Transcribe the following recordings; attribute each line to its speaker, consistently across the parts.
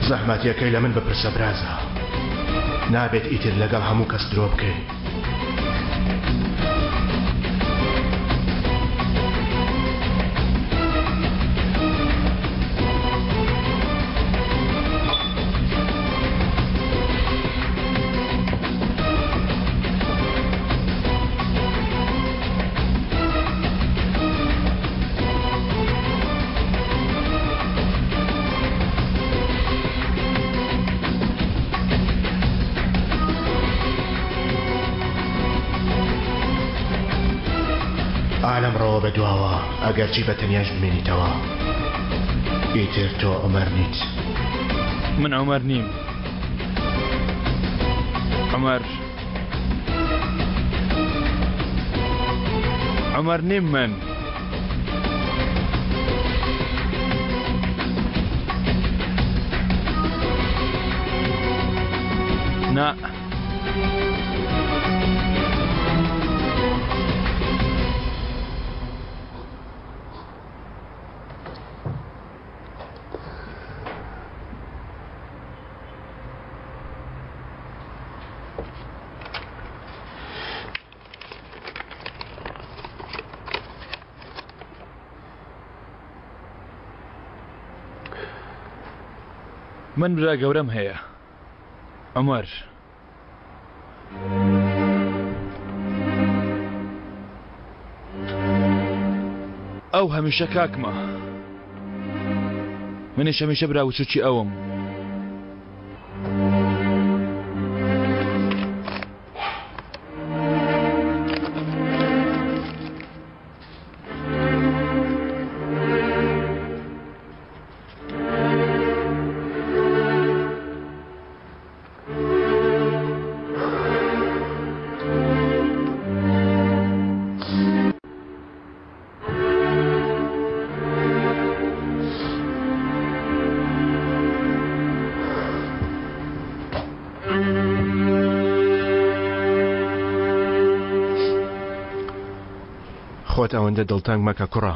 Speaker 1: زەحمەتیەکەی لە من بپرسە برازا. نابێت ئیتر لەگەڵ هەموو کەس درۆ بکەی. ئا لەمڕۆوە بە دواوە ئەگەرچی بە تەنیاش بمێنیتەوە ئیتر تۆ عومەر نیت.
Speaker 2: من عومەر نیم. عومەر عومەر نیم من. نا. من برا گەورەم هەیە عومەر. ئەو هەمیشە کاکمە. منیش هەمیشە برا وچوکی ئەوم.
Speaker 1: خۆت ئەوەندە دڵتەنگ مەکە کوڕە.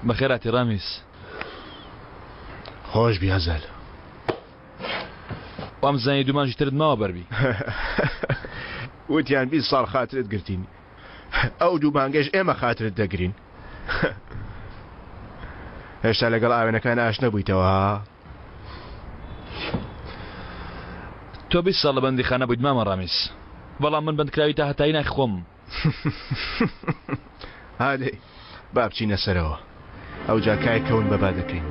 Speaker 2: بەخێرهاتی ڕامیس.
Speaker 1: خۆش بی هەزەل.
Speaker 2: وام زانی دوو مانگی ترت ماوە بەربی.
Speaker 1: وتیان 20 ساڵ خاترت گرتین ئەو دوو مانگەش ئێمە خاترت دەگرین. هێشتا لەگەڵ ئاوێنەکان ئاش نەبوویتەوە ها؟
Speaker 2: تۆ 20 ساڵ لە بەندیخانە بوویت مامە ڕامیس بەڵام من بەندکراوی تا هەتایی ناخی خۆمم.
Speaker 1: هادەی با بچینە سەرەوە ئەوجا کای کەون بەبا دەکەین.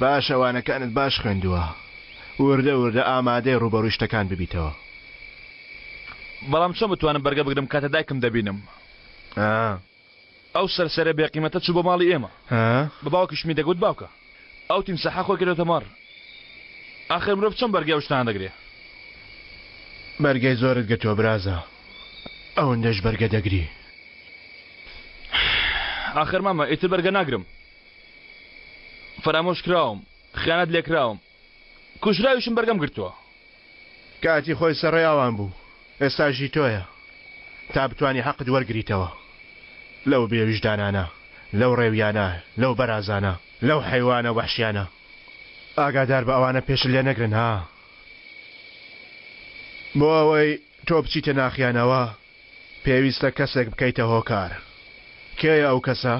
Speaker 1: باشە وانەکانت باش خوێندووە وردە وردە ئامادەی ڕووبەڕووی شتەکان ببیتەوە.
Speaker 2: بەڵام چۆن بتوانم بەرگە بگرم کاتێ دایکم دەبینم؟ ئەو سەرسەرە بێقیمەتە چوو بۆ ماڵی ئێمە. بە باوکیشمی دەگوت باوکە ئەو تیمساحە خۆی کردۆتە مەڕ. ئاخر مرۆڤ چۆن بەرگەی ئەو شتانە دەگرێ؟
Speaker 1: بەرگەی زۆرت گرتووە برازا، ئەوەندەش بەرگە دەگری.
Speaker 2: ئاخر مامە ئیتر بەرگە ناگرم. فەرامۆش کراوم، خیانەت لێکراوم، کوژراویشم بەرگەم گرتووە.
Speaker 1: کاتی خۆی سەڕێ ئەوان بوو، ئێستاش هی تۆیە تا بتوانی حەقت وەرگریتەوە لەو بێ ویژدانانە، لەو ڕێویانە، لەو بەرازانە، لەو حەیوانە وەحشیانە. ئاگادار بە ئەوانە پێشت لێ نەگرن ها. بۆ ئەوەی تۆ بچیتە ناخیانەوە پێویستە کەسێک بکەیتە هۆکار. کێیە ئەو کەسە؟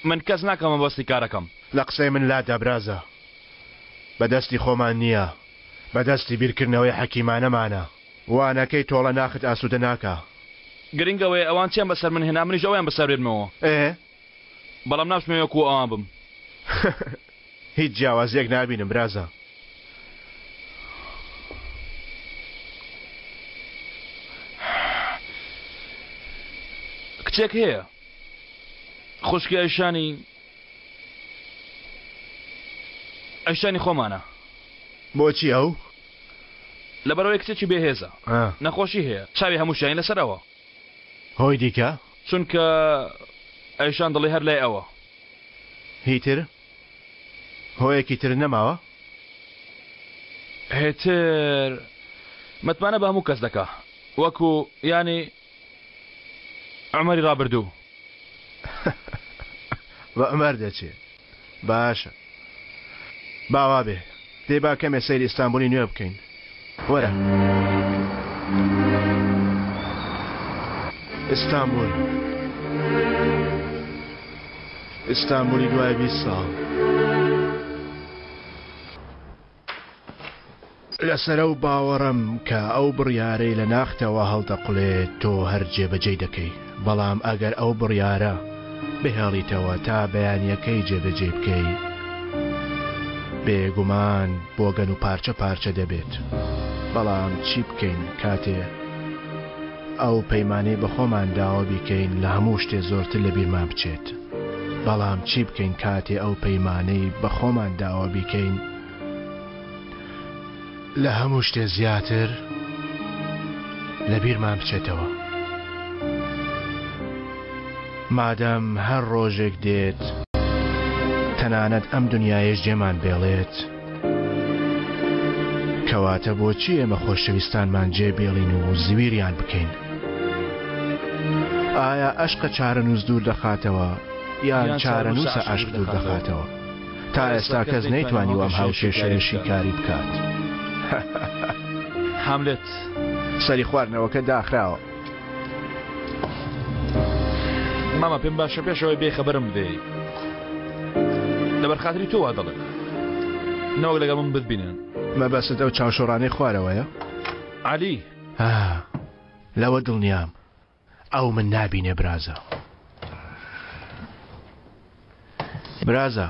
Speaker 2: من کەس ناکەمە بەستی کارەکەم.
Speaker 1: لە قسەی من لادە برازا. بە دەستی خۆمان نییە، بە دەستی بیرکردنەوەی حەکیمانەمانە. وانەکەی تۆڵە ناخت ئاسوودە ناکا.
Speaker 2: گرنگ ئەوەیە ئەوان چیان بەسەر من هێنا منیش ئەوەیان بەسەر بێنمەوە.
Speaker 1: ئێ؟
Speaker 2: بەڵام ناشمەوێ وەکوو ئەوان بم.
Speaker 1: هیچ جیاوازییەک نابینم برازا.
Speaker 2: کچێک هەیە خوشکی ئەیشانی ئەیشانی خۆمانە.
Speaker 1: بۆچی ئەو؟
Speaker 2: لەبەرئەوەی کچێکی بێهێزە. نەخۆشی هەیە. چاوی هەمووشیانی لەسەر ئەوە.
Speaker 1: هۆی دیکە؟
Speaker 2: چونکە ئەیشان دڵی هەر لای ئەوە.
Speaker 1: هیتر؟ هۆیەکی تر نەماوە؟
Speaker 2: هیتر متمانە بە هەموو کەس دەکا وەکو یانی عومەری ڕابردوو.
Speaker 1: بە عومەر دەچێ. باشە با وابێ. دەی با کەمێ سەیری ئیستانبولی نوێ بکەین. وەرە. ئیستانبول. ئیستانبولی دوای 20 ساڵ. لەسەر ئەو باوەڕەم کە ئەو بڕیارەی لە ناختەوە هەڵدەقوڵێت تۆ هەر جێبەجێی دەکەی، بەڵام ئەگەر ئەو بڕیارە بهێڵیتەوە تا بەیانییەکەی جێبەجێی بکەی، بێگومان بۆگەن و پارچە پارچە دەبێت. بەڵام چی بکەین کاتێ ئەو پەیمانەی بە خۆمان داوە بیکەین لە هەموو شتێ زۆرتر لە بیرمان بچێت؟ بەڵام چی بکەین کاتێ ئەو پەیمانەی بە خۆمان داوە بیکەین لە هەموو شتێ زیاتر لە بیرمان بچێتەوە؟ مادام هەر ڕۆژێک دێت تەنانەت ئەم دنیایەش جێمان بێڵێت، کەواتە بۆچی ئێمە خۆشەویستانمان جێ بێڵین و زویریان بکەین؟ ئایا ئەشقە چارەنووس دوور دەخاتەوە یان چارەنووسە عەشق دوور دەخاتەوە؟ تا ئێستا کەس نەیتوانیوە ئەم هاوکێشەیە شیکاری بکات.
Speaker 2: هاملێت.
Speaker 1: سەری خواردنەوەکە داخراوە.
Speaker 2: مامە پێم باشە پێش ئەوەی بێی خەبەرم بدەی. لەبەر خاتری تۆ وا دەڵێم. نەوەک لەگەڵ من بتبینن.
Speaker 1: مەبەستت ئەو چاوشۆڕانەی خوارەوەیە؟
Speaker 2: عەلی.
Speaker 1: ئا، لەوە دڵنیام ئەو من نابینێ برازا. برازا،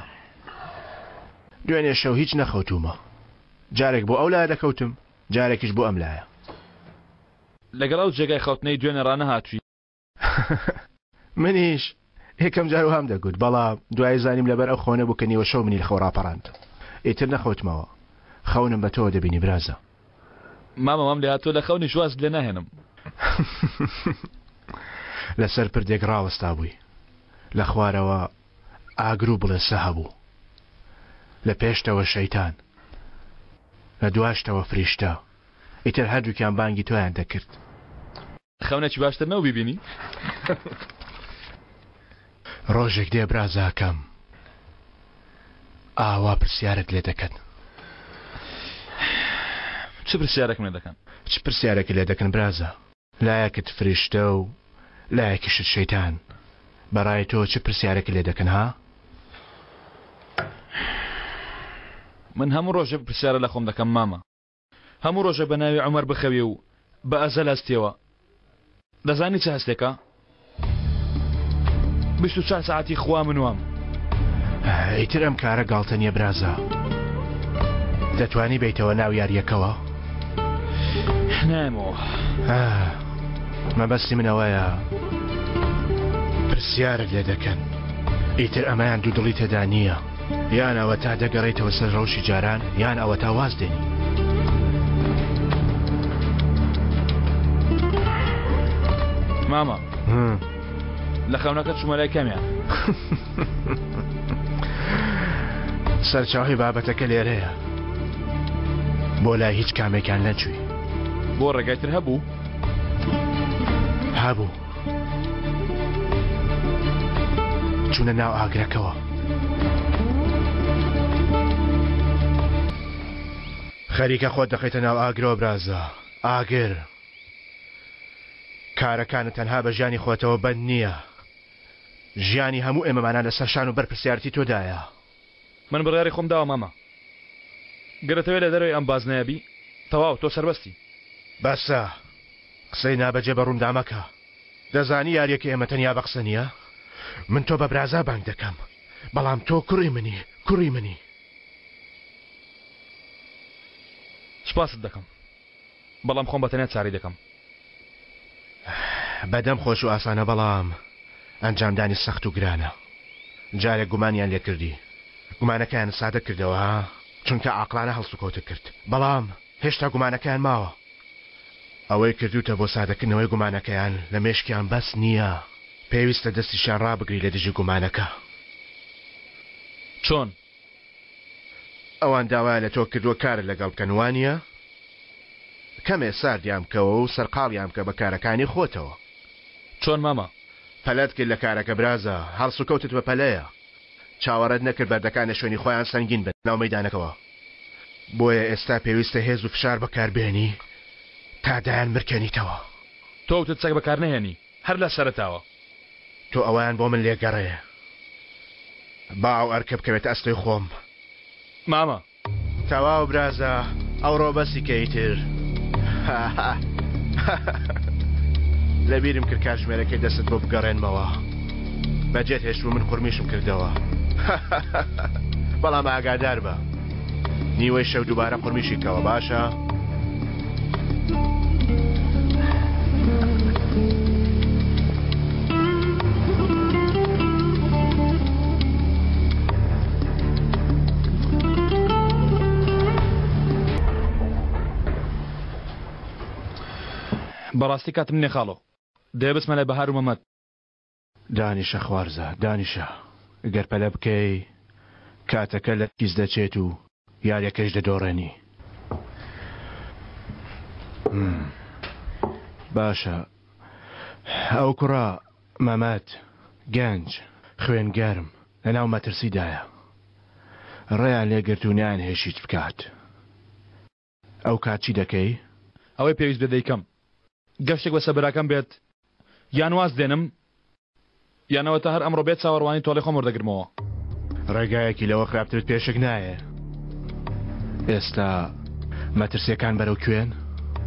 Speaker 1: دوێنێ شەو هیچ نەخەوتوومە. جارێک بۆ ئەو لایە دەکەوتم، جارێکیش بۆ ئەم لایە.
Speaker 2: لەگەڵ ئەو جێگای خەوتنەی دوێنێ ڕانەهاتووی.
Speaker 1: منیش یەکەم جار وام دەگوت، بەڵام دوایی زانیم لەبەر ئەو خەونە بوو کە نیوە شەو منی لە خەو ڕاپەڕاند. ئیتر نەخەوتمەوە. خەونم بە تۆوە دەبینی برازا.
Speaker 2: مامە وام لێهاتووە لە خەونیش وازت لێ ناهێنم.
Speaker 1: لەسەر پردێک ڕاوەستابووی. لە خوارەوە ئاگر و بڵێسە هەبوو. لە پێشتەوە شەیتان. لە دواشتەوە فریشتە. ئیتر هەردووکیان بانگی تۆیان دەکرد.
Speaker 2: خەونێکی باشتر نەبوو بیبینی؟
Speaker 1: ڕۆژێک دێ برازاکەم ئاوا پرسیارت لێ دەکەن.
Speaker 2: چ پرسیارێکم لێ دەکەن؟
Speaker 1: چ پرسیارێکت لێ دەکەن برازا؟ لایەکت فریشتە و لایەکیشت شەیتان. بەڕای تۆ چ پرسیارێکت لێ دەکەن ها؟
Speaker 2: من هەموو ڕۆژێک پرسیارە لە خۆم دەکەم مامە. هەموو ڕۆژێک بە ناوی عومەر بخەوی و بە ئەزەل هەستیەوە دەزانی چ هەستێکە؟ 24 سەعاتی خوا من وام.
Speaker 1: ئیتر ئەم کارە گاڵتە نییە برازا. دەتوانی بێیتەوە ناو یارییەکەوە؟
Speaker 2: نایەمەوە.
Speaker 1: مەبەستی من ئەوەیە پرسیارت لێ دەکەن. ئیتر ئەمەیان دوودڵی تێدا نییە. یان ئەوەتا دەگەڕێیتەوە سەر ڕەوشی جاران یان ئەوەتا واز دێنی.
Speaker 2: مامە لە خەونەکە چوومە لای کامیان؟
Speaker 1: سەرچاوەی بابەتەکە لێرەیە. بۆ لای هیچ کامێکیان نەچووی.
Speaker 2: بۆ ڕێگای تر هەبوو؟
Speaker 1: هەبوو. چوونە ناو ئاگرەکەوە. خەریکە خۆت دەخەیتە ناو ئاگرەوە برازا. ئاگر. کارەکانت تەنها بە ژیانی خۆتەوە بەند نییە. ژیانی هەموو ئێمەمانان لەسەر شان و بەرپرسیارەتی تۆدایە.
Speaker 2: من بڕیاری خۆم داوە مامە. گەر دەتەوێ لە دەرەوەی ئەم بازنەیە بی، تەواو، تۆ سەربەستی.
Speaker 1: بەسە. قسەی نابەجێ بە ڕوومدا مەکە. دەزانی یارییەکەی ئێمە تەنیا بە قسە نییە؟ من تۆ بە برازا بانگ دەکەم، بەڵام تۆ کوڕی منی، کوڕی منی.
Speaker 2: سوپاست دەکەم، بەڵام خۆم بە تەنیا چارەی دەکەم.
Speaker 1: بەدەم خۆش و ئاسانە بەڵام ئەنجامدانی سەخت و گرانە. جارێک گومانیان لێ کردی، گومانەکەیانت سادە کردەوە ها؟ چونکە عاقڵانە هەڵسوکەوتت کرد، بەڵام هێشتا گومانەکەیان ماوە. ئەوەی کردووتە بۆ سادەکردنەوەی گومانەکەیان لە مێشکیان بەس نییە، پێویستە دەستیشیان ڕابگری لە دژی گومانەکە.
Speaker 2: چۆن؟
Speaker 1: ئەوان داوایان لە تۆ کردووە کارت لەگەڵ بکەن، وانییە؟ کەمێ ساردیان بکەوە و سەرقاڵیان بکە بە کارەکانی خۆتەوە.
Speaker 2: چۆن مامە؟
Speaker 1: پەلەت کرد لە کارەکە برازا، هەڵسوکەوتت بە پەلەیە. چاوەڕێت نەکرد بەردەکان لە شوێنی خۆیان سەنگین بن ناو مەیدانەکەوە. بۆیە ئێستا پێویستە هێز و فشار بەکاربهێنی تا دایان مرکێنیتەوە.
Speaker 2: تۆ وتت چەک بەکارنەهێنی هەر لە سەرەتاوە.
Speaker 1: تۆ ئەوەیان بۆ من لێگەڕێ با ئەو ئەرکە بکەوێتە ئەستۆی خۆم.
Speaker 2: مامە.
Speaker 1: تەواو برازا ئەوڕۆ بەسی کە ئیتر. لەبیرم کرد کاتژمێرەکەی دەستت بۆ بگەڕێنمەوە. بەجێت هێشت و من قورمیشم کردەوە. بەڵام ئاگادار بە نیوەی شەو دووبارە قورمیشی کەوە باشە؟
Speaker 2: بەڕاستی کاتم نیە خاڵۆ دەیە بچمە لای بەهار و مەمەد.
Speaker 1: دانیشە خوارزا دانیشە گەر پەلە بکەی کاتەکە لە کیس دەچێت و یاریەکەش دەدۆڕێنی. باشە ئەو کوڕە مەمەد گەنج خوێن گەرم لەناو مەترسیدایە ڕێیان لێگرت و نایانهێشت هیچ بکات. ئەو کات چی دەکەی؟
Speaker 2: ئەوەی پێویست بێت دەیکەم. گەشتێک بەسەر براکەم بێت یان واز دێنم یان ئەوەتا هەر ئەمڕۆ بێ چاوەڕوانی تۆڵەی خۆم وەردەگرمەوە.
Speaker 1: ڕێگایەکی لەوە خراپترت پێشک نایێ. ئێستا مەترسییەکان بەرەو کوێن؟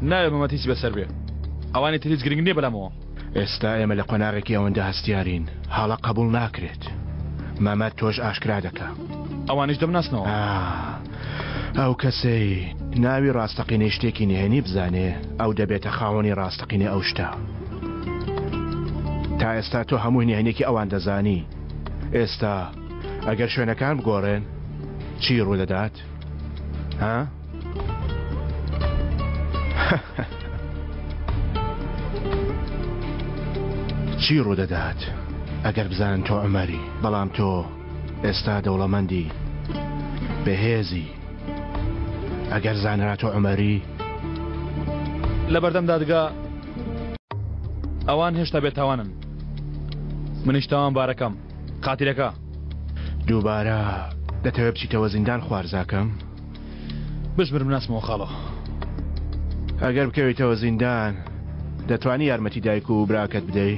Speaker 2: نابێ مەمەد هیچی بەسەر بێ. ئەوانی تر هیچ گرنگ نییە بەلامەوە.
Speaker 1: ئێستا ئێمە لە قۆناغێکی ئەوەندە هەستیارین، هەڵە قەبووڵ ناکرێت. مەمەد تۆش ئاشکرا دەکا.
Speaker 2: ئەوانیش دەمناسنەوە.
Speaker 1: ئەو کەسەی ناوی ڕاستەقینەی شتێکی نهێنی بزانێ، ئەو دەبێتە خاوەنی ڕاستەقینەی ئەو شتە. تا ئێستا تۆ هەموو نهێنیەکی ئەوان دەزانی. ئێستا ئەگەر شوێنەکان بگۆڕێن چی ڕوودەدات؟ ها؟ چی ڕوودەدات ئەگەر بزانن تۆ عومەری، بەڵام تۆ ئێستا دەوڵەمەندی بەهێزی ئەگەر زانرا تۆ عومەری.
Speaker 2: لەبەردەم دادگا ئەوان هێشتا بێتاوانن منیش تاوانبارەکەم قاتیلەکە.
Speaker 1: دووبارە دەتەوێ بچیتەوە زیندان خوارزاکەم؟
Speaker 2: بشمرم ناچمەوە خاڵۆ.
Speaker 1: ئەگەر بکەویتەوە زیندان دەتوانی یارمەتی دایک و براکەت بدەی؟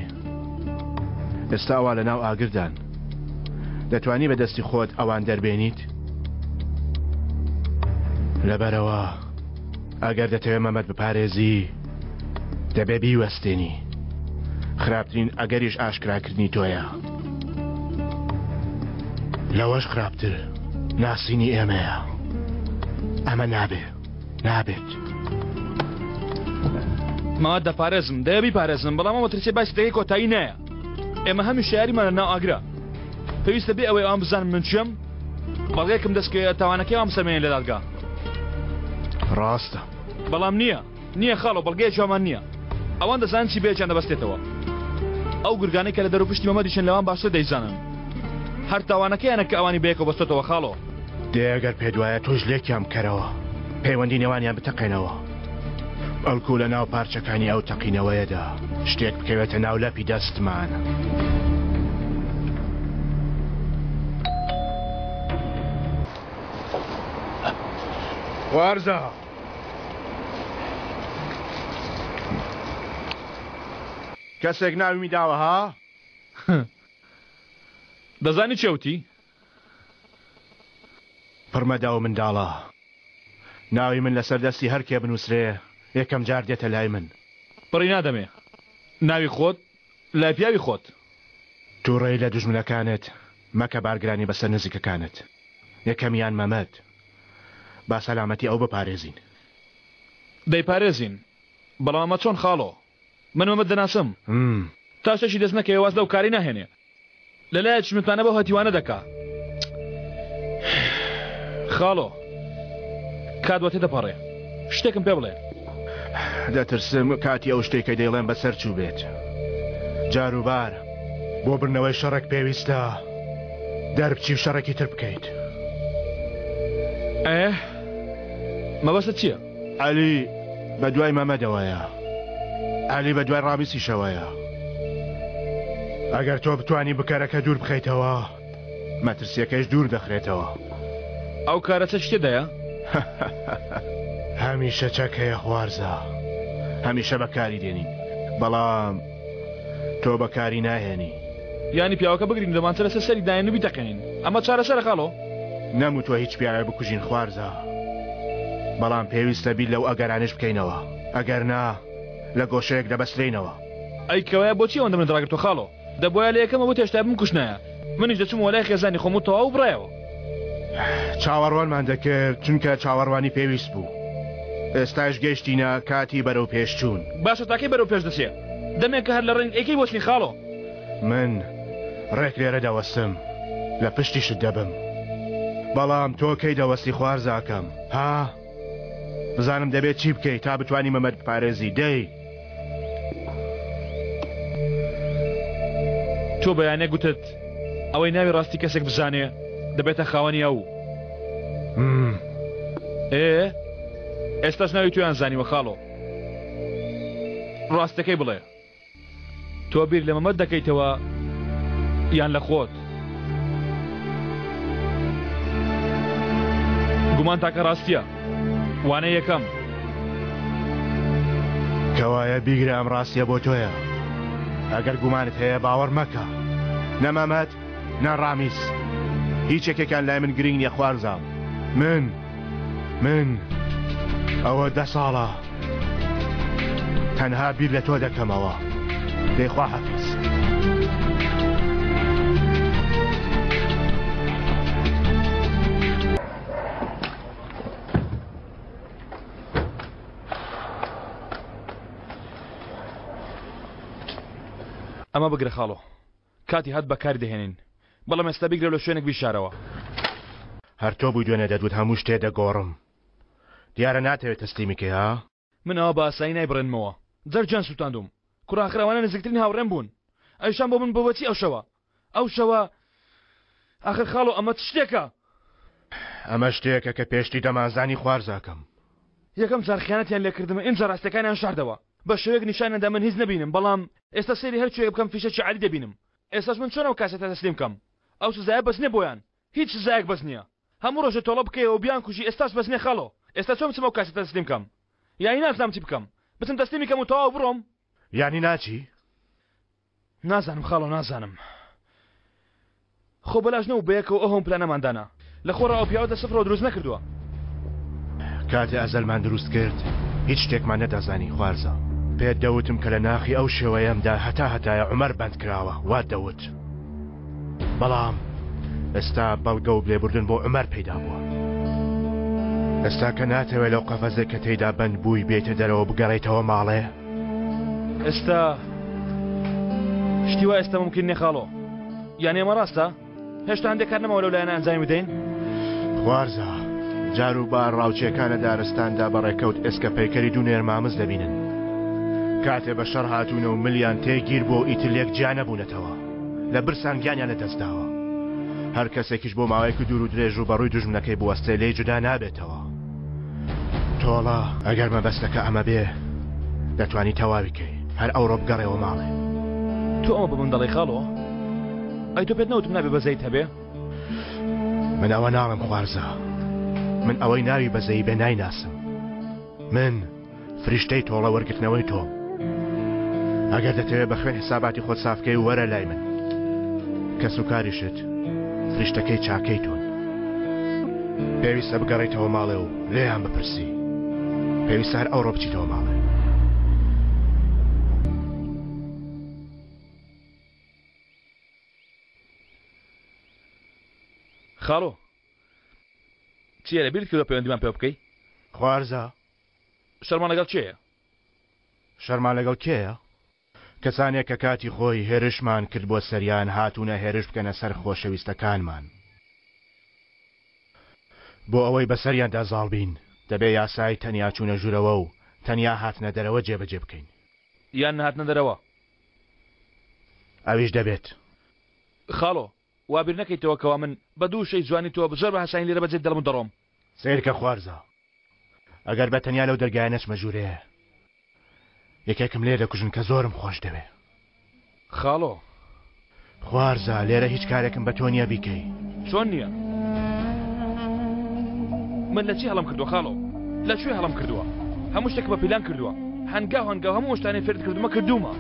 Speaker 1: ئێستا ئەوا لە ناو ئاگردان. دەتوانی بە دەستی خۆت ئەوان دەربێنیت؟ لەبەرەوە ئەگەر دەتەوێ مەمەد بپارێزی دەبێ بیوەستێنی. خراپترین ئەگەریش ئاشکراکردنی تۆیە. لەوەش خراپتر ناسینی ئێمەیە. ئەمە نابێ. نابێت.
Speaker 2: مەمەد دەپارێزم، دەیە بیپارێزم، بەڵام ئەو مەترسیە باسی دەکەی کۆتایی نایە. ئێمە هەمیشە یاریمان لە ناو ئاگرە. پێویستە بێ ئەوەی ئەوان بزانن من کێم، بەڵگەیەکم دەست کەوێ تاوانەکەی ئەوان بسەلمێنین لە دادگا.
Speaker 1: ڕاستە.
Speaker 2: بەڵام نییە. نییە خاڵۆ، بەڵگەیەکی وامان نییە. ئەوان دەزانن چی بەیەکیان دەبەستێتەوە. ئەو گورگانەی کە لە دەروپشتی مەمەدیشن لەوان باشتر دەیزانن. هەر تاوانەکەیانە کە ئەوانی بەیەکەوە بەستۆتەوە خاڵۆ.
Speaker 1: دەی ئەگەر پێت وایە تۆش لێکیان بکەرەوە، پەیوەندی نێوانیان بتەقێنەوە. بەڵکو لە ناو پارچەکانی ئەو تەقینەوەیەدا شتێک بکەوێتە ناو لەپی دەستمان. خوارزا! کەسێک ناوی داوە ها؟
Speaker 2: دەزانی چێ وتی؟
Speaker 1: پڕمەدە ئەو منداڵە. ناوی من لەسەر دەستی هەر کێ بنووسرێ یەکەم جار دێتە لای من.
Speaker 2: پڕی نادەمێ ناوی خۆت لای پیاوی خۆت.
Speaker 1: تووڕەیی لە دوژمنەکانت مەکە بارگرانی بەسەر نزیکەکانت. یەکەمیان مەمەد. با سەلامەتی ئەو بپارێزین.
Speaker 2: دەیپارێزین بەڵام ئەمە چۆن خاڵۆ؟ من مەمەد دەناسم. تا شتێکی دەست نەکەوێ واز لەو کارەی ناهێنێ. لە لایەکیش متمانە بەو هەتیوانە دەکا. خاڵۆ کات وە تێدەپەڕێ. شتێکم پێ بڵێ.
Speaker 1: دەترسم کاتی ئەو شتەی کە دەیڵێم بەسەر چووبێت. جاروبار بۆ بردنەوەی شەڕێک پێویستە دەربچی و شەڕێکی تر بکەیت.
Speaker 2: ئێ مەبەستت چییە؟
Speaker 1: عەلی بە دوای مەمەدەوەیە. عەلی بە دوای ڕامیسیشەوەیە. ئەگەر تۆ بتوانی بکەرەکە دوور بخەیتەوە، مەترسیەکەیش دوور دەخرێتەوە.
Speaker 2: ئەو کارە چەکی تێدایە؟
Speaker 1: هەمیشە چەک هەیە خوارزا. هەمیشە بەکاری دێنین. بەڵام تۆ بەکاری ناهێنی.
Speaker 2: یانی پیاوەکە بگرین و دەمانچە لەسەر سەری داین و بیتەقێنین. ئەمە چارەسەرە خاڵۆ؟
Speaker 1: نەموتوە هیچ پیاوێک بکوژین خوارزا. بەڵام پێویستە بیر لەو ئەگەرانەش بکەینەوە. ئەگەر نا لە گۆشەیەک دەبەسترێینەوە.
Speaker 2: ئەی کەوایە بۆچی ئەوەندە منت ڕاگرتوە خاڵۆ؟ دەبوایە لە یەکەمەوە بتهێشتایە بمکوشتنایە. منیش دەچوومەوە لای خێزانی خۆم و تەواو بڕایەوە.
Speaker 1: چاوەڕوانمان دەکرد چونکە چاوەڕوانی پێویست بوو. ئێستاش گەیشتینە کاتی بەرەو پێشچوون.
Speaker 2: باشە تاکەی بەرەو پێش دەچێ؟ دەمێکە هەر لە ڕێین ئەی کەی وەستین خاڵۆ؟
Speaker 1: من ڕێک لێرە دەوەستم لە پشتیشت دەبم. بەڵام تۆ کەی دەوەستی خوارزاکەم؟ ها؟ بزانم دەبێت چی بکەی تا بتوانی مەمەد بپارێزی دەی.
Speaker 2: تۆ بەیانێک گوتت ئەوەی ناوی ڕاستی کەسێک بزانێ دەبێتە خاوەنی ئەو. ئێ ئێستاش ناوی تۆیان زانیوە خاڵۆ ڕاستەکەی بڵێ. تۆ بیر لە مەمەد دەکەیتەوە یان لە خۆت؟ گومان تاکە ڕاستیە وانە یەکەم.
Speaker 1: کەوایە بیگرە ئەم ڕاستیە بۆ تۆیە ئەگەر گومانت هەیە باوەڕ مەکە نە مەمەد نە ڕامیس هیچ یەکێکیان لای من گرینگ نیە خوارزام من من ئەوە دە ساڵە تەنها بیر لە تۆ دەکەمەوە دەی خواحافیز.
Speaker 2: ئەمە بگرە خاڵۆ کاتی هات بەکاری دەهێنین بەڵام ئێستا بیگرە لە شوێنێک بیشارەوە.
Speaker 1: هەر تۆ بووی دوێنێ دەتوت هەموو شتێ دەگۆڕم دیارە ناتەوێت تەسلیمی کەی ها؟
Speaker 2: من ئەوە بە ئاسایی نایبڕێنمەوە جەرگیان سوتاندوم کوڕە ئاخر ئەوانە نزیکترین هاوڕێم بوون ئەیشان بۆ من بۆ بەچی ئەو شەوە ئەو شەوە ئاخر خاڵۆ ئەمە چ شتێکە؟
Speaker 1: ئەمە شتێکە کە پێشتی دەمانزانی خوارزاکەم.
Speaker 2: یەکەم جار خیانەتیان لێکردم ئینجا ڕاستیەکانیان شاردەوە بە شێوەیەک نیشانیان دا من هیچ نەبینم بەڵام ئێستا سەیری هەر کوێیەک بکەم فیشەکی عەلی دەبینم ئێستاش من چۆن ئەو کاسێتە تەسلیم کەم ئەو سزایە بەس نیە بۆیان هیچ سزایەک بەس نیە هەموو ڕۆژێ تۆڵە بکەیەوە و بیانکوژی ئێستاش بەس نیە خاڵۆ ئێستا چۆن بچم ئەو کاسێتە تەسلیم کەم یانی نازنام چی بکەم بچم تەسلیمی کەم و تەواو بڕۆم
Speaker 1: یانی ناچی؟
Speaker 2: نازانم خاڵۆ نازانم خۆ بەلاش نەبوو بەیەکەوە ئەو هەموو پلانەمان دانا لە خۆڕا ئەو پیاوە لە سفرەوە دروست نەکردووە.
Speaker 1: کاتێ ئەزەلمان دروست کرد هیچ شتێکمان نەدەزانی خوارزا. پێت دەوتم کە لە ناخی ئەو شێوەیەمدا هەتا هەتایە عومەر بەند کراوە وات دەوت. بەڵام ئێستا بەڵگە و لێبوردن بۆ عومەر پەیدا بووە. ئێستا کە ناتەوێ لەو قەفەزەی کە تێیدا بەند بووی بێیتە دەرەوە بگەڕێیتەوە ماڵێ؟
Speaker 2: ئێستا شتی وا ئێستا ممکن نیە خاڵۆ یانی ئەمە ڕاستە هێشتا هەندێک کار نەماوە لەو لایەنە ئەنجامی بدەین
Speaker 1: خوارزا جار و بار ڕاوچیەکان لە دارستاندا بە ڕێکەوت ئێسکە پەیکەری دوو نێرمامز دەبینن کاتێ بە شەڕ هاتوونە و ملیان تێ گیر بووە و ئیتر لێک جیا نەبوونەتەوە لە برسان گیانیان لە دەست داوە هەر کەسێکیش بۆ ماوەیەکی دوور و درێژ و بەڕووی دوژمنەکەی بوەستێ لێی جودا نابێتەوە تۆڵە، ئەگەر مەبەستەکە ئەمە بێ دەتوانی تەواوی کەی، هەر ئەوڕۆ بگەڕێوە ماڵێ.
Speaker 2: تۆ ئەمە بە من دەڵێی خاڵۆ؟ ئەی تۆ پێت نەوتم نابێ بەزەیت هەبێ؟
Speaker 1: من ئەوە ناڵێم خوارزا، من ئەوەی ناوی بەزەیی بێ نایناسم. من. فریشتەی تۆڵە وەرگرتنەوەی تۆم. ئەگەر دەتەوێت بە خوێن حساباتی خۆت ساف کەی وەرە لای من. کەسوکاریشت فریشتەکەی چاکەی تۆن. پێویستە بگەڕێیتەوە ماڵێ و لێیان بپرسی. پێویستە هەر ئەوڕۆ بچیتەوە ماڵێ.
Speaker 2: خاڵۆ چییە لەبیرت کردووە پەیوەندیمان پێوە بکەی؟
Speaker 1: خوارزا
Speaker 2: شەرمان لەگەڵ کێیە؟
Speaker 1: شەرمان لەگەڵ کێیە؟ کەسانێک کە کاتی خۆی هێرشمان کرد بۆ سەریان هاتوونە هێرش بکەنە سەر خۆشەویستەکانمان. بۆ ئەوەی بەسەریاندا زاڵ بین دەبێ یاسای تەنیا چوونە ژوورەوە و تەنیا هاتنە دەرەوە جێبەجێ بکەین.
Speaker 2: یان نەهاتنە دەرەوە؟
Speaker 1: ئەویش دەبێت.
Speaker 2: خاڵۆ، وا بیر نەکەیتەوە کەوا من بە دوو وشەی جوانی تۆ زۆر بە هاسانی لێرە بەجێت دەڵم و دەڕۆم.
Speaker 1: سەیرکە خوارزا، ئەگەر بە تەنیا لەو دەرگایە نەچمە ژوورێ، یەکێکم لێ دەکوژن کە زۆرم خۆش دەوێ.
Speaker 2: خاڵۆ.
Speaker 1: خوارزا، لێرە هیچ کارێکم بە تۆ نییە بیکەی.
Speaker 2: چۆن نییە؟ من لە چی هەڵەم کردووە خاڵۆ؟ لە کوێ هەڵەم کردووە؟ هەموو شتێکم بە پیلان کردووە. هەنگاو هەنگاو هەموو ئەو شتانەی فێرت کردوومە کردوومە.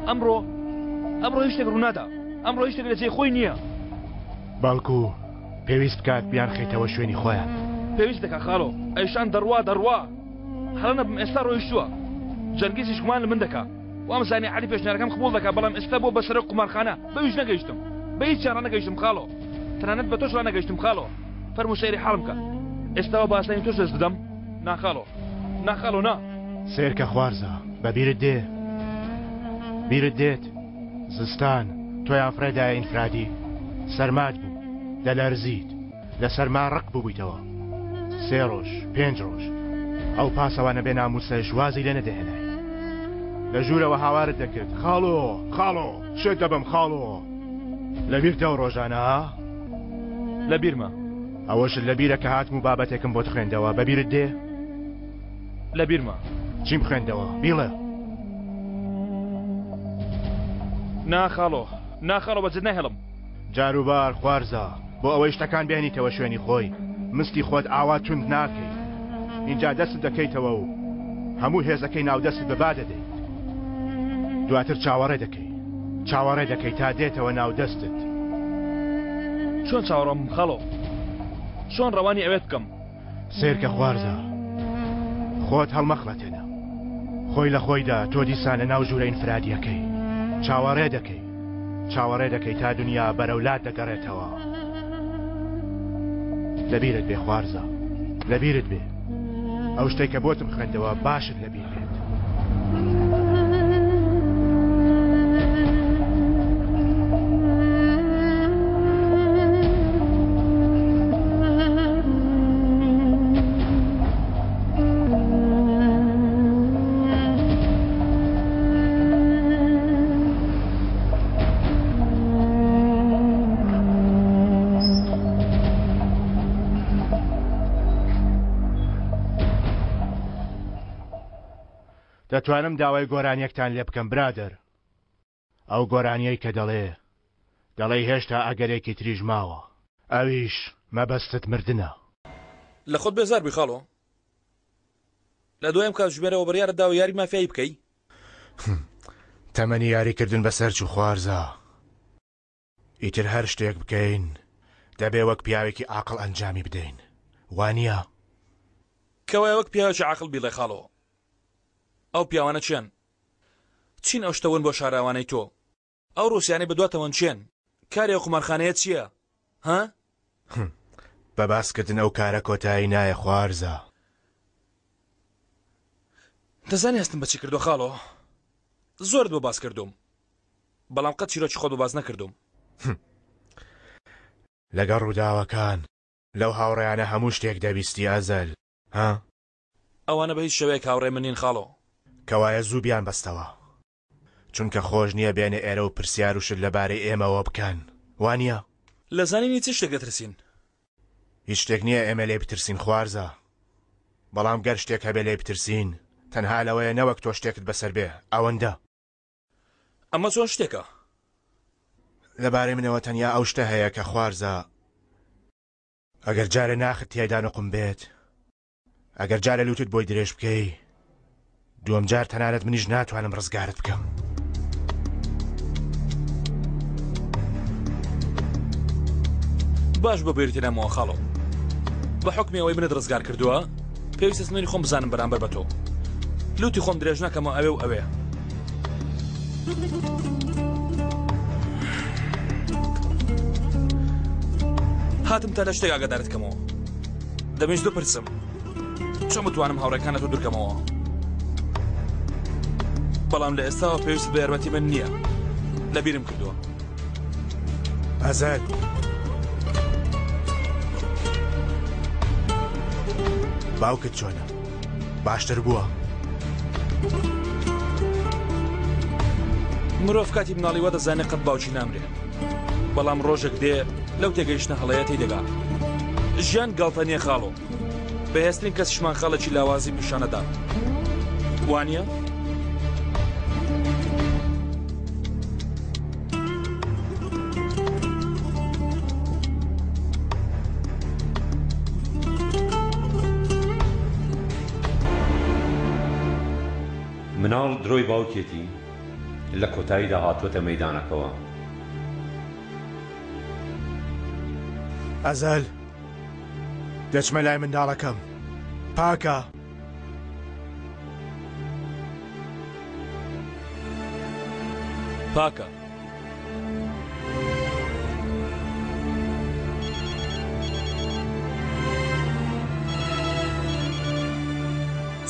Speaker 2: ئەمڕۆ، ئەمڕۆ هیچ شتێک ڕوونادا. ئەمڕۆ هیچ شتێک لە جێی خۆی نییە.
Speaker 1: بەڵکو پێویست بکات بیانخەیتەوە شوێنی خۆیان.
Speaker 2: پێویست دەکا خاڵۆ. ئەیشان دەڕوا، دەڕوا. هەڵە نەبم ئێستا ڕۆیشتووە. جەنگیزیش گومان لە من دەکا. وامزانی عەلی پێشنیارەکەم قبوڵ دەکا بەڵام ئێستا بووە بە سەرۆک قومارخانە. بەویش نەگەیشتم. بە هیچیان ڕانەگەیشتم خاڵۆ. تەنانەت بە تۆش ڕانەگەیشتم خاڵۆ. فەرموو سەیری حاڵم کە. ئێستا وا بە ئاسانی تۆش دەست بدەم؟ نا خاڵۆ. نا خاڵۆ نا.
Speaker 1: سەیرکە خوارزا. بە بیرت دێ؟ بیرت دێت؟ زستان تۆیان فڕێدایە ئینفرادی. سەرمات بوو. دەلەرزیت. لە سەرما ڕەق ببوویتەوە. سێ ڕۆژ، پێنج ڕۆژ. ئەو پاسەوانە بێ نامووسەش وازی لێ نەدەهێنای. لە ژوورەوە هاوارت دەکرد، خاڵۆ! خاڵۆ! شێت دەبم خاڵۆ! لە بیرتە ئەو ڕۆژانە، ها؟
Speaker 2: لە بیرمە.
Speaker 1: ئەوەشت لە بیرە کە هاتم و بابەتێکم بۆت خوێندەوە، بە بیرت دێ؟
Speaker 2: لە بیرمە.
Speaker 1: چیم خوێندەوە؟ بیڵێ.
Speaker 2: نا خاڵۆ، نا خاڵۆ بەجێت ناهێڵم.
Speaker 1: جاروبار خوارزا، بۆ ئەوەی شتەکان بێنیتەوە شوێنی خۆی، مستی خۆت ئاوا توند ناکەی. ئینجا دەستت دەکەیتەوە و هەموو هێزەکەی ناو دەستت بە با دەدەیت. دواتر چاوەڕێ دەکەی. چاوەڕێ دەکەی تا دێتەوە ناو دەستت.
Speaker 2: چۆن چاوەڕوان بم خاڵۆ؟ چۆن ڕەوانی ئەوێت بکەم؟
Speaker 1: سەیرکە خوارزا، خۆت هەڵمەخڵەتێنە. خۆی لە خۆیدا تۆ دیسان لە ناو ژوورە ئینفرادییەکەی. چاوەڕێ دەکەی. چاوەڕێ دەکەی تا دنیا بەرەو لات دەگەڕێتەوە. لەبیرت بێ خوارزا، لەبیرت بێ. ئەو شتەی کە بۆتم خوێندەوە باشت لەبیر بێت. دەتوانم داوای گۆرانیەکتان لێ بکەم برادەر؟ ئەو گۆرانیەی کە دەڵێ دەڵێی هێشتا ئەگەرێکی تریش ماوە ئەویش مەبەستت مردنە.
Speaker 2: لە خۆت بێزار بووی خاڵۆ؟ لە دوای ئەم کاتژمێرەوە بڕیارت داوە یاری مافیایی بکەی؟
Speaker 1: تەمەنی یاریکردن بەسەر چوو خوارزا. ئیتر هەر شتێک بکەین دەبێ وەک پیاوێکی عاقڵ ئەنجامی بدەین وانییە؟
Speaker 2: کەوایە وەک پیاوێکی عاقڵ بیڵێ خاڵۆ. ئەو پیاوانە کێن؟ چین ئەو شتە ون بۆ شاراوانەی تۆ؟ ئەو ڕووسیانەی بەدواتەوەن کێن؟ کاری ئەو قومارخانەیە چییە؟ ها؟
Speaker 1: بە باسکردن ئەو کارە کۆتایی نایە خوارزا.
Speaker 2: دەزانی هەستم بە چی کردووە خاڵۆ؟ زۆرت بۆ باس کردووم بەڵام قەت چیرۆکی خۆت بۆ باس نەکردووم.
Speaker 1: لەگەڵ ڕووداوەکان لەو هاوڕێیانە هەموو شتێک دەبیستی ئەزەل ها؟
Speaker 2: ئەوانە بە هیچ شێوەیەک هاوڕێی من نین خاڵۆ.
Speaker 1: کەوایە زوو بیانبەستەوە چونکە خۆش نییە بێنە ئێرە و پرسیار و شت لەبارەی ئێمەوە بکەن وانییە؟
Speaker 2: لە زانینی چ شتێک دەترسین؟
Speaker 1: هیچ شتێک نییە ئێمە لێی بترسین خوارزا، بەڵام گەر شتێک هەبێ لێی بترسین تەنها لەوەیە نەوەک تۆ شتێکت بەسەر بێ ئەوەندە.
Speaker 2: ئەمە چۆن شتێکە؟
Speaker 1: لەبارەی منەوە تەنیا ئەو شتە هەیە کە خوارزا ئەگەر جارێ ناخت تیایدا نوقم بێت، ئەگەر جارێ لوتت بۆی درێژ بکەی دووەم جار تەنانەت منیش ناتوانم ڕزگارت بکەم.
Speaker 2: باش بۆ بیرت هێنامەوە خاڵۆ بە حوکمی ئەوەی منت ڕزگار کردووە پێویستە سنووری خۆم بزانم بەرامبەر بە تۆ لوتی خۆم درێژ نەکەمەوە ئەوێ و ئەوێ. هاتم تا لە شتێک ئاگادارت کەمەوە دەمەویست بپرسم چۆن بتوانم هاوڕێکان لە تۆ دوورکەمەوە بەڵام لە ئێستاوە پێویست بە یارمەتی من نییە لەبیرم کردووە
Speaker 1: ئازاد باوکت چۆنە باشتر بووە؟
Speaker 2: مرۆڤ کاتی مناڵی وا دەزانێ قەت باوکی نامرێ بەڵام ڕۆژێک دێ لەو تێگەیشتنە هەڵەیە تێی دەگا ژیان گاڵتە نییە خاڵۆ بەهێزترین کەسیشمان خاڵێکی لاوازی پیشانەدا وانە؟
Speaker 3: مناڵ درۆی باوکێتی لە کۆتاییدا هاتووەتە مەیدانەکەوە.
Speaker 1: ئەزەل دەچمە لای منداڵەکەم پاکە.
Speaker 2: پاکە.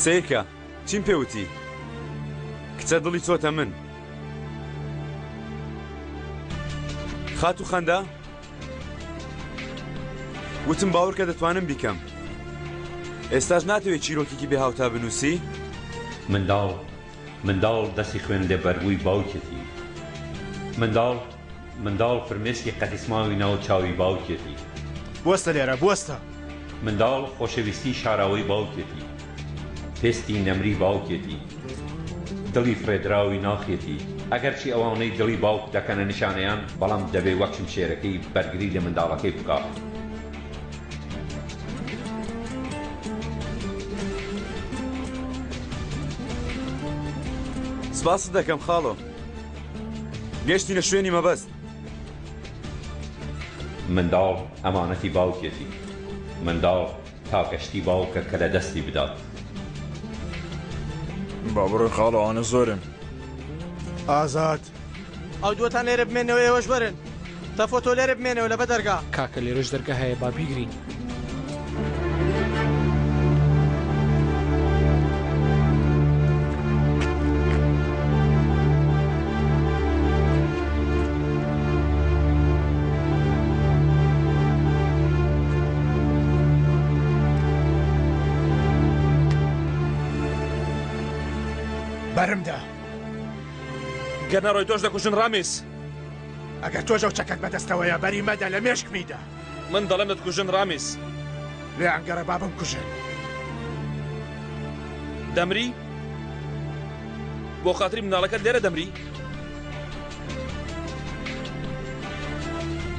Speaker 4: سەیرکە چیم پێ وتی کچە دڵی چۆتە من خاتوو خەندە وتم باوەڕکە دەتوانم بیکەم ئێستاش ناتەوێت چیرۆکێکی بێ هاوتا بنووسی؟
Speaker 3: منداڵ منداڵ دەستی خوێن لێبەربووی باوکیەتی منداڵ منداڵ فرمێسکی قەتیسماوی ناو چاوی باوکیەتی.
Speaker 1: بوەستە لێرە بوەستە.
Speaker 3: منداڵ خۆشەویستی شاراوەی باوکیەتی پێستی نەمری باوکیەتی دڵی فڕێدراوی ناخیەتی ئەگەرچی ئەوانەی دڵی باوک دەکەنە نیشانەیان بەڵام دەبێ وەک شمشێرەکەی بەرگری لە منداڵەکەی بکا.
Speaker 4: سپاست دەکەم خاڵۆ. گەشتینە شوێنی مەبەست.
Speaker 3: منداڵ ئەمانەتی باوکیەتی. منداڵ تاکە شتی باوکە کە لە دەستی بدات.
Speaker 2: با بڕۆین خاڵۆ ئەوانە زۆرن.
Speaker 1: ئازاد.
Speaker 5: ئەو دووەتان لێرە بمێنەوە ئێوەش وەرن. تەفۆ تۆ لێرە بمێنەوە لەبە دەرگا.
Speaker 6: کاکە لێرەش دەرگا هەیە با بیگرین.
Speaker 1: بەرمدا.
Speaker 2: گەر نەڕۆی تۆش دەکوژن ڕامیس.
Speaker 1: ئەگەر تۆش ئەو چەکەت بەدەستەوەیە بەری مەدە لە مێشکمیدا.
Speaker 2: من دەڵێم دەتکوژن ڕامیس.
Speaker 1: لێیان گەڕێ با بمکوژن.
Speaker 2: دەمری؟ بۆ خاتری منداڵەکەت لێرە دەمری؟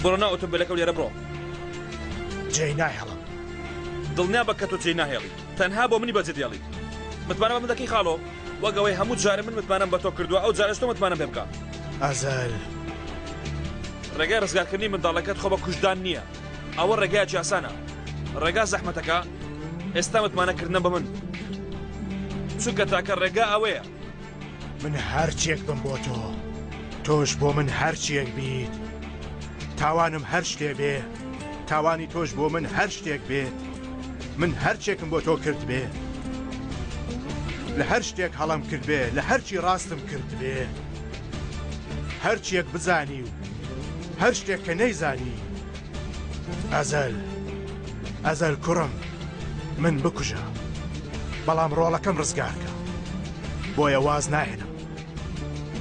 Speaker 2: بڕۆ ناو ئۆتۆمبیلەکە و لێرە بڕۆ.
Speaker 1: جێی ناهێڵم.
Speaker 2: دڵنیا بە کە تۆ جێی ناهێڵیت. تەنها بۆ منی بەجێ دێڵیت. متمانە بە من دەکەی خاڵۆ؟ وەک ئەوەی هەموو جارێ من متمانەم بە تۆ کردووە ئەو جارەش تۆ متمانەم پێ بکە.
Speaker 1: ئەزەل.
Speaker 2: ڕێگای ڕزگارکردنی منداڵەکەت خۆ بە کوشتدان نییە. ئەوە ڕێگایەکی ئاسانە. ڕێگا زەحمەتەکە ئێستا متمانە کردنە بە من. چونکە تاکە ڕێگا ئەوەیە.
Speaker 1: من هەرچیەک بم بۆ تۆ، تۆش بۆ من هەرچیەک بیت. تاوانم هەر شتێ بێ، تاوانی تۆش بۆ من هەر شتێک بێت. من هەرچێکم بۆ تۆ کردبێ، لە هەر شتێک هەڵەم کردبێ، لە هەرچی ڕاستم کردبێ، هەرچیەک بزانی و هەر شتێک کە نەیزانی، ئەزەل، ئەزەل کوڕم، من بکوژە، بەڵام ڕۆڵەکەم ڕزگارکە. بۆیە واز ناهێنم.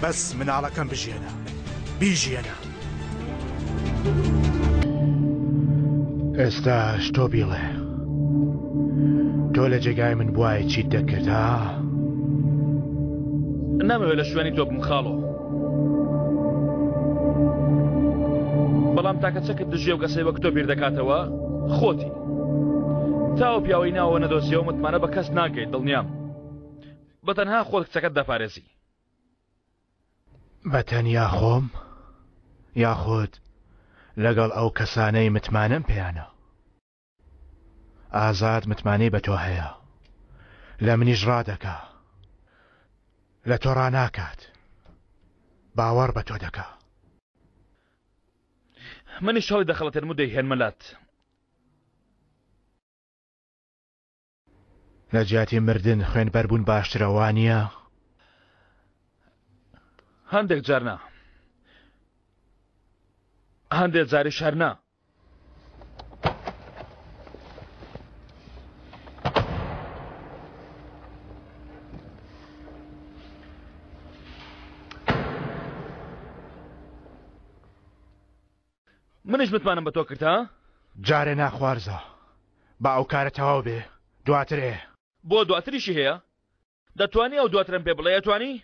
Speaker 1: بەس مناڵەکەم بژیێنە، بیژیێنە. ئێستاش تۆ بیڵێ. تۆ لە جێگای من بوایە چیت دەکرد ها؟
Speaker 2: نامەوێت لە شوێنی تۆ بم خاڵۆ. بەڵام تاکە چەکت دژی ئەو کەسەی وەک تۆ بیر دەکاتەوە خۆتی. تا ئەو پیاوەی ناوەوە نەدۆزیەوە متمانە بە کەس ناکەیت دڵنیام. بە تەنها خۆت کچەکەت دەپارێزی.
Speaker 1: بە تەنیا خۆم یاخود لەگەڵ ئەو کەسانەی متمانەم پێیانە. ئازاد متمانەی بە تۆ هەیە لە منیش ڕادەکا لە تۆ ڕاناکات باوەڕ بە تۆ دەکا.
Speaker 2: منیش هەڵی دەخەڵەتێنم و دەیهێنمە لات.
Speaker 1: لە جیاتی مردن خوێنبەربوون باشترە وانییە؟
Speaker 2: هەندێک جار نا. هەندێک جاریش هەر نا. منیش متمانەم بە تۆ کرد ها؟
Speaker 1: جارێ نا خوارزا با ئەو کارە تەواو بێ دواتر ئێ.
Speaker 2: بۆ دواتریشی هەیە؟ دەتوانی ئەو دواترەم پێ بڵێی ئەتوانی؟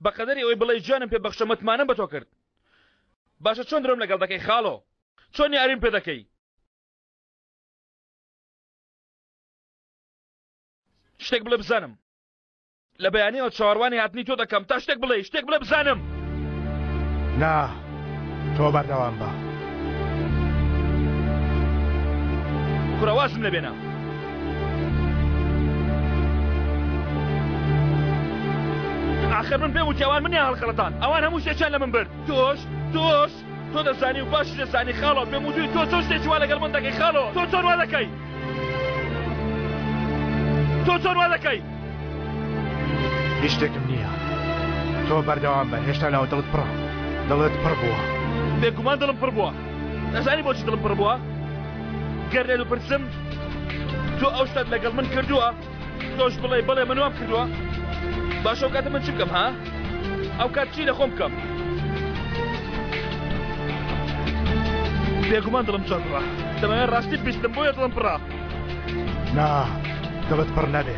Speaker 2: بەقەدەری ئەوەی بڵێی گیانم پێ بەخشە متمانەم بە تۆ کرد. باشە چۆن درۆم لەگەڵ دەکەی خاڵۆ؟ چۆن یاریم پێ دەکەی؟ شتێک بڵێ بزانم. لە بەیانیەوە چاوەڕوانی هاتنی تۆ دەکەم تا شتێک بڵێی شتێک بڵێ بزانم.
Speaker 1: نا تۆ بەردەوام بە.
Speaker 2: کوڕە وازم لێ بێنە. ئاخر من پێم وتی ئەوان منیان هەڵخەڵەتان ئەوان هەموو شتێکیان لە من برد تۆش تۆش تۆ دەزانی و باشی دەزانی خاڵۆ پێم وتوی تۆ چۆن شتێکی وا لەگەڵ من دەکەی خاڵۆ تۆ چۆن وا دەکەی تۆ چۆن وا دەکەی
Speaker 1: هیچ شتێکم نییە تۆ بەردەوام بە هێشتا ناو دڵت پڕە دڵت پڕ بووە
Speaker 2: بێگومان دڵم پڕ بووە دەزانی بۆچی دڵم پڕ بووە گەر لێت بپرسم تۆ ئەو شتەت لەگەڵ من کردووە تۆش بڵێ بڵێ من وام کردووە باشە ئەو کاتە من چی بکەم ها ئەو کات چی لە خۆم بکەم بێگومان دڵم زۆر پڕە دەمەوێت ڕاستی بیستم بۆیە دڵم پڕە
Speaker 1: نا دڵت پڕ نەبێ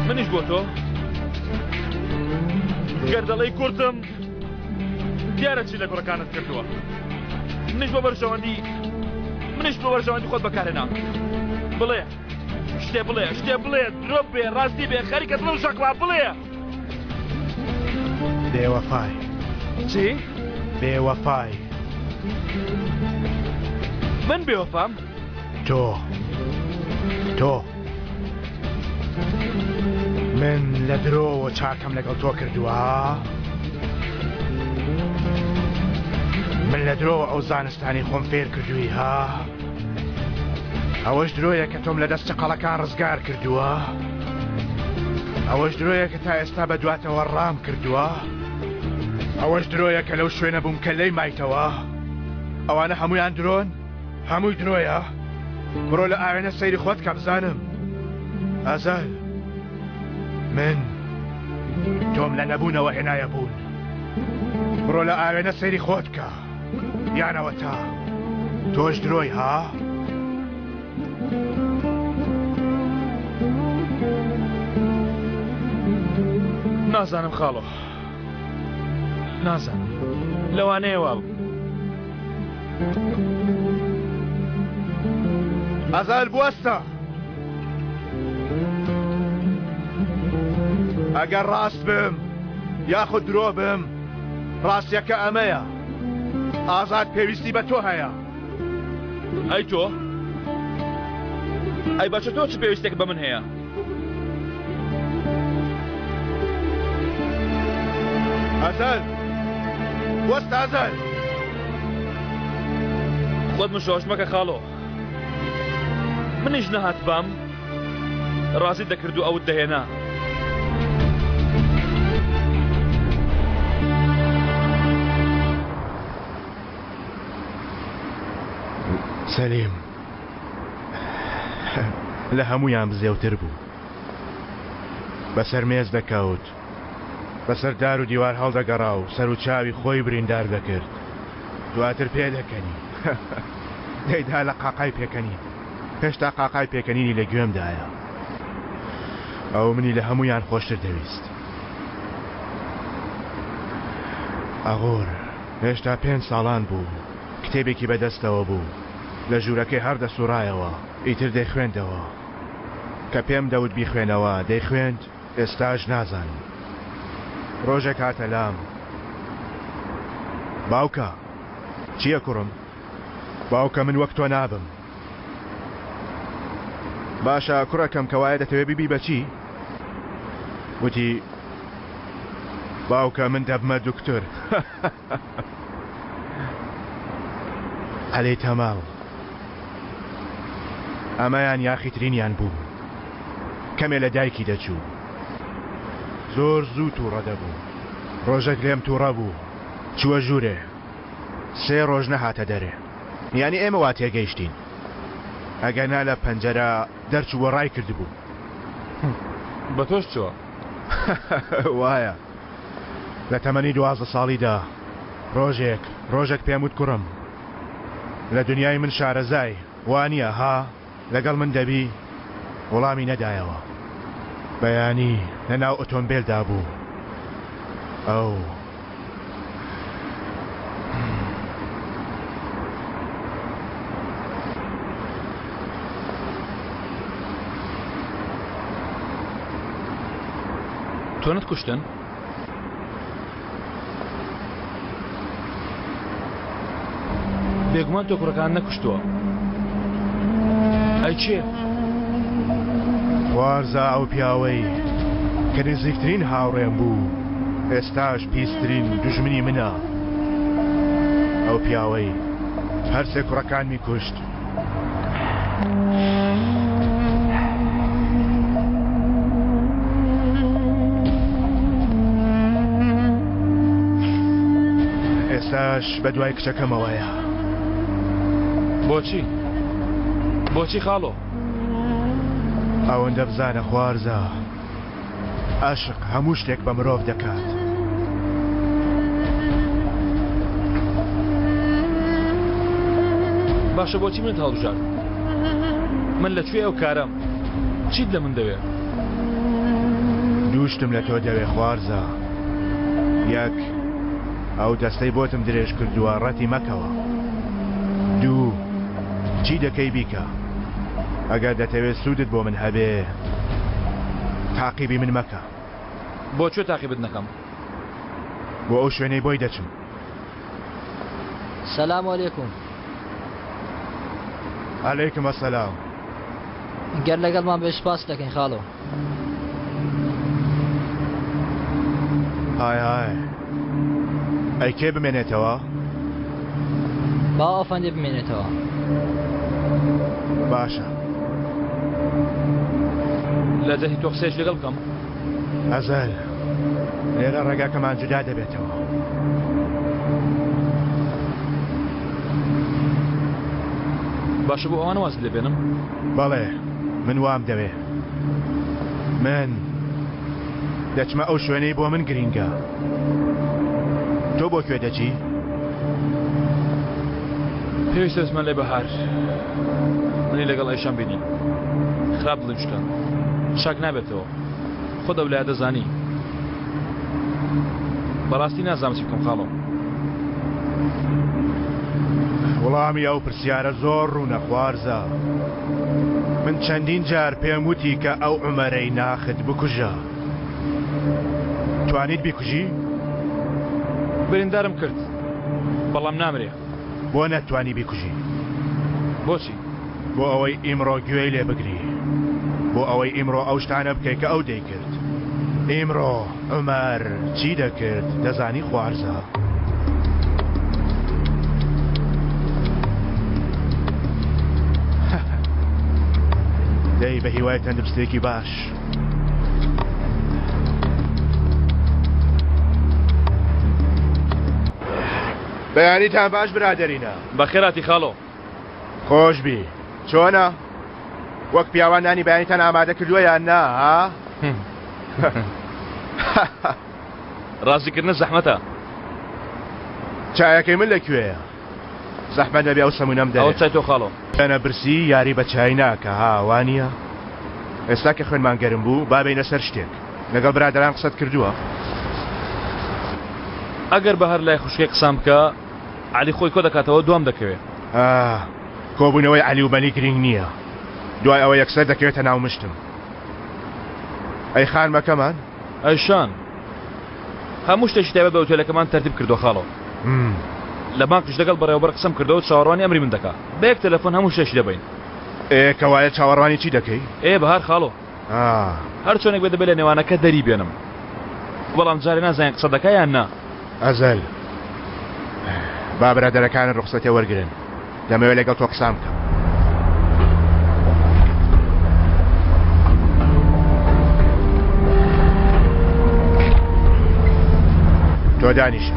Speaker 2: منیش بۆ تۆ گەر دەڵێی کوردم دیارە چی لە کوڕەکانت کردووە منیش بۆ بەرژەوەندی منیش بۆ بەرژەوەندی خۆت بەکارهێنام بڵێ شتێ بڵێ شتێ بڵێ درۆ بێ ڕاستی بێ خەریکە دڵم شەقڵا بڵێ
Speaker 1: بێوەفای
Speaker 2: چی؟
Speaker 1: بێوەفای
Speaker 2: من بێوەفام؟
Speaker 1: تۆ تۆ من لە درۆوە چاکەم لەگەڵ تۆ کردووە من لە درۆوە ئەو زانستانی خۆم فێر کردووی ها ئەوەش درۆیە کە تۆم لە دەست چەقەڵەکان ڕزگار کردووە ئەوەش درۆیە کە تا ئێستا بە دواتەوە ڕام کردووە ئەوەش درۆیە کە لەو شوێنە بووم کە لێی مایتەوە ئەوانە هەمویان درۆن هەمووی درۆیە بڕۆ لە ئاوێنە سەیری خۆت کە بزانم ئەزەل من تۆم لە نەبوونەوە هێنایە بوون بڕۆ لە ئاوێنە سەیری خۆت کە یانەوە تا تۆش درۆی ها؟
Speaker 2: نازانم خاڵۆ نازانم لەوانەیە وابم
Speaker 1: ئەزال بوەستە ئەگەر ڕاست بم یاخود درۆ بم ڕاستیەکە ئەمەیە ئازاد پێویستی بە تۆ هەیە
Speaker 2: ئەی تۆ ئەی باشە تۆ چ پێویستێک بە من هەیە
Speaker 1: ئازاد وەستە ئازاد
Speaker 2: خۆت مشۆش مەکە خاڵۆ منیش نەهاتبام ڕازی دەکرد و ئەوت دەهێنا.
Speaker 1: سەلیم لە هەموویان بزێوتر بوو. بەسەر مێز دەکەوت، بەسەر دار و دیوار هەڵدەگەڕا و سەر و چاوی خۆی بریندار دەکرد. دواتر پێدەکەنی. دەیدا لە قاقای پێکەنین. هێشتا قاقای پێکەنینی لە گوێمدایە. ئەو منی لە هەموویان خۆشتر دەویست. ئاغۆر هێشتا پێنج ساڵان بوو. کتێبێکی بەدەستەوە بوو. لە ژوورەکەی هەڕدەسووڕایەوە. ئیتر دەیخوێندەوە. کە پێم دەوت بیخوێنەوە، دەیخوێند، ئێستاش نازانم. ڕۆژێک هاتە لام. باوکە! چییە کوڕم؟ باوکە من وەک تۆ نابم. باشە کوڕەکەم کەوایە دەتەوێ ببی بە چی؟ وتی، باوکە من دەبمە دوکتور. عەلی تەماو ئەمەیان یاخیترینیان بوو کەمێ لە دایکی دەچوو زۆر زوو تووڕە دەبوو ڕۆژێک لێم تووڕە بوو چووە ژوورێ سێ ڕۆژ نەهاتە دەرێ یانی ئێمە وا تێگەیشتین ئەگەرنا لە پەنجەرە دەرچوو ڕای کردبوو.
Speaker 2: بە تۆش چووە؟
Speaker 1: وایە لە تەمەنی 12 ساڵیدا. ڕۆژێک ڕۆژێک پێم وت کوڕم لە دنیای من شارەزای وانییە ها؟ لەگەڵ من دەبی؟ وڵامی نەدایەوە. بەیانی لە ناو ئۆتۆمبێلدا بوو. ئەو.
Speaker 2: تۆ نەتکوشتن؟ بێگومان تۆ کوڕەکان نەکوشتووە. ئەی کێ؟
Speaker 1: خوارزا ئەو پیاوەی کە نزیکترین هاوڕێم بوو ئێستاش پیسترین دوژمنی منە. ئەو پیاوەی هەرسێ کوڕەکانمی کوشت. ئێستاش بە دوای کچەکەمەوەیە.
Speaker 2: بۆچی؟ بۆچی خاڵۆ؟
Speaker 1: ئەوەندە بزانە خوارزا ئەشق هەموو شتێک بە مرۆڤ دەکات.
Speaker 2: باشە بۆچی منت هەڵبژارد؟ من لە کوێ ئەو کارەم؟ چیت لە من دەوێ؟
Speaker 1: دوو شتم لە تۆ دەوێ خوارزا. یەک، ئەو دەستەی بۆتم درێژ کردووە ڕەتی مەکەوە. دوو، چی دەکەی بیکە. ئەگەر دەتەوێ سوودت بۆ من هەبێ تاقیبی من مەکە.
Speaker 2: بۆ کوێ تاقیبت نەکەم؟
Speaker 1: بۆ ئەو شوێنەی بۆی دەچم.
Speaker 7: سلام علیکم.
Speaker 1: علیکم السلام.
Speaker 7: گەر لەگەڵمان بێ سوپاست دەکەین خاڵۆ.
Speaker 1: های های ئەی کێ بمێنێتەوە؟
Speaker 7: با ئەفەندی بمێنێتەوە.
Speaker 1: باشە.
Speaker 2: لە جەهی تۆ قسەیەک لەگەڵ بکەم؟
Speaker 1: ئەزەل لێرە ڕێگاکەمان جودا دەبێتەوە.
Speaker 2: باشە بۆ ئەوانە وازت لێ بێنم؟
Speaker 1: بەڵێ من وام دەوێ. من دەچمە ئەو شوێنەی بۆ من گرینگە. تۆ بۆ کوێ دەچی؟
Speaker 2: پێویستە بچمە لای بەهار. منی لەگەڵ ئەیشان بینی. خراپ دڵیم شکاند. چاک نابێتەوە. خۆت ئەو لایە دەزانی. بەڕاستی نازانم چی بکەم خاڵۆ.
Speaker 1: وڵامی ئەو پرسیارە زۆر ڕوونە خوارزا. من چەندین جار پێم وتی کە ئەو عومەرەی ناخت بکوژە. توانیت بیکوژی؟
Speaker 2: بریندارم کرد بەڵام نامرێ.
Speaker 1: بۆ نەتتوانی بیکوژی؟
Speaker 2: بۆچی؟
Speaker 1: بۆ ئەوەی ئیمڕۆ گوێی لێ بگری. بۆ ئەوەی ئیمڕۆ ئەو شتانە بکەی کە ئەو دەیکرد. ئیمڕۆ عومەر چی دەکرد دەزانی خوارزا؟ دەی بە هیوای تەندروستییەکی باش. بەیانیتان باش برادەرینە.
Speaker 2: بەخێرهاتی خاڵۆ.
Speaker 1: خۆش بی چۆنە؟ وەک پیاوان نانی بەیانیتان ئامادە کردووە یان نا ها؟
Speaker 2: ڕازیکردنە زەحمەتە.
Speaker 1: چایەکەی من لە کوێیە؟ زەحمەت نەبێ ئەو سەمونەم دەرێ.
Speaker 2: ئەوە چای تۆ خاڵۆ.
Speaker 1: خوێنە برسی یاری بە چای ناکا ها وانیە؟ ئێستا کە خوێنمان گەرم بوو با بێینە سەر شتێک. لەگەڵ برادەران قسەت کردووە؟
Speaker 2: ئەگەر بەهار لای خوشکەی قسان بکا عەلی خۆی کۆ دەکاتەوە دوام دەکەوێ.
Speaker 1: ئاه کۆبوونەوەی عەلی و مەلی گرینگ نییە دوای ئەوە یەکسەر دەکەوێتە ناو مشتم. ئەی خانمەکەمان؟
Speaker 2: ئەیشان هەموو شتێکی تایبەت بە ئوتێلەکەمان تەرتیب کردووە خاڵۆ. لە بانقیش لەگەڵ بەڕێوەبەر قسەم کردەوە چاوەڕوانی ئەمری من دەکا. بە یەک تەلەفۆن هەموو شتێکی دەبەین.
Speaker 1: ئێ کەوایە چاوەڕوانی چی دەکەی؟
Speaker 2: ئێ بەهار خاڵۆ. هەر چۆنێک بێ دەبێ لە نێوانەکە دەری بێنم. بەڵام جارێ نازانین قسە دەکا یان نا.
Speaker 1: ئەزەل با برادەرەکانت ڕوخسەتێ وەرگرن دەمەوێ لەگەڵ تۆ قسان بکەم. تۆ دانیشە.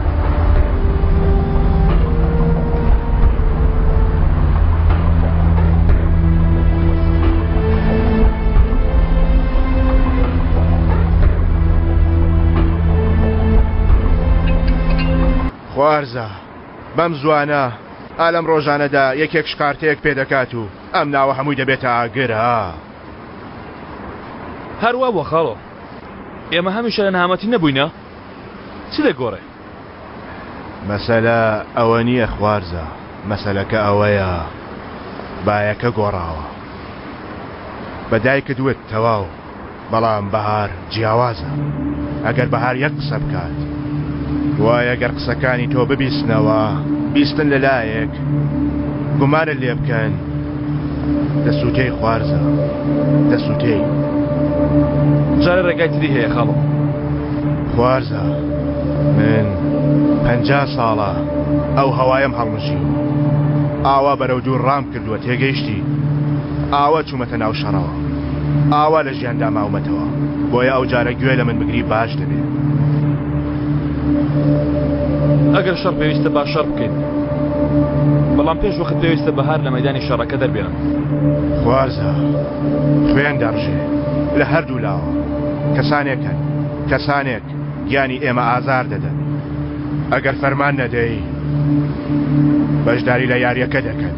Speaker 1: خوارزا، بەم زووانە، ئا لەم ڕۆژانەدا یەکێک شقارتەیەک پێ دەکات و ئەم ناوە هەمووی دەبێتە ئاگر، ها.
Speaker 2: هەر وا بووە خاڵۆ. ئێمە هەمیشە لە نەهامەتی نەبووینە؟ چ دەگۆڕێ؟
Speaker 1: مەسەلە ئەوە نییە خوارزا، مەسەلەکە ئەوەیە بایەکە گۆڕاوە. بە دایکت وت تەواو، بەڵام بەهار جیاوازە. ئەگەر بەهار یەک قسە بکات، وایە گەر قسەکانی تۆ ببیستنەوە، بیستن لە لایەک، گومانت لێ بکەن، دەسووتێی خوارزا، دەسووتێی.
Speaker 2: جارێ ڕێگای تری هەیە خاڵۆ.
Speaker 1: خوارزا، من 50 ساڵە ئەو هەوایەم هەڵمژیوە. ئاوا بەرەو دوور ڕام کردووە تێگەیشتی؟ ئاوا چوومەتە ناو شەڕەوە. ئاوا لە ژیاندا ماومەتەوە. بۆیە ئەو جارە گوێ لە من بگری باش دەبێ.
Speaker 2: ئەگەر شەڕ پێویستە با شەڕ بکەین. بەڵام پێش وەخت پێویستە بەهار لە مەیدانی شەڕەکە دەربێنم.
Speaker 1: خوارزا، خوێن دەڕژێ. لە هەردوو لاوە. کەسانێک هەن. کەسانێک گیانی ئێمە ئازار دەدەن. ئەگەر فەرمان نەدەی، بەشداری لە یارییەکە دەکەن.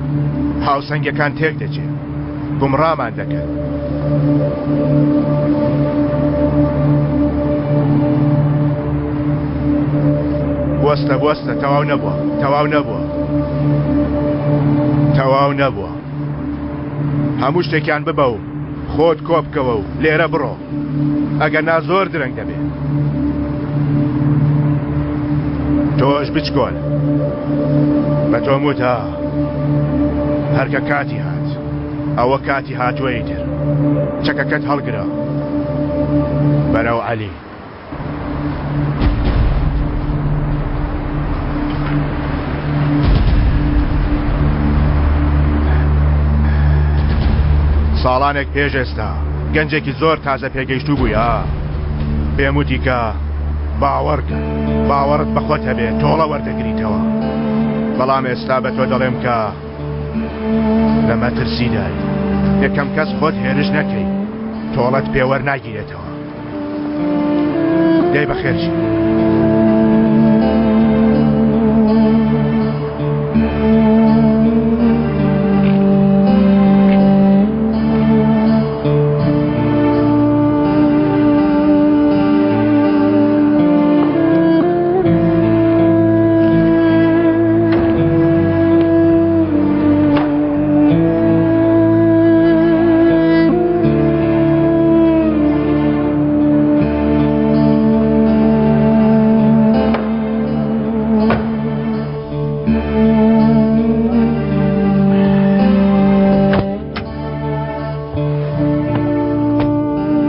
Speaker 1: هاوسەنگیەکان تێک دەچێ. گومڕامان دەکەن. بوەستە بوەستە تەواو نەبووە تەواو نەبووە تەواو نەبووە هەموو شتێکیان ببە و خۆت کۆ بکەوە و لێرە بڕۆ ئەگەر نا زۆر درەنگ دەبێ تۆش بچکۆل بە تۆم وت ها هەرکە کاتی هات ئەوە کاتی هاتووە ئیتر چەکەکەت هەڵگرە بەرەو عەلی. ساڵانێک پێش ئێستا گەنجێکی زۆر تازە پێگەیشتوو بووی ها پێم وتی کە باوەڕکە باوەڕت بە خۆت هەبێ تۆڵە وەردەگریتەوە بەڵام ئێستا بە تۆ دەڵێم کە لە مەترسیدای یەکەم کەس خۆت هێرش نەکەی تۆڵەت پێوەرناگیرێتەوە. دەی بەخێرچی.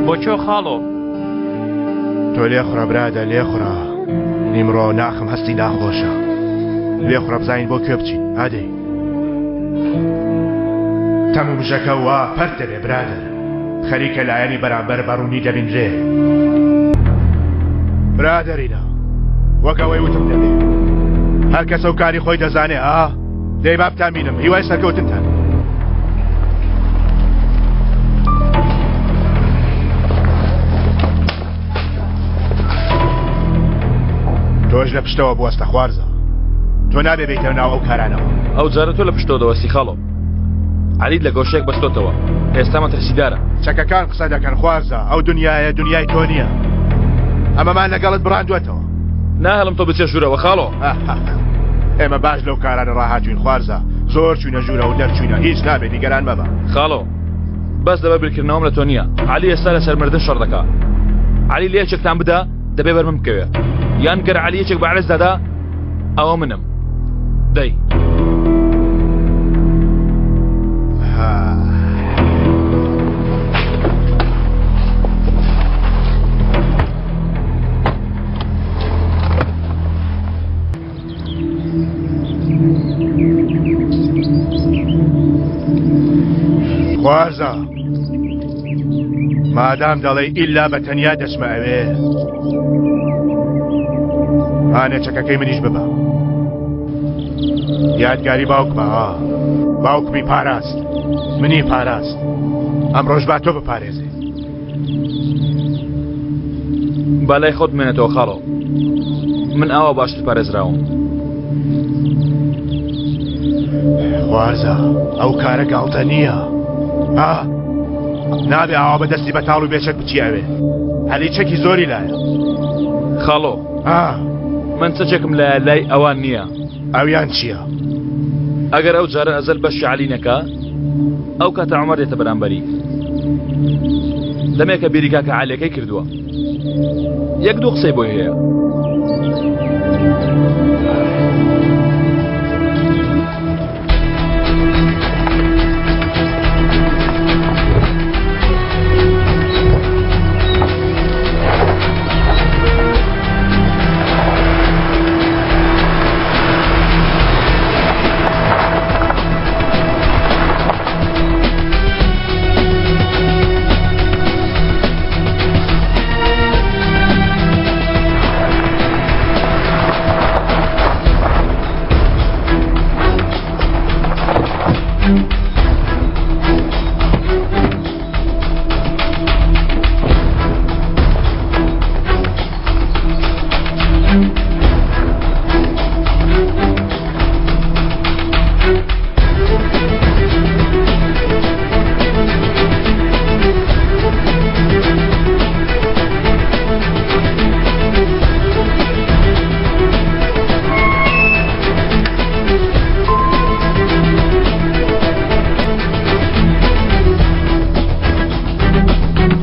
Speaker 8: بۆ کوێ خاڵۆ؟
Speaker 1: تۆ لێخوڕە برادە لێخوڕە نیمڕۆ ناخم هەستی ناخۆشە لێخوڕە بزانین بۆ کوێ بچین ئادەی تەم و مژەکە وا پەرت دەبێ برادەر خەریکە لایەنی بەرامبەر بە ڕوونی دەبینرێ برادەرینا وەک ئەوەی وتم دەبێ هەر کەسە و کاری خۆی دەزانێ ئا دەی با بتانبینم هیوای سەرکەوتنتان. تۆش لە پشتەوە بوەستە خوارزە تۆ نابێ بێیتە ناو ئەو کارانەوە.
Speaker 2: ئەو جارە تۆ لە پشتەوە دەوەستی خاڵۆ. عەلیت لە گۆشەیەک بەستۆتەوە ئێستا مەترسیدارە.
Speaker 1: چەکەکان قسە دەکەن خوارزە ئەو دنیایە دنیای تۆ نییە ئەمەمان لەگەڵت بڕاندووەتەوە.
Speaker 2: ناهێڵم تۆ بچیە ژوورەوە خاڵۆ.
Speaker 1: ئێمە باش لەو کارانە ڕاهاتووین خوارزە زۆر چووینە ژوورەوە و دەرچووینە هیچ نابێ نیگەران مەبە.
Speaker 2: خاڵۆ بەس لەبەر بیرکردنەوەم لە تۆ نییە عەلی ئێستا لەسەر مردن شەڕ دەکا عەلی لە یەکێکتان بدا دەبێ بەر من بکەوێ یان گەر عەلی یەکێک بە عەرز دادا ئەوە منم دەی.
Speaker 1: خوارزا مادام دەڵێی ئیلا بە تەنیا دەچمە ئەوێ هانێ چەکەکەی منیش ببە یادگاری باوکمە ها باوکمی پاراست منی پاراست ئەمڕۆژ با تۆ بپارێزێ
Speaker 2: با لای خۆت بمێنێتەوە خاڵۆ من ئاوا باشتر پارێزراوم.
Speaker 1: خوارزا ئەو کارە گاڵتە نییە ها نابێ ئاوا بە دەستی بەتاڵ و بێچەک بچی ئەوێ هەلی چەکی زۆری لایە
Speaker 2: خاڵۆ
Speaker 1: ها
Speaker 2: من چەکێکم لایە لای ئەوان نییە
Speaker 1: ئەویان چییە؟
Speaker 2: ئەگەر ئەو جارە ئەزەل بەشی عەلی نەکا ئەو کاتە عومەر دێتە بەرامبەری دەمێکە بیری کاکە عەلیەکەی کردووە یەک دوو قسەی بۆی هەیە.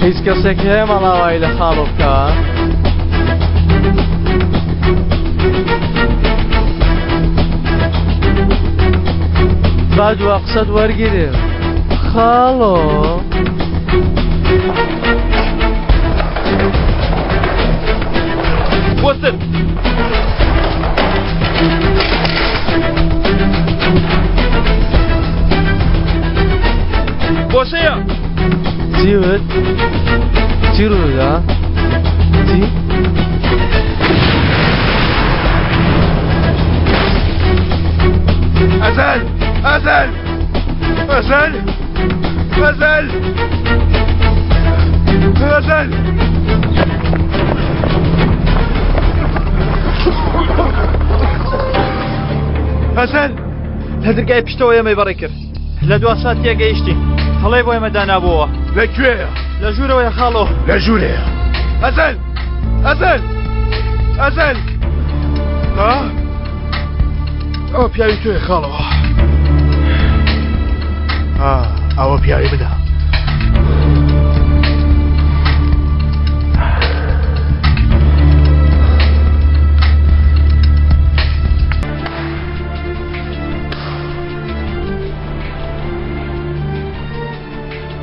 Speaker 5: هیچ کەسێک هەیە ماڵاوایی لە خاڵۆ بکا؟ با دوا قسەت وەرگرم خاڵۆ.
Speaker 2: وەستن! بۆسەیە!
Speaker 5: چی وت؟ چی ڕوودا؟ چی؟
Speaker 1: ئەزەل! ئەزەل! ئەزەل! ئەزەل! ئەزەل! ئەزەل!
Speaker 5: لە درگای پشتەوە ئێمەی بەڕێ کرد. لە دوا سات تێگەیشتین. تەڵەی بۆ ئێمە دانابۆوە.
Speaker 1: لە کوێیە؟
Speaker 5: لە ژوورەوەیە خاڵۆ.
Speaker 1: لە ژوورەیە. ئەزەل! ئەزەل! ئەزەل! ها؟ ئەوە پیاوی تۆیە خاڵۆ. ئا، ئەوە پیاوی منە.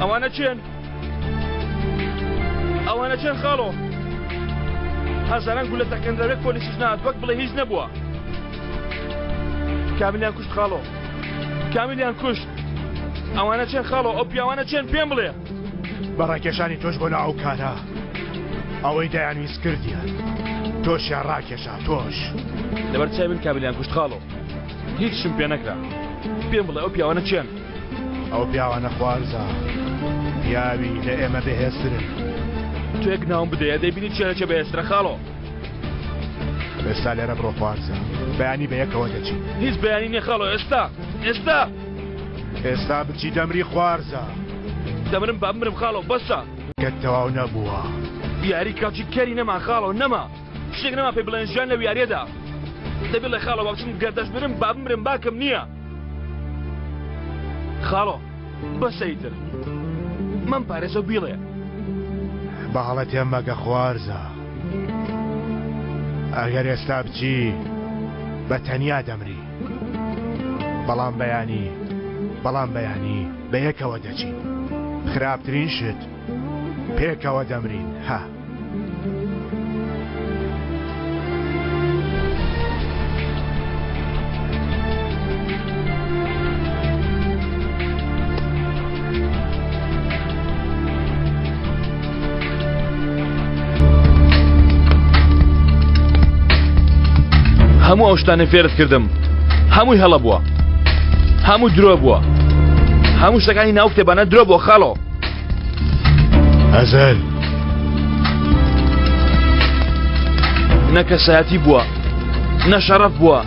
Speaker 2: ئەوانە کێن؟ ئەوانە کێن خاڵۆ؟ هەزاران گولە تەقێنراوێک پۆلیسیش نهات وەک بڵێ هیچ نەبووە. کامیلیان کوشت خاڵۆ. کامیلیان کوشت. ئەوانە کێن خاڵۆ؟ ئەو پیاوانە کێن پێم بڵێ.
Speaker 1: بە ڕاکێشانی تۆش بۆ ناو ئەو کارە ئەوەی دەیانویست کردیان. تۆشیان ڕاکێشا تۆش.
Speaker 2: لەبەر چاوی من کامیلیان کوشت خاڵۆ. هیچشم پێ نەکرا. پێم بڵێ ئەو پیاوانە کێن؟
Speaker 1: ئەو پیاوانە خوارزا پیاوی لە ئێمە بەهێزترن.
Speaker 2: تۆ یەک ناوم بدەیە دەیبینی کێ لە کێ بەهێزترە خاڵۆ.
Speaker 1: ئێستا لێرە بڕۆ خوارزا بەیانی بە یەکەوە دەچین.
Speaker 2: هیچ بەیانی نیە خاڵۆ ئێستا ئێستا.
Speaker 1: ئێستا بچی دەمری خوارزا.
Speaker 2: دەمرم با بمرم خاڵۆ بەسە.
Speaker 1: کەت تەواو نەبووە.
Speaker 2: یاری کەڵکی کەری نەما خاڵۆ نەما. شتێک نەما پێی بڵێن ژیان لەو یاریەدا. دە بڵێ خاڵۆ با بچم گەردەش مرم با بمرم باکم نییە. خاڵۆ بەسە ئیتر مەم پارێزە و بیڵێ.
Speaker 1: بە هەڵە تێم مەگە خوارزا. ئەگەر ئێستا بچی بە تەنیا دەمری. بەڵام بەیانی بەڵام بەیانی بە یەکەوە دەچین. خراپترین شت پێکەوە دەمرین ها.
Speaker 2: هەموو ئەو شتانەی فێرت کردم هەمووی هەڵە بووە هەموو درۆ بووە هەموو شتەکانی ناو کتێبانە درۆ بۆ خاڵۆ
Speaker 1: ئەزەل.
Speaker 2: نە کەسایەتی بووە نە شەڕەف بووە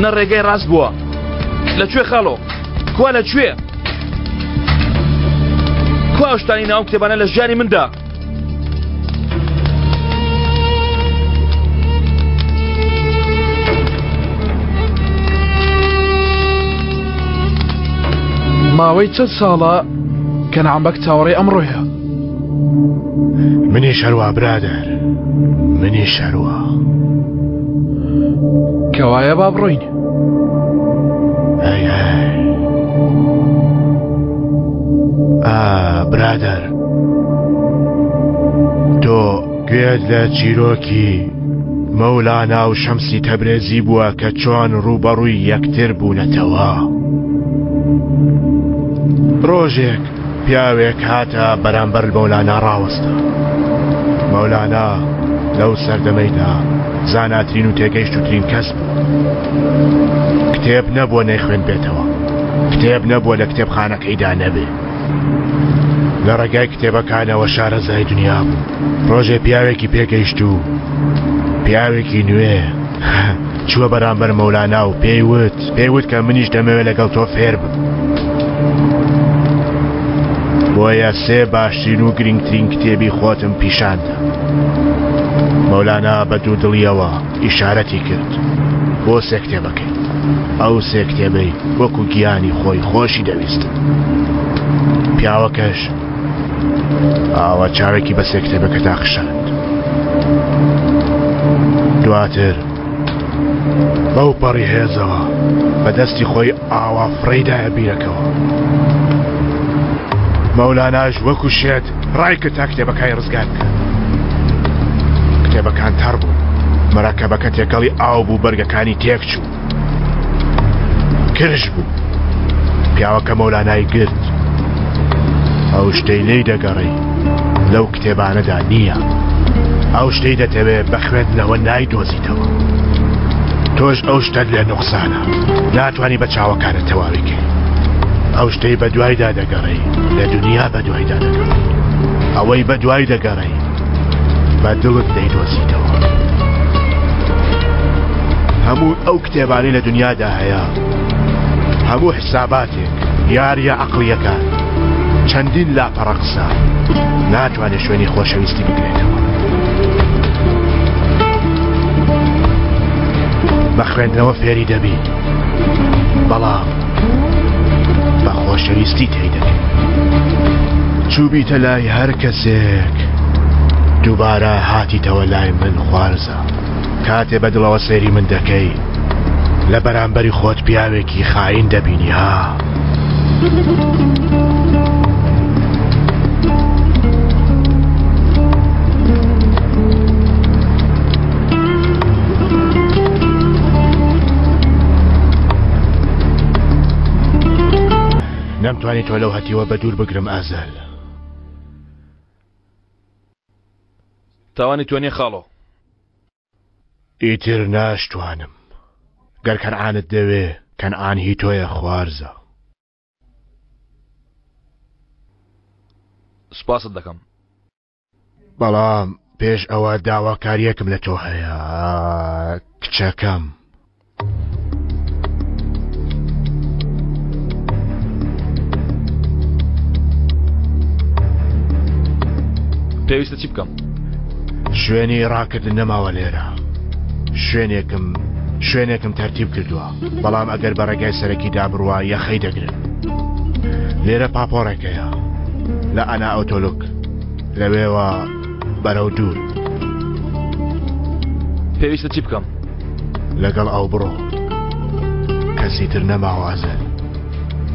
Speaker 2: نە ڕێگای ڕاست بووە. لە کوێ خاڵۆ؟ کوا لە کوێ؟ کوا ئەو شتانەی ناو کتێبانە لە ژیانی مندا؟
Speaker 9: ماوەی چەند ساڵە کەنعان بەگ چاوەڕێی ئەمڕۆیە.
Speaker 1: منیش هەروا برادەر منیش هەروا.
Speaker 9: کەوایە با بڕۆین.
Speaker 1: ئەی ئەی. ئا برادەر تۆ گوێت لە چیرۆکی مەولانا و شەمسی تەبرێزی بووە کە چۆن ڕووبەڕووی یەکتر بوونەتەوە. ڕۆژێک پیاوێک هاتە بەرامبەر مەولانا ڕاوەستا. مەولانا لەو سەردەمەیدا زاناترین و تێگەیشتووترین کەس بوو. کتێب نەبووە نەیخوێندبێتەوە، کتێب نەبووە لە کتێبخانەکەیدا نەبێ. لە ڕێگای کتێبەکانەوە شارەزای دنیا بوو. ڕۆژێ پیاوێکی پێگەیشت و پیاوێکی نوێ چووە بەرامبەر مەولانا و پێی وت پێی وت کە منیش دەمەوێت لەگەڵ تۆ فێر بم. بۆیە سێ باشترین و گرنگترین کتێبی خۆتم پیشاندا. مەولانا بە دوودڵیەوە ئیشارەتی کرد بۆ سێ کتێبەکەی. ئەو سێ کتێبەی وەکو گیانی خۆی خۆشی دەویستن. پیاوەکەش ئاوا چاوێکی بە سێ کتێبەکەدا خشاند. دواتر بەو پەڕی هێزەوە بە دەستی خۆی ئاوا فڕێی دایە بیرەکەوە. مەولاناش وەکو شێت ڕای کرد تا کتێبەکانی ڕزگار بکات. کتێبەکان تەڕ بوون، مەرەکەبەکە تێکەڵی ئاو بوو، بەرگەکانی تێکچوو، کرژ بوو. پیاوەکە مەولانای گرت. ئەو شتەی لێی دەگەڕێی لەو کتێبانەدا نییە. ئەو شتەی دەتەوێ بە خوێندنەوە نایدۆزیتەوە. تۆش ئەو شتەت لێ نوقسانە، ناتوانی بە چاوەکانت تەواوی کەی. ئەو شتەی بە دوایدا دەگەڕێی لە دنیا بە دوایدا دەگەڕێی. ئەوەی بە دوای دەگەڕێی بە دڵت دەیدۆزیتەوە. هەموو ئەو کتێبانەی لە دنیادا هەیە، هەموو حساباتێک، یارییە عەقڵییەکان، چەندین لاپەڕە قسە، ناتوانێت شوێنی خۆشەویستی بگرێتەوە. بە خوێندنەوە فێری دەبی، بەڵام بە خۆشەویستی تێی دەگەی. چووبیتە لای هەر کەسێک، دووبارە هاتیتەوە لای من خوارزا. کاتێ بە دڵەوە سەیری من دەکەی لە بەرامبەری خۆت پیاوێکی خاین دەبینی ها. نەمتوانی تۆ لەو هەتیوە بە دوور بگرم ئازەل.
Speaker 2: تاوانی تۆ نیە خاڵۆ.
Speaker 1: ئیتر ناشتوانم. گەر کەنعانت دەوێ کەنعان هی تۆیە خوارزا.
Speaker 2: سوپاست دەکەم.
Speaker 1: بەڵام پێش ئەوە داواکاریەکم لە تۆ هەیە کچەکەم.
Speaker 2: پێویستە چی بکەم؟
Speaker 1: شوێنی ڕاکردن نەماوە لێرە شوێنێکم شوێنێکم تەرتیب کردووە بەڵام ئەگەر بە ڕێگای سەرەکیدا بڕوا یەخەی دەگرن لێرە پاپۆڕێکەیە لە ئەنا ئۆتۆلوک لەوێوە بەرەو دوور.
Speaker 2: پێویستە چی بکەم؟
Speaker 1: لەگەڵ ئەو بڕۆ. کەسی تر نەماوە ئەزەل.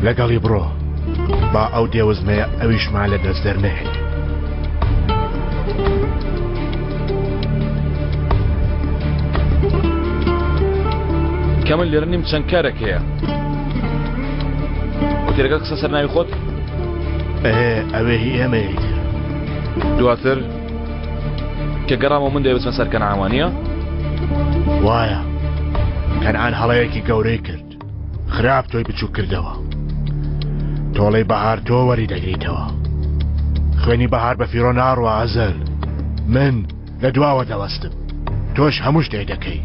Speaker 1: لەگەڵی بڕۆ. با ئەو دێوزمەیە ئەویشمان لە دەست دەرنەهێنێ.
Speaker 2: کە من لێرە نیم چەند کارێک هەیە. ئوتێلەکە قسە سەر ناوی خۆت؟
Speaker 1: ئێ ئەوێ هی ئێمەیە ئیتر.
Speaker 2: دواتر کە گەڕامەوە من دەیە بچمە سەر کەنعان وانییە؟
Speaker 1: وایە کەنعان هەڵەیەکی گەورەی کرد خراپ تۆی بچوک کردەوە تۆڵەی بەهار تۆ وەری دەگریتەوە خوێنی بەهار بە فیڕۆ ناڕوا ئەزەل من لە دواوە دەوەستم تۆش هەموو شتێک دەکەی.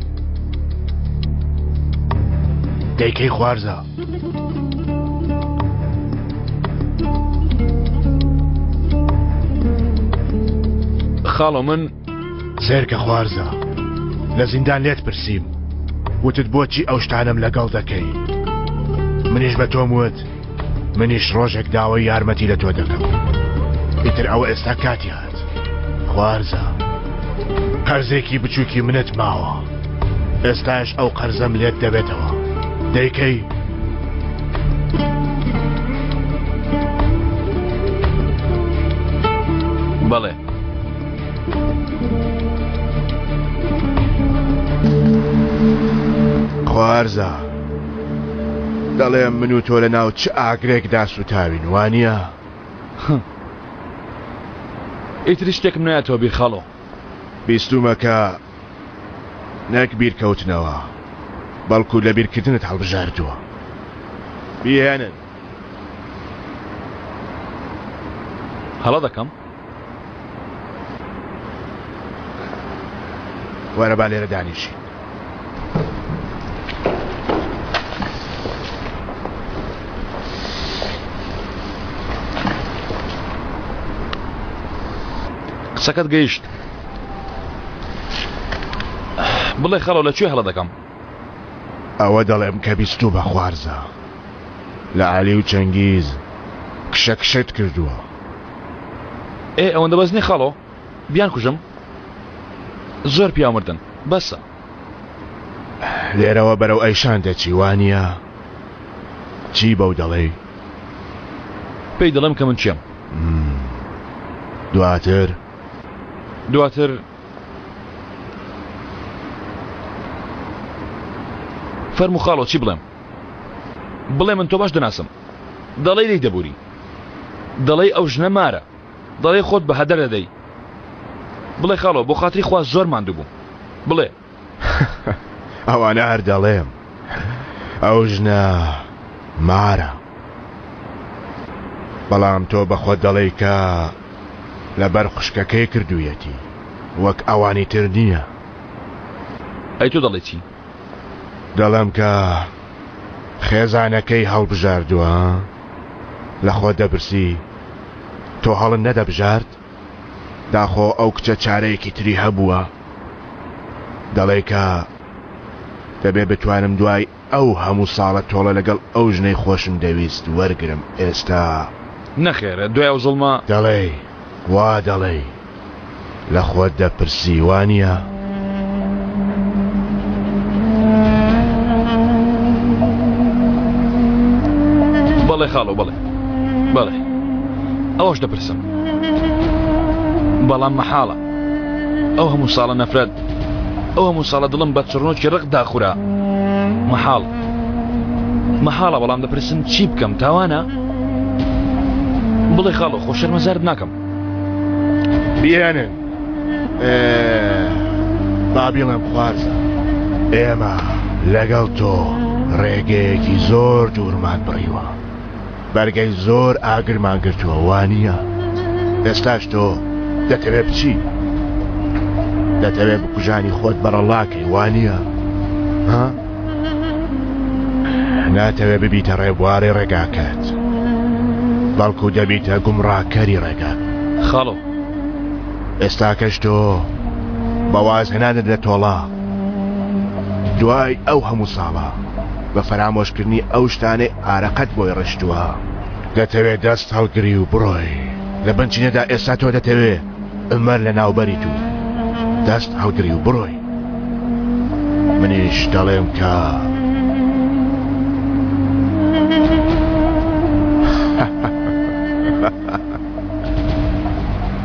Speaker 1: دەیکەی خوارزا؟
Speaker 2: خاڵۆ من
Speaker 1: سێرکە خوارزا لە زیندان لێت پرسیم وتت بۆچی ئەو شتانەم لەگەڵ دەکەی منیش بە تۆم وت منیش ڕۆژێک داوای یارمەتی لە تۆ دەکەم ئیتر ئەوە ئێستا کاتی هات خوارزا قەرزێکی بچووکی منت ماوە ئێستاش ئەو قەرزەم لێت دەبێتەوە دەیکەی
Speaker 2: بەڵێ
Speaker 1: خوارزا دەڵێم من و تۆ لە ناو چ ئاگرێکدا سوتاوین وانە؟
Speaker 2: ئیتر شتێکم نایەتەوە بیر خاڵۆ.
Speaker 1: بیستومە کە نەک بیرکەوتنەوە بەڵکو لەبیرکردنت هەڵبژاردووە. بیهێنن.
Speaker 2: هەڵە دەکەم؟
Speaker 1: وەرە با لێرە دانیشین.
Speaker 2: قسەکەت گەیشت. بڵێ خەڵۆ لە کوێ هەڵە دەکەم؟
Speaker 1: ئەوە دەڵێم کە بیستوومە خوارزا لە عەلی و چەنگیز کشە کشت کردووە.
Speaker 2: ئێ ئەوەندە بەس نیە خاڵۆ بیان کوژم زۆر پیاو مردن بەسە.
Speaker 1: لێرەوە بەرەو ئەیشان دەچی وانیە؟ چی بەو دەڵێی؟
Speaker 2: پێی دەڵێم کە من کێم.
Speaker 1: دواتر؟
Speaker 2: دواتر فەرموو خاڵۆ چی بڵێم؟ بڵێ من تۆ باش دەناسم دەڵێی لێی دەبوری دەڵێی ئەو ژنە مارە دەڵێی خۆت بە هەدەر دەدەی بڵێ خاڵۆ بۆ خاتری خوا زۆر ماندوو بووم بڵێ.
Speaker 1: ئەوانە هەر دەڵێم ئەو ژنە مارە بەڵام تۆ بە خۆت دەڵێی کە لەبەر خوشکەکەی کردوویەتی وەک ئەوانی تر نییە.
Speaker 2: ئەی تۆ دەڵێی چی؟
Speaker 1: دەڵێم کە خێزانەکەی هەڵبژاردووە لە خۆت دەپرسی تۆ هەڵت نەدەبژارد؟ داخۆ ئەو کچە چارەیەکی تری هەبووە؟ دەڵێی کە دەبێ بتوانم دوای ئەو هەموو ساڵە تۆڵە لەگەڵ ئەو ژنەی خۆشم دەویست وەرگرم ئێستا.
Speaker 2: نەخێر دوای ئەو زوڵمە.
Speaker 1: دەڵێی وا دەڵێی لە خۆت دەپرسی وانیە؟
Speaker 2: بەڵێ خاڵۆ بەڵێ بەڵێ ئەوەش دەپرسم بەڵام مەحاڵە ئەو هەموو ساڵە نەفرەت ئەو هەموو ساڵە دڵم بە چڕنۆکی ڕق داخورا مەحاڵ مەحاڵە بەڵام دەپرسم چی بکەم تاوانە بڵێ خاڵۆ خۆ شەرمەزارت ناکەم
Speaker 1: بیێنن با بیڵێم خوارزا ئێمە لەگەڵ تۆ ڕێگەیەکی زۆر دوورمان بڕیوە بەرگەی زۆر ئاگرمان گرتووە وانییە؟ ئێستاش تۆ دەتەوێ بچی؟ دەتەوێ بکوژانی خۆت بەڕەڵاکەی وانییە؟ ها؟ ناتەوێ ببیتە ڕێبواری ڕێگاکەت بەڵکو دەبیتە گومڕاکەری ڕێگات.
Speaker 2: خاڵۆ.
Speaker 1: ئێستاکەش تۆ بە وازهێنانت لە تۆڵە دوای ئەو هەموو ساڵە بە فەرامۆشکردنی ئەو شتانەی ئارەقەت بۆی ڕشتووە دەتەوێ دەست هەڵگری و بڕۆی لە بنچینەدا ئێستا تۆ دەتەوێ عومەر لەناوبەریت و دەست هەڵگری و بڕۆی منیش دەڵێم کە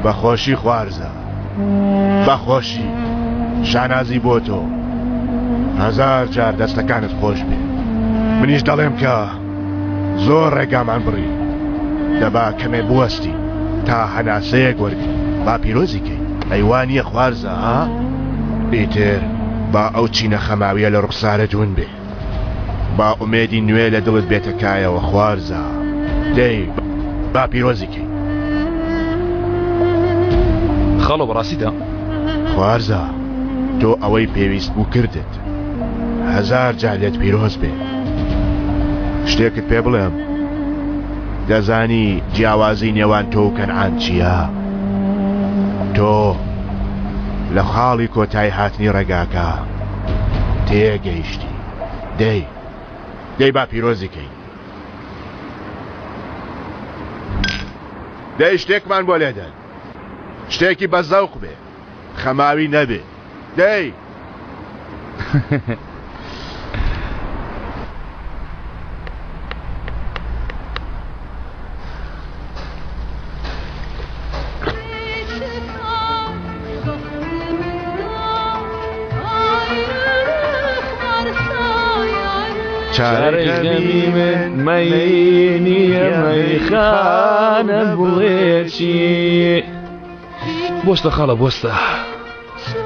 Speaker 1: بەخۆشی خوارزە بەخۆشی شانازی بۆ تۆ هەزار جار دەستەکانت خۆش بێ منیش دەڵێم کە زۆر ڕێگامان بڕی دەبا کەمێ بوەستی تا هەناسەیەک وەرگری با پیرۆزی کەی ئەی وا نییە خوارزا ها ئیتر با ئەو چینە خەماویە لە ڕوخسارت ون بێ با ئومێدی نوێ لە دڵت بێتە کایەوە خوارزا دەی با پیرۆزی کەی.
Speaker 2: خاڵۆ بەڕاستیتە؟
Speaker 1: شتێکت پێ بڵێم دەزانی جیاوازی نێوان تۆ و کەنعان چییە؟ تۆ لە خاڵی کۆتایی هاتنی ڕێگاکە تێگەیشتی دەی دەی با پیرۆزی کەین دەی شتێکمان بۆ لێدەن شتێکی بە زەوق بێ خەماوی نەبێ دەی.
Speaker 2: چارەی غەمی من مەی نییە مەیخانە بڵێ چی؟ بۆستە خاڵە بۆستە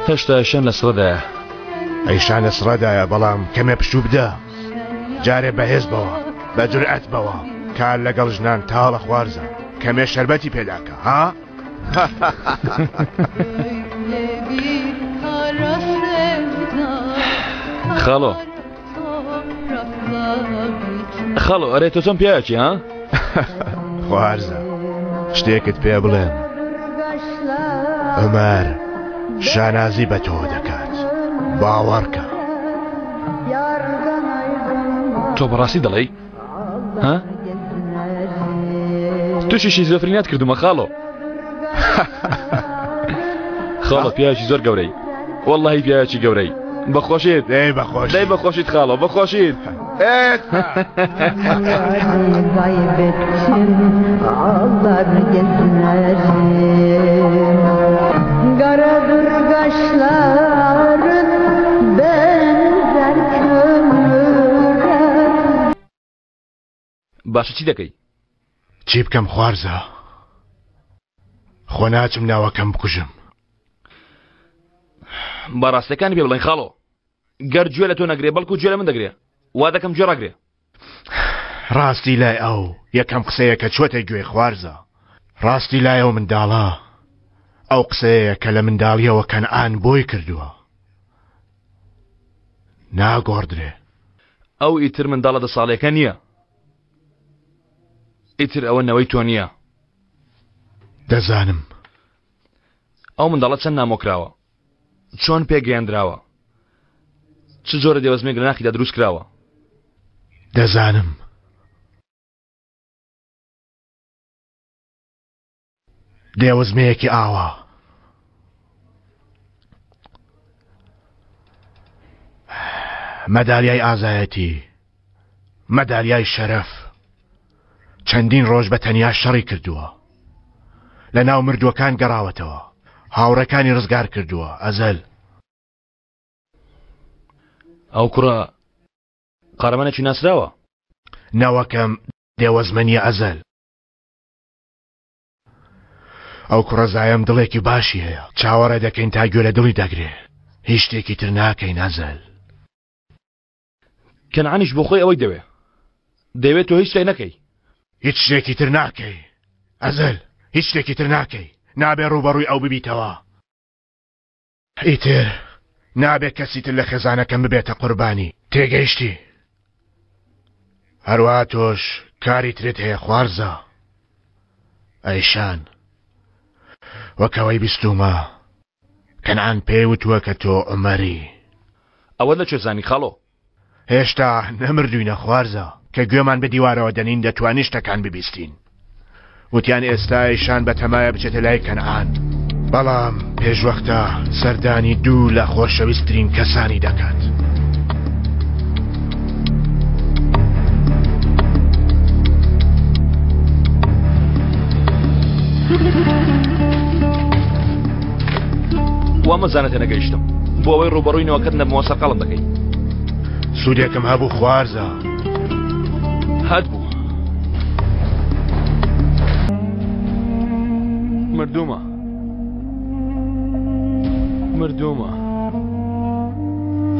Speaker 2: هێشتا ئەیشان لە سڕەدایە.
Speaker 1: ئەیشان لە سڕەدایە بەڵام کەمێ پشوو بدە جارێ بەهێز بەوە بە جورئەت بەوە کار لەگەڵ ژنان تاڵە خوارزە کەمێ شەربەتی پێداکە ها؟
Speaker 2: خاڵۆ خاڵۆ ئەرێ تۆ چۆن پیاوێکی ها؟
Speaker 1: خوارزە شتێکت پێ بڵێم عومەر شانازی بە تۆ دەکات باوەڕکە.
Speaker 2: تۆ بەڕاستی دەڵێی ها؟ تووشی شیزۆفرینیات کردومە خاڵۆ خاڵۆ پیاوێکی زۆر گەورەی واللهی پیاوێکی گەورەی بەخۆشیت
Speaker 1: دەی بەخۆشیت
Speaker 2: دەی بەخۆشیت خاڵۆ بەخۆشیت
Speaker 10: Ağlar gezerim Karadır kaşların benzer kömüre
Speaker 2: باشە چی دەکەی؟
Speaker 1: چی بکەم خوارزا؟ خۆ ناچم ناوەکەم بکوژم.
Speaker 2: با ڕاستەکانی پێ بڵێین خاڵۆ. گەر گوێ لە تۆ نەگرێ بەڵکو گوێ لە من دەگرێ. وا دەکەم گوێ ڕاگرێ.
Speaker 1: ڕاستی لای ئەو یەکەم قسەیە کە چووەتە گوێی خوارزا. ڕاستی لای ئەو منداڵە ئەو قسەیە کە لە منداڵییەوە کەنعان بۆی کردووە. ناگۆڕدرێ.
Speaker 2: ئەو ئیتر منداڵە دە ساڵیەکە نییە. ئیتر ئەوە نەوەی تۆ نییە.
Speaker 1: دەزانم.
Speaker 2: ئەو منداڵە چەند نامۆ کراوە. چۆن پێگەیەندراوە. چ جۆرە دێوەزمێک لە ناخیدا دروست کراوە.
Speaker 1: دەزانم. دێوەزمەیەکی ئاوا. مەدالیای ئازایەتی، مەدالیای شەرەف. چەندین ڕۆژ بە تەنیا شەڕی کردووە. لە ناو مردووەکان گەڕاوەتەوە. هاوڕێکانی ڕزگار کردووە. ئەزەل.
Speaker 2: ئەو کوڕە قارەمانێکی ناسراوە.
Speaker 1: نەوەکەم دێوەزمە نییە ئەزەل. ئەو کوڕەزایەم دڵێکی باشی هەیە. چاوەڕێ دەکەین تا گوێ لە دڵی دەگرێ. هیچ شتێکی تر ناکەین ئەزەل.
Speaker 2: کەنعانیش بۆ خۆی ئەوەی دەوێ. دەیەوێت تۆ هیچ شتێک نەکەی.
Speaker 1: هیچ شتێکی تر ناکەی ئەزەل. هیچ شتێکی تر ناکەی. نابێ ڕووبەڕووی ئەو ببیتەوە. ئیتر نابێ کەسی تر لە خێزانەکەم ببێتە قوربانی. تێگەیشتی؟ هەروەها تۆش کاری ترت هەیە خوارزا. ئەیشان، وەک ئەوەی بیستوومە کەنعان پێی وتووە کە تۆ عومەری.
Speaker 2: ئەوەت لە کوێ زانی خاڵۆ؟
Speaker 1: هێشتا نەمردووینە خوارزا، کە گوێمان بە دیوارەوە دەنین دەتوانین شتەکان ببیستین. وتیان ئێستا ئیشان بەتەمایە بچێتە لای کەنعان، بەڵام پێشوەختە سەردانی دوو لە خۆشەویستترین کەسانی دەکات.
Speaker 2: وا مەزانە تێنەگەیشتم بۆ ئەوەی ڕووبەڕووی نەوەکەت نەبمەوە سەرقاڵم دەکەی.
Speaker 1: سوودێکم هەبوو خوارزا.
Speaker 2: هات بوو. مردوومە مردوومە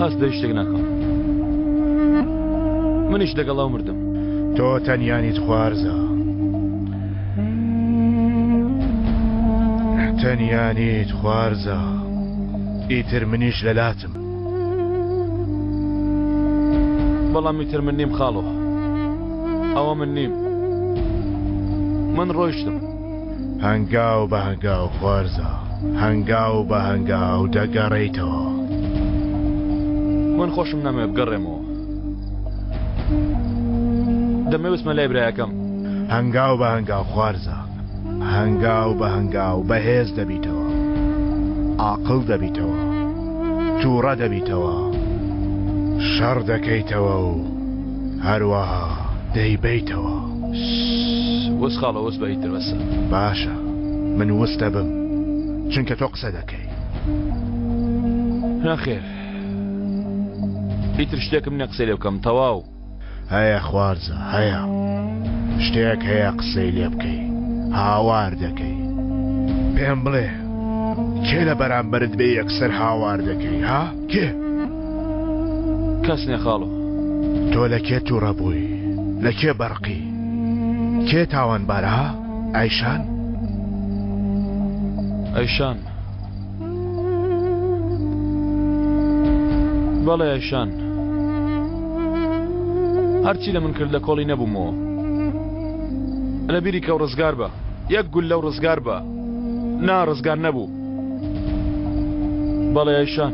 Speaker 2: هەست بە هیچ شتێک ناکەم منیش لەگەڵ ئەو مردم.
Speaker 1: تۆ تەنیا نیت خوارزا. تەنیا نیت خوارزا. ئیتر منیش لەلاتم.
Speaker 2: بەڵام ئیتر من نیم خاڵۆ. ئەوە من نیم. من ڕۆیشتم.
Speaker 1: هەنگاو بە هەنگاو خوارزا، هەنگاو بە هەنگاو دەگەڕێیتەوە.
Speaker 2: من خۆشم نامەوێ بگەڕێمەوە. دەمەوێ بچمە لای برایەکەم.
Speaker 1: هەنگاو بە هەنگاو خوارزا، هەنگاو بە هەنگاو بەهێز دەبیتەوە، عاقڵ دەبیتەوە، تووڕە دەبیتەوە، شەڕ دەکەیتەوە و هەروەها دەیبەیتەوە.
Speaker 2: وس خاڵۆ وس بە ئیتر بەسە.
Speaker 1: باشە من وس دەبم چونکە تۆ قسە دەکەی.
Speaker 2: نەخێر ئیتر شتێکم نیە قسەی لێ بکەم تەواو.
Speaker 1: هەیە خوارزا هەیە شتێک هەیە قسەی لێ بکەی هاوار دەکەی پێم بڵێ کێ لە بەرامبەرت بێ یەکسەر هاوار دەکەی ها کێ؟
Speaker 2: کەس نیە خاڵۆ.
Speaker 1: تۆ لە کێ توڕە بووی لە کێ بەڕقی کێ تاوانبارە ها ئایشان؟
Speaker 2: ئەیشان بەڵێ ئەیشان هەرچی لە من کرد لە کۆڵی نەبوومەوە لە بیری کەو ڕزگار بە یەک گوللە و ڕزگار بە نا ڕزگار نەبوو بەڵێ ئەیشان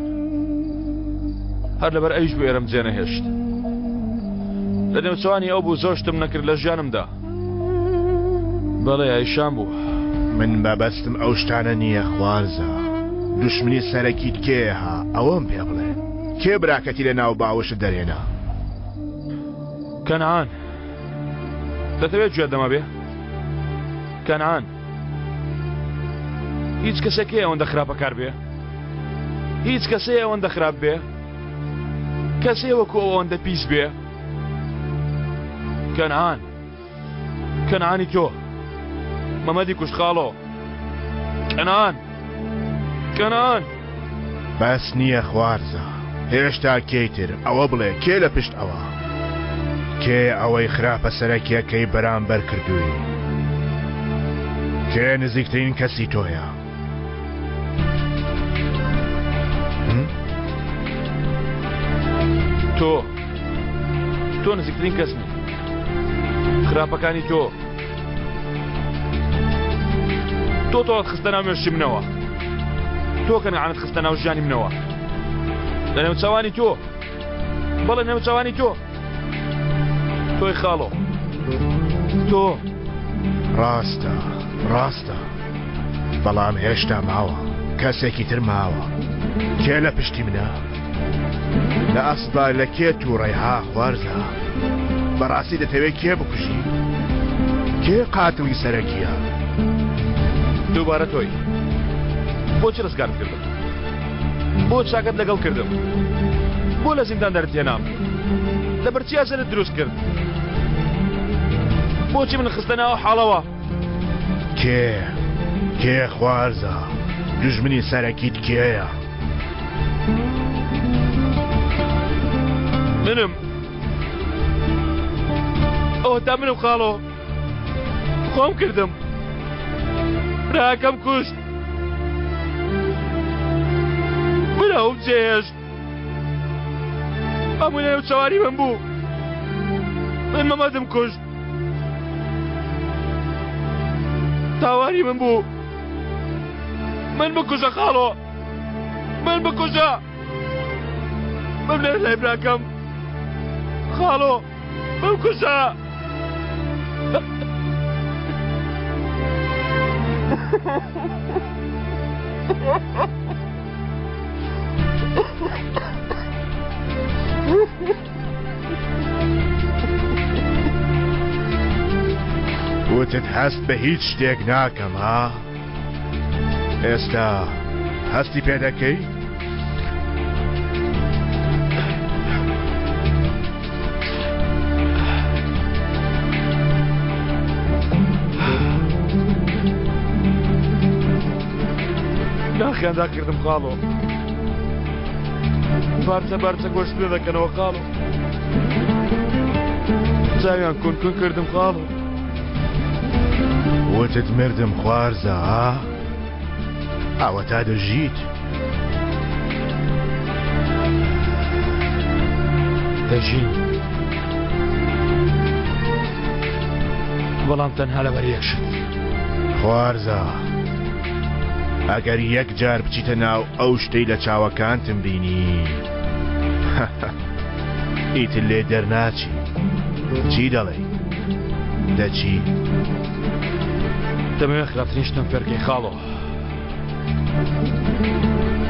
Speaker 2: هەر لەبەر ئەویش بوو ئێرەم جێنەهێشت لە نێوچوانی ئەو بوو زۆر شتم نەکرد لە ژیانمدا بەڵێ ئەیشان بوو.
Speaker 1: من مەبەستم ئەو شتانە نییە خوارزا دوشمنی سەرەکیت کێیە ها ئەوەم پێ بڵێ کێ براکەتی لە ناو باوەشت دەرهێنا؟
Speaker 2: کەنعان دەتەوێت گوێت لەمە بێ؟ کەنعان هیچ کەسێک هەیە ئەوەندە خراپەکار بێ؟ هیچ کەسێ ئەوەندە خراپ بێ؟ کەسێ وەکو ئەو ئەوەندە پیس بێ؟ کەنعان کەنعانی تۆ مەمەدی کوشت خاڵۆ کەنعان کەنعان
Speaker 1: بەس نییە خوارزا هێشتا کێی تر ئەوە بڵێ کێ لە پشت ئەوە کێ ئەوەی خراپە سەرەکیەکەی بەرامبەر کردووی کێ نزیکترین کەسی تۆیە
Speaker 2: تۆ تۆ نزیکترین کەسمی خراپەکانی تۆ تۆ تۆت خستە ناو مێشکی منەوە تۆ کەنعانت خستە ناو ژیانی منەوە لە نێوچەوانی تۆ بەڵێ نێوچەوانی تۆ تۆی خاڵۆ تۆ
Speaker 1: ڕاستە ڕاستە بەڵام هێشتا ماوە کەسێکی تر ماوە کێ لە پشتی منە لە ئەسڵا لە کێ تووڕەی ها خوارزا بەڕاستی دەتەوێت کێ بکوژی کێ قاتڵی سەرەکیە
Speaker 2: دووبارە تۆی بۆچی ڕزگارت کردم بۆ چاکەت لەگەڵ کردم بۆ لە زیندان دەرت هێنام لەبەر چی ئەزەلت دروست کرد بۆچی من خستە ناو حاڵەوە
Speaker 1: کێ کێ خوارزا دوژمنی سەرەکیت کێیە
Speaker 2: منم ئەوە تا منم خاڵۆ خۆم کردم براکەم کوشت براوم جێهێشت هەموو لەنێو چاوانی من بوو من مەمەدم کوشت تاوانی من بوو من بکوژە خاڵۆ من بکوژە بمنێرە لای براکەم خاڵۆ بمکوژە
Speaker 1: وتت هەست بە هیچ شتێک ناکەم ها ئێستا هەستی پێ دەکەی؟
Speaker 2: ناخیان داکردم خاڵۆ پارچە پارچە گۆشت لێ دەکەنەوە خاڵۆ چاویان کون کون کردم خاڵۆ
Speaker 1: وتت مردم خوارزا ها؟ ئەوەتا دەژیت.
Speaker 2: دەژیم. بەڵام تەنها لەبەر یەک شت.
Speaker 1: خوارزا، ئەگەر یەک جار بچیتە ناو ئەو شتەی لە چاوەکانتم بینی، ئیتر لێ دەرناچی. چی دەڵێی؟ دەچی؟
Speaker 2: دەمەوێت خراپترین شتم فێرکەی خاڵۆ.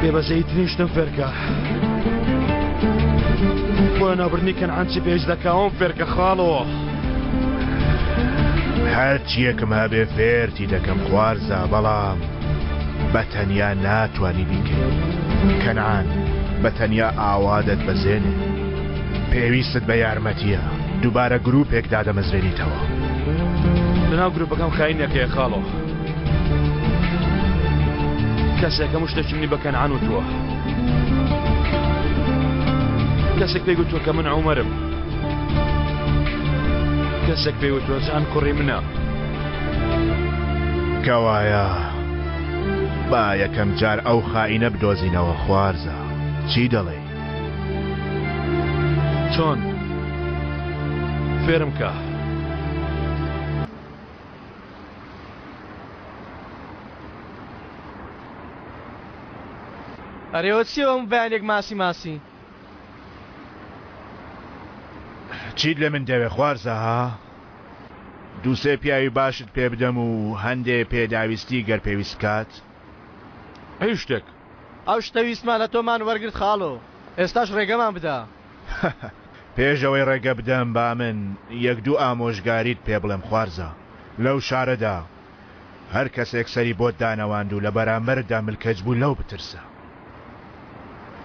Speaker 2: بێبەزەییترین شتم فێرکە. بۆ ناوبردنی کەنعان چی پێویست دەکا ئەوم فێرکە خاڵۆ.
Speaker 1: هەرچیەکم هەبێ فێرتی دەکەم خوارزا بەڵام بە تەنیا ناتوانی بیکەی کەنعان بە تەنیا ئاوا دەتبەزێنێ پێویستت بە یارمەتیە دووبارە گروپێک دادەمەزرێنیتەوە.
Speaker 2: لەناو گروپەکەم خاینێک هەیە خاڵۆ. کەسێک هەموو شتێکی منی بە کەنعان وتووە. کەسێک پێی گوتووە کە من عومەرم. کەسێک پێی وتووە جان کوڕی منە.
Speaker 1: کەوایە با یەکەم جار ئەو خائینە بدۆزینەوە خوارزا. چی دەڵێی؟
Speaker 2: چۆن؟ فێرم کە.
Speaker 5: ئەرێ ئەوە چیە هەموو بەیانێک ماسی ماسی.
Speaker 1: چیت لە من دەوێ خوارزا ها؟ دووسێ پیاوی باشت پێ بدەم و هەندێ پێداویستی گەر پێویست بکات؟
Speaker 2: هیچ شتێک.
Speaker 5: ئەو شتە ویستمان لە تۆمان وەرگرت خاڵۆ ئێستاش ڕێگەمان بدە.
Speaker 1: پێش ئەوەی ڕێگە بدەم با من یەک دوو ئامۆژگاریت پێ بڵێم خوارزا، لەو شارەدا هەر کەسێک سەری بۆت دانەواند و لە بەرامبەرتدا ملکەچ بوو لەو بترسە.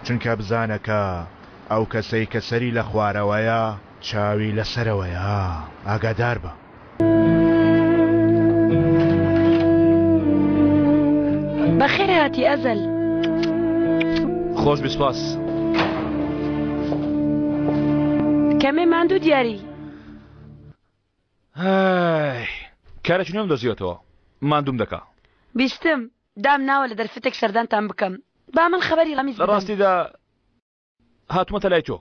Speaker 1: چونکە بزانە کە ئەو کەسەی کە سەری لە خوارەوەیە چاوی لە سەرەوەیە، ئاگادار بە.
Speaker 11: بەخێر هاتی ئەزەل.
Speaker 2: خۆش بی سپاس.
Speaker 11: کەمێ ماندوو دیاری.
Speaker 2: هەی کارێکی نوێم دۆزیوەتەوە ماندووم دەکا.
Speaker 11: بیستم دام ناوە لە دەرفەتێک سەردانتان بکەم با من خەبەری ڕەمیز
Speaker 2: لە
Speaker 11: بدەم.
Speaker 2: ڕاستیدا هاتوومەتە لای تۆ.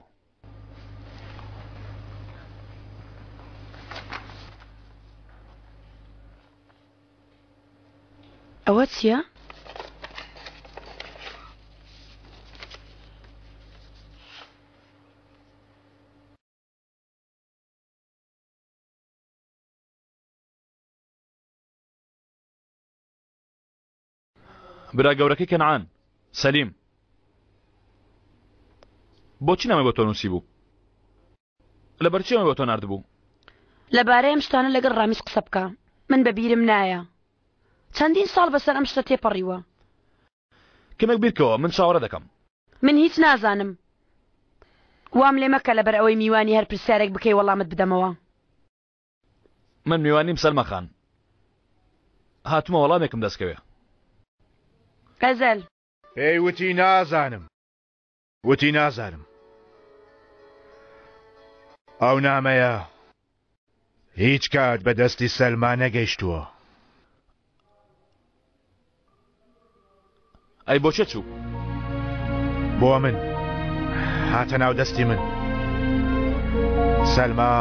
Speaker 11: ئەوە چییە؟
Speaker 2: برا گەورەکەی کەنعان سەلیم بۆچی نامەی بۆ تۆ نووسی بوو لەبەر چی ئەمەی بۆ تۆ ناردبوو
Speaker 11: لەبارەی ئەم شتانە لەگەڵ ڕامیز قسە بکە من بە بیرم نایە چەندین ساڵ بەسەر ئەم شتە تێپەڕیوە
Speaker 2: کەمێک بیرکەوە من چاوەڕێ دەکەم
Speaker 11: من هیچ نازانم وام لێ مەکە لەبەر ئەوەی میوانی هەر پرسیارێک بکەی وەڵامت بدەمەوە
Speaker 2: من میوانیم سەلما خان هاتومە وەڵامێکم دەستکەوێ.
Speaker 11: ئەزەل.
Speaker 1: پێی وتی نازانم. وتی نازانم. ئەو نامەیە هیچ کات بە دەستی سەلما نەگەیشتووە.
Speaker 2: ئەی بۆ چێ چوو؟
Speaker 1: بۆ من هاتە ناو دەستی من. سەلما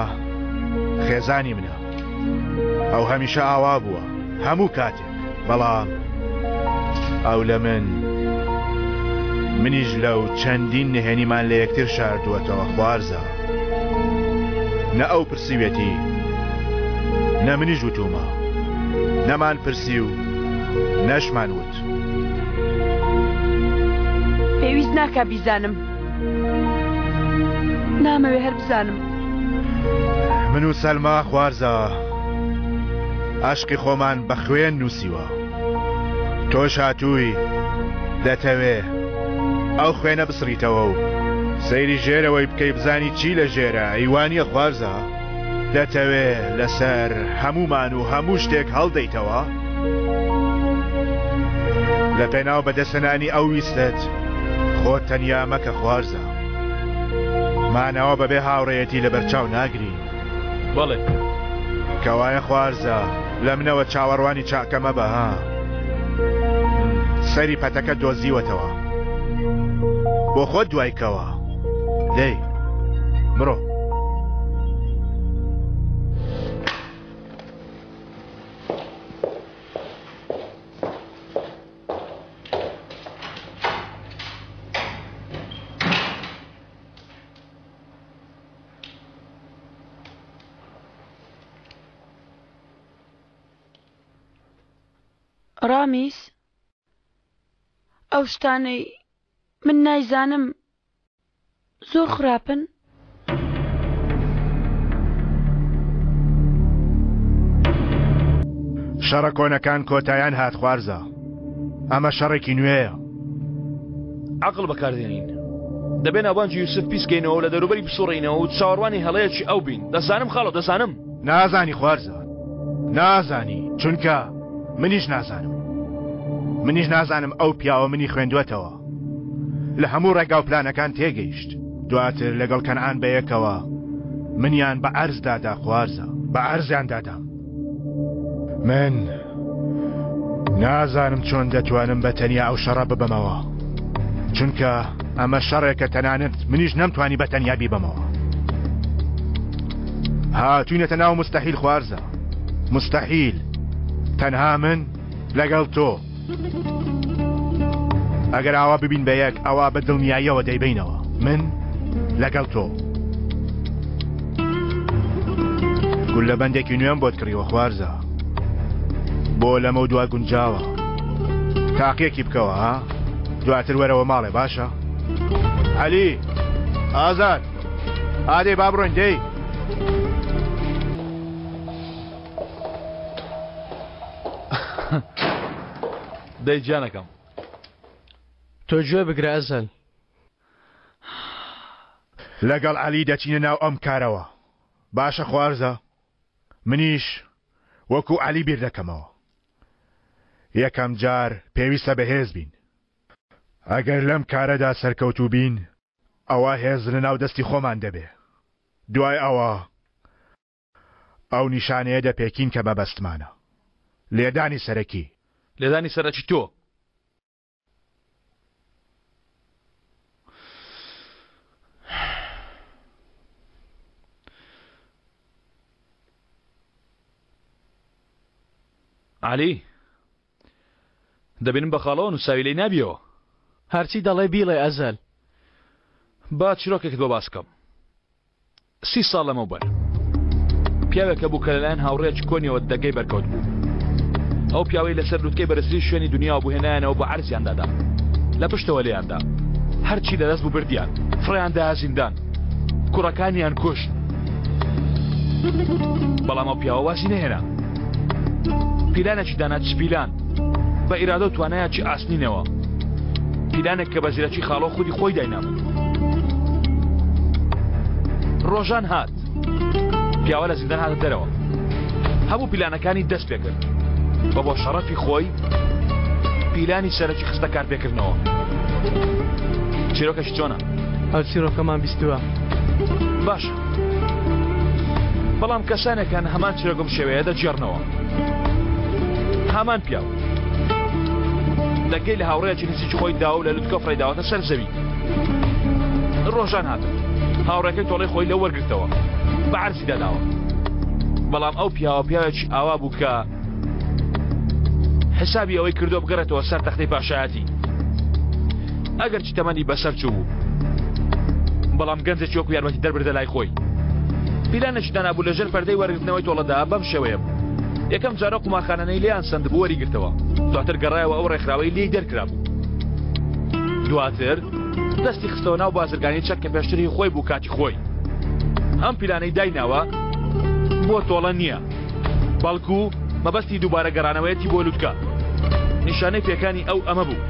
Speaker 1: خێزانی منە. ئەو هەمیشە ئاوا بووە هەموو کاتێک بەڵام ئەو لە من منیش لەو چەندین نهێنیمان لە یەکتر شاردووەتەوە خوارزا نە ئەو پرسیوێتی نە منیش وتومە نەمان پرسی و نەشمان وت.
Speaker 11: پێویست ناکا بیزانم. نامەوێ هەر بزانم.
Speaker 1: من و سەلما خوارزا ئاشقی خۆمان بە خوێن نووسیوە. تۆش هاتووی دەتەوێ ئەو خوێنە بسڕیتەوە و سەیری ژێرەوەی بکەی بزانی چی لە ژێرە ئەی وانیە خوارزا؟ دەتەوێ لەسەر هەموومان و هەموو شتێک هەڵدەیتەوە؟ لە پێناو بەدەستهێنانی ئەو ویستت خۆت تەنیا مەکە خوارزا. مانەوە بەبێ هاوڕێیەتی لەبەرچاو ناگری.
Speaker 2: بەڵێ.
Speaker 1: کەوایە خوارزا لە منەوە چاوەڕوانی چاکە مەبە ها. سەری پەتەکە دۆزیوەتەوە. بۆ خۆت دوای کەوە. دەی بڕۆ.
Speaker 11: ڕامیس ئەو شتانەی من نایزانم زۆر خراپن؟
Speaker 1: شەڕە کۆنەکان کۆتایان هات خوارزا ئەمە شەڕێکی نوێیە.
Speaker 2: عەقڵ بەکاردێنین دەبێ ناوبانگی یوسف پیس کەینەوە و لە دەوروبەری بسوڕێینەوە و چاوەڕوانی هەڵەیەکی ئەو بین دەزانم خاڵۆ دەزانم.
Speaker 1: نازانی خوارزا نازانی چونکە منیش نازانم منیش نازانم ئەو پیاوە منی خوێندوەتەوە لە هەموو ڕێگا و پلانەکان تێگەیشت دواتر لەگەڵ کەنعان بەیەکەوە منیان بە عەرز دادا خوارزا بە عەرزیان دادام من نازانم چۆن دەتوانم بە تەنیا ئەو شەڕە ببەمەوە چونکە ئەمە شەڕێکە تەنانەت منیش نەمتوانی بە تەنیا بیبەمەوە هاتوینەتە ناو مستحیل خوارزە مستحیل تەنها من لەگەڵ تۆ ئەگەر ئاوا ببین بە یەک ئەوا بە دڵنیاییەوە دەیبەینەوە من لەگەڵ تۆ گوللە بەندێکی نوێم بۆت کڕیوە خوارزە بۆ لەمە دوا گونجاوە تاقیەکی بکەوە ها دواتر وەرەوە ماڵێ باشە عەلی ئازاد ئادەی با بڕۆین دەی
Speaker 2: دەی گیانەکەم.
Speaker 5: تۆ گوێ بگرە ئەزەل.
Speaker 1: لەگەڵ عەلی دەچینە ناو ئەم کارەوە باشە خوارزا؟ منیش وەکو عەلی بیر دەکەمەوە. یەکەم جار پێویستە بەهێز بین. ئەگەر لەم کارەدا سەرکەوتوو بین ئەوا هێز لەناو دەستی خۆمان دەبێ. دوای ئەوە ئەو نیشانەیە دەپێکین کە مەبەستمانە. لێدانی سەرەکی.
Speaker 2: لێدانی سەرەکی تۆ. عەلی، دەبینم بە خاڵەوە نووساوی لێی نابیەوە.
Speaker 5: هەرچی دەڵێی بیڵێ ئەزەل.
Speaker 2: با چیرۆکێکت بۆ باس بکەم. سی ساڵ لەمەوبەر پیاوێک هەبوو کە لەلایەن هاوڕێیەکی کۆنیەوە دەگەی بەرکەوت بوو. ئەو پیاوەی لەسەر لوتکەی بەرزترین شوێنی دنیاوە بوو هێنایانەوە بە عەرزیان دادا. لە پشتەوە لێیان دا. هەرچی لەدەست بوو بردیان. فڕێیان دایە زیندان. کوڕەکانیان کوشت. بەڵام ئەو پیاوە وازی نەهێنا. پیلانێکی دانا چ پیلان! بە ئیرادە و توانایەکی ئاسنینەوە. پیلانێک کە بە زیرەکی خاڵۆ خودی خۆی داینابوو. ڕۆژان هات. پیاوە لە زیندان هاتە دەرەوە. هەموو پیلانەکانی دەست پێکرد. و بۆ شەڕەفی خۆی پیلانی سەرەکی خستە کارپێکردنەوە. چیرۆکەشی چۆنە؟
Speaker 5: ئەو چیرۆکەمان بیستووە.
Speaker 2: باشە. بەڵام کەسانێک هەن هەمان چیرۆک بەم شێوەیە دەگێڕنەوە. هەمان پیاو دەگەی لە هاوڕێیەکی نزیکی خۆی داوە و لە لوتکە فڕێی داوەتە سەر زەوی. ڕۆژان هاتن هاوڕێکەی تۆڵەی خۆی لەو وەرگرتەوە بە عەرزی داداوە. بەڵام ئەو پیاوە پیاوێکی ئاوا بوو کە حسابی ئەوەی کردووە بگەڕێتەوە سەر تەختەی پاشایەتی. ئەگەرچی تەمەنی بەسەر چوو بوو، بەڵام گەنجێکی وەکو یارمەتیدەر بردە لای خۆی. پیلانێکی دانابوو لەژێر پەردەی وەرگرتنەوەی تۆڵەدا بەم شێوەیە بوو. یەکەم جار ئەو قومارخانانەی لێیان سەندبوو وەریگرتەوە، دواتر گەڕایەوە ئەو ڕێکخراوەی لێی دەرکرابوو. دواتر دەستی خستەوە ناو بازرگانی چەک کە پێشتر هی خۆی بوو کاتی خۆی. ئەم پیلانەی دایناوە بۆ تۆڵە نییە، بەڵکو مەبەستی دووبارە گەڕانەوەیەتی بۆ لوتکە. نیشانەی پێکانی ئەو ئەمە بوو.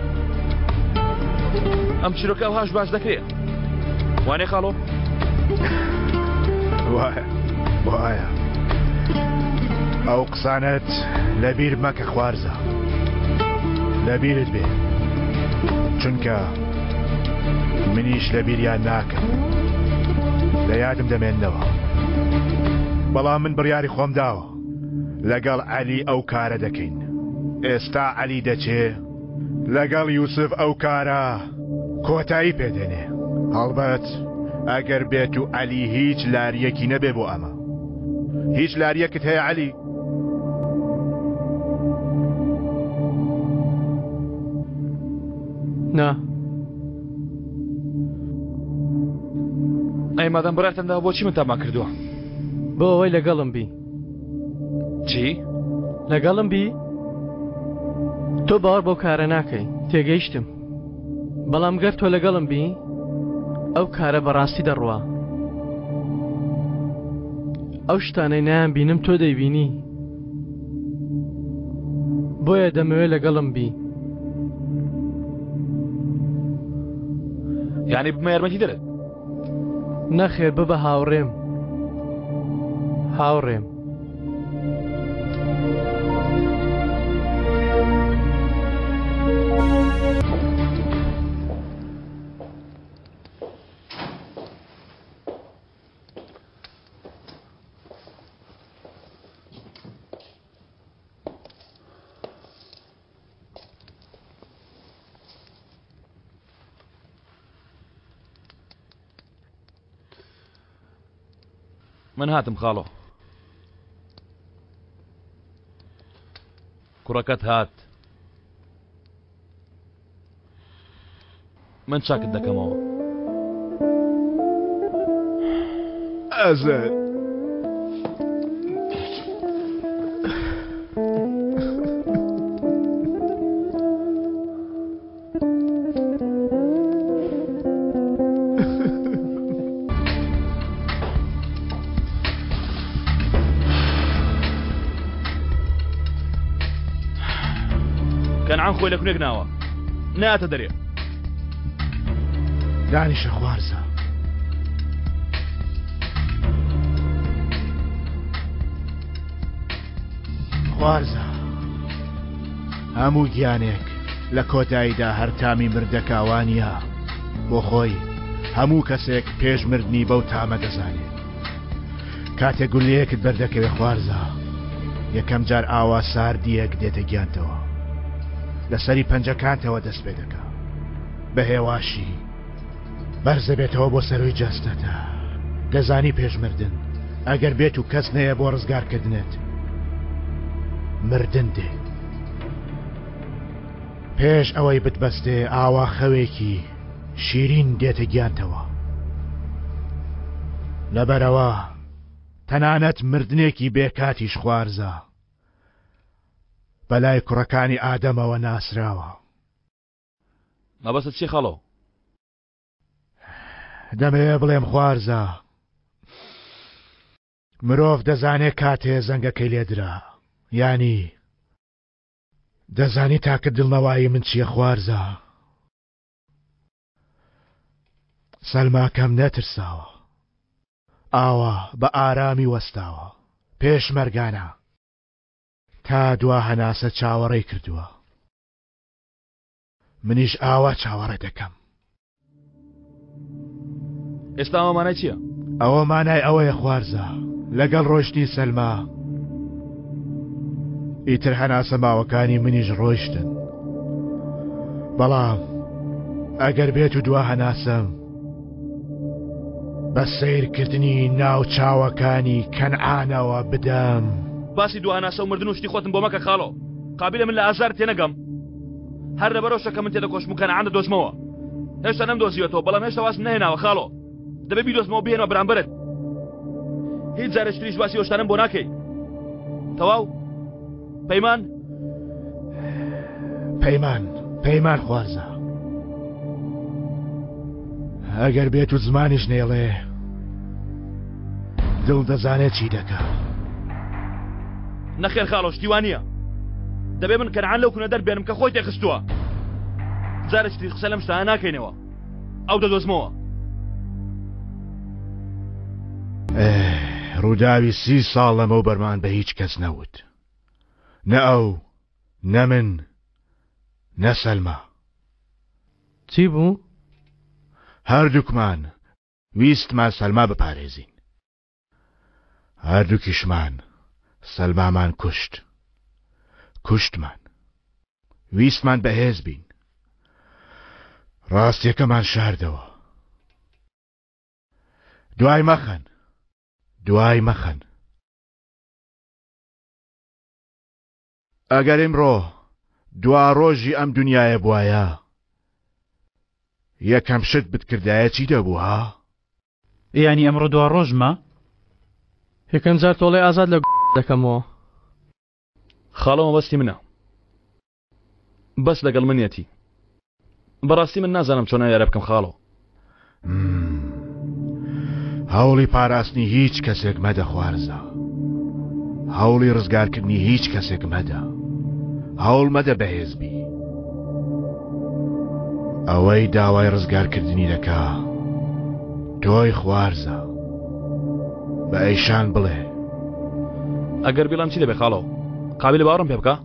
Speaker 2: ئەم چیرۆکە ئەوهاش باس دەکرێ. وانێ خاڵۆ؟
Speaker 1: وایە وایە ئەو قسانەت لەبیر مەکە خوارزە لەبیرت بێ چونکە منیش لەبیریان ناکەم لە یادم دەمێننەوە بەڵام من بڕیاری خۆم داوە لەگەڵ عەلی ئەو کارە دەکەین ئێستا عەلی دەچێ لەگەڵ یوسف ئەو کارە کۆتایی پێدێنێ هەڵبەت ئەگەر بێت و عەلی هیچ لاریەکی نەبێ بۆ ئەمە هیچ لاریەکت هەیە عەلی؟
Speaker 5: نا.
Speaker 2: ئەی مادەم بڕیارتان داوە بۆچی من تامان کردووە؟
Speaker 5: بۆ ئەوەی لەگەڵم بی.
Speaker 2: چی؟
Speaker 5: لەگەڵم بی؟ تۆ باوەڕ بەو کارە ناکەی تێگەیشتم بەڵام گەر تۆ لەگەڵم بی ئەو کارە بەڕاستی دەڕوا ئەو شتانەی نایان بینم تۆ دەیبینی بۆیە دەمەوێت لەگەڵم بی
Speaker 2: یعنی بمە یارمەتی دەرت
Speaker 5: نەخێر ببە هاوڕێم هاوڕێم.
Speaker 2: من هاتم خاڵۆ کوڕەکەت هات من چاکت دەکەمەوە
Speaker 1: ئازاد
Speaker 2: کەنعان خۆی لە کونێک ناوە ناتە دەرێ
Speaker 1: دانیشە خوارزە خوارزە هەموو گیانێک لە کۆتاییدا هەر تامی مردەکا وانیە؟ بۆ خۆی هەموو کەسێک پێش مردنی بەو تامە دەزانێ. کاتێک گوللەیەکت بەردەکەوێ خوارزا یەکەم جار ئاوا ساردییەک دێتە گیانتەوە. لە سەری پەنجەکانتەوە دەست پێ دەکا. بە هێواشی بەرز دەبێتەوە بۆ سەرووی جەستەتە. دەزانی پێش مردن ئەگەر بێت و کەس نەیە بۆ ڕزگارکردنت مردن دێ. پێش ئەوەی بتبەستێ ئاوا خەوێکی شیرین دێتە گیانتەوە. لەبەرئەوە تەنانەت مردنێکی بێ کاتیش خوارزا بەلای کوڕەکانی ئادەمەوە ناسراوە.
Speaker 2: مەبەستت چیە خاڵۆ؟
Speaker 1: دەمەوێ بڵێم خوارزا مرۆڤ دەزانێ کاتێ زەنگەکەی لێدرا یانی دەزانی تاکە دڵنەوایی من چییە خوارزا؟ سەلماکەم نەترساوە ئاوا بە ئارامی وەستاوە پێشمەرگانە تا دوا هەناسە چاوەڕێی کردووە منیش ئاوا چاوەڕێ دەکەم.
Speaker 2: ئێستا ئەوە مانای چییە؟
Speaker 1: ئەوە مانای ئەوەیە خوارزا لەگەڵ ڕۆشتنی سەلما ئیتر هەناسە ماوەکانی منیش ڕۆیشتن بەڵام ئەگەر بێت و دوا هەناسەم بە سەیرکردنی ناو چاوەکانی کەنعانەوە بدەم.
Speaker 2: باسی دوا هەناسە و مردن و شتی خۆتم بۆ مەکە خاڵۆ قابیلە من لە ئازار تێنەگەم هەر لەبەرەوشە کە من تێدەکۆشم و کەنعان دەدۆزمەوە هێشتا نەمدۆزیوەتەوە بەڵام هێشتا وازم نەهێناوە خاڵۆ دەبێ بیدۆزمەوە بهێنمە بەرامبەرت هیچ جارێکی تریش باسی ئەو شتانەم بۆ ناکەی تەواو پەیمان
Speaker 1: پەیمان پەیمان خوارزا ئەگەر بێت و زمانیش نێڵێ دڵ دەزانێت چی دەکا
Speaker 2: نەخێر خاڵۆ شتی وا نییە دەبێ من کەنعان لەو کونە دەربێنم کە خۆی تێخستووە جارێکی تریش قسە لەم شتانە ناکەینەوە ئەو دەدۆزمەوە.
Speaker 1: ڕووداوی سی ساڵ لەمەوبەرمان بە هیچ کەس نەوت. نە ئەو، نە من، نە سەلما.
Speaker 5: چی بوو؟
Speaker 1: هەردووکمان ویستمان سەلما بپارێزین. هەردووکیشمان سەلمامان کوشت. کوشتمان. ویستمان بەهێز بین. ڕاستیەکەمان شاردەوە. دوای مەخەن. دوای مەخەن. ئەگەر ئیمڕۆ دوا ڕۆژی ئەم دنیایە بوایە یەکەم شت بتکردایە چی دەبوو ها؟
Speaker 8: یانی ئەمڕۆ دوا ڕۆژمە؟
Speaker 5: یەکەم جار تۆڵەی ئازاد لە دەکەمەوە.
Speaker 2: خاڵۆ مەبەستی منە. بەس لەگەڵ منیەتی. بەڕاستی من نازانم چۆن ئەم یارە بکەم خاڵۆ.
Speaker 1: هەوڵی پاراستنی هیچ کەسێک مەدە خوارزا. هەوڵی ڕزگارکردنی هیچ کەسێک مەدە. هەوڵ مەدە بەهێز بی. ئەوەی داوای ڕزگارکردنی دەکا تۆی خوارزا. بە ئەیشان بڵێ.
Speaker 2: ئەگەر بیڵێم چی دەبێ خاڵۆ؟ قابیلە باوەڕم پێ بکا؟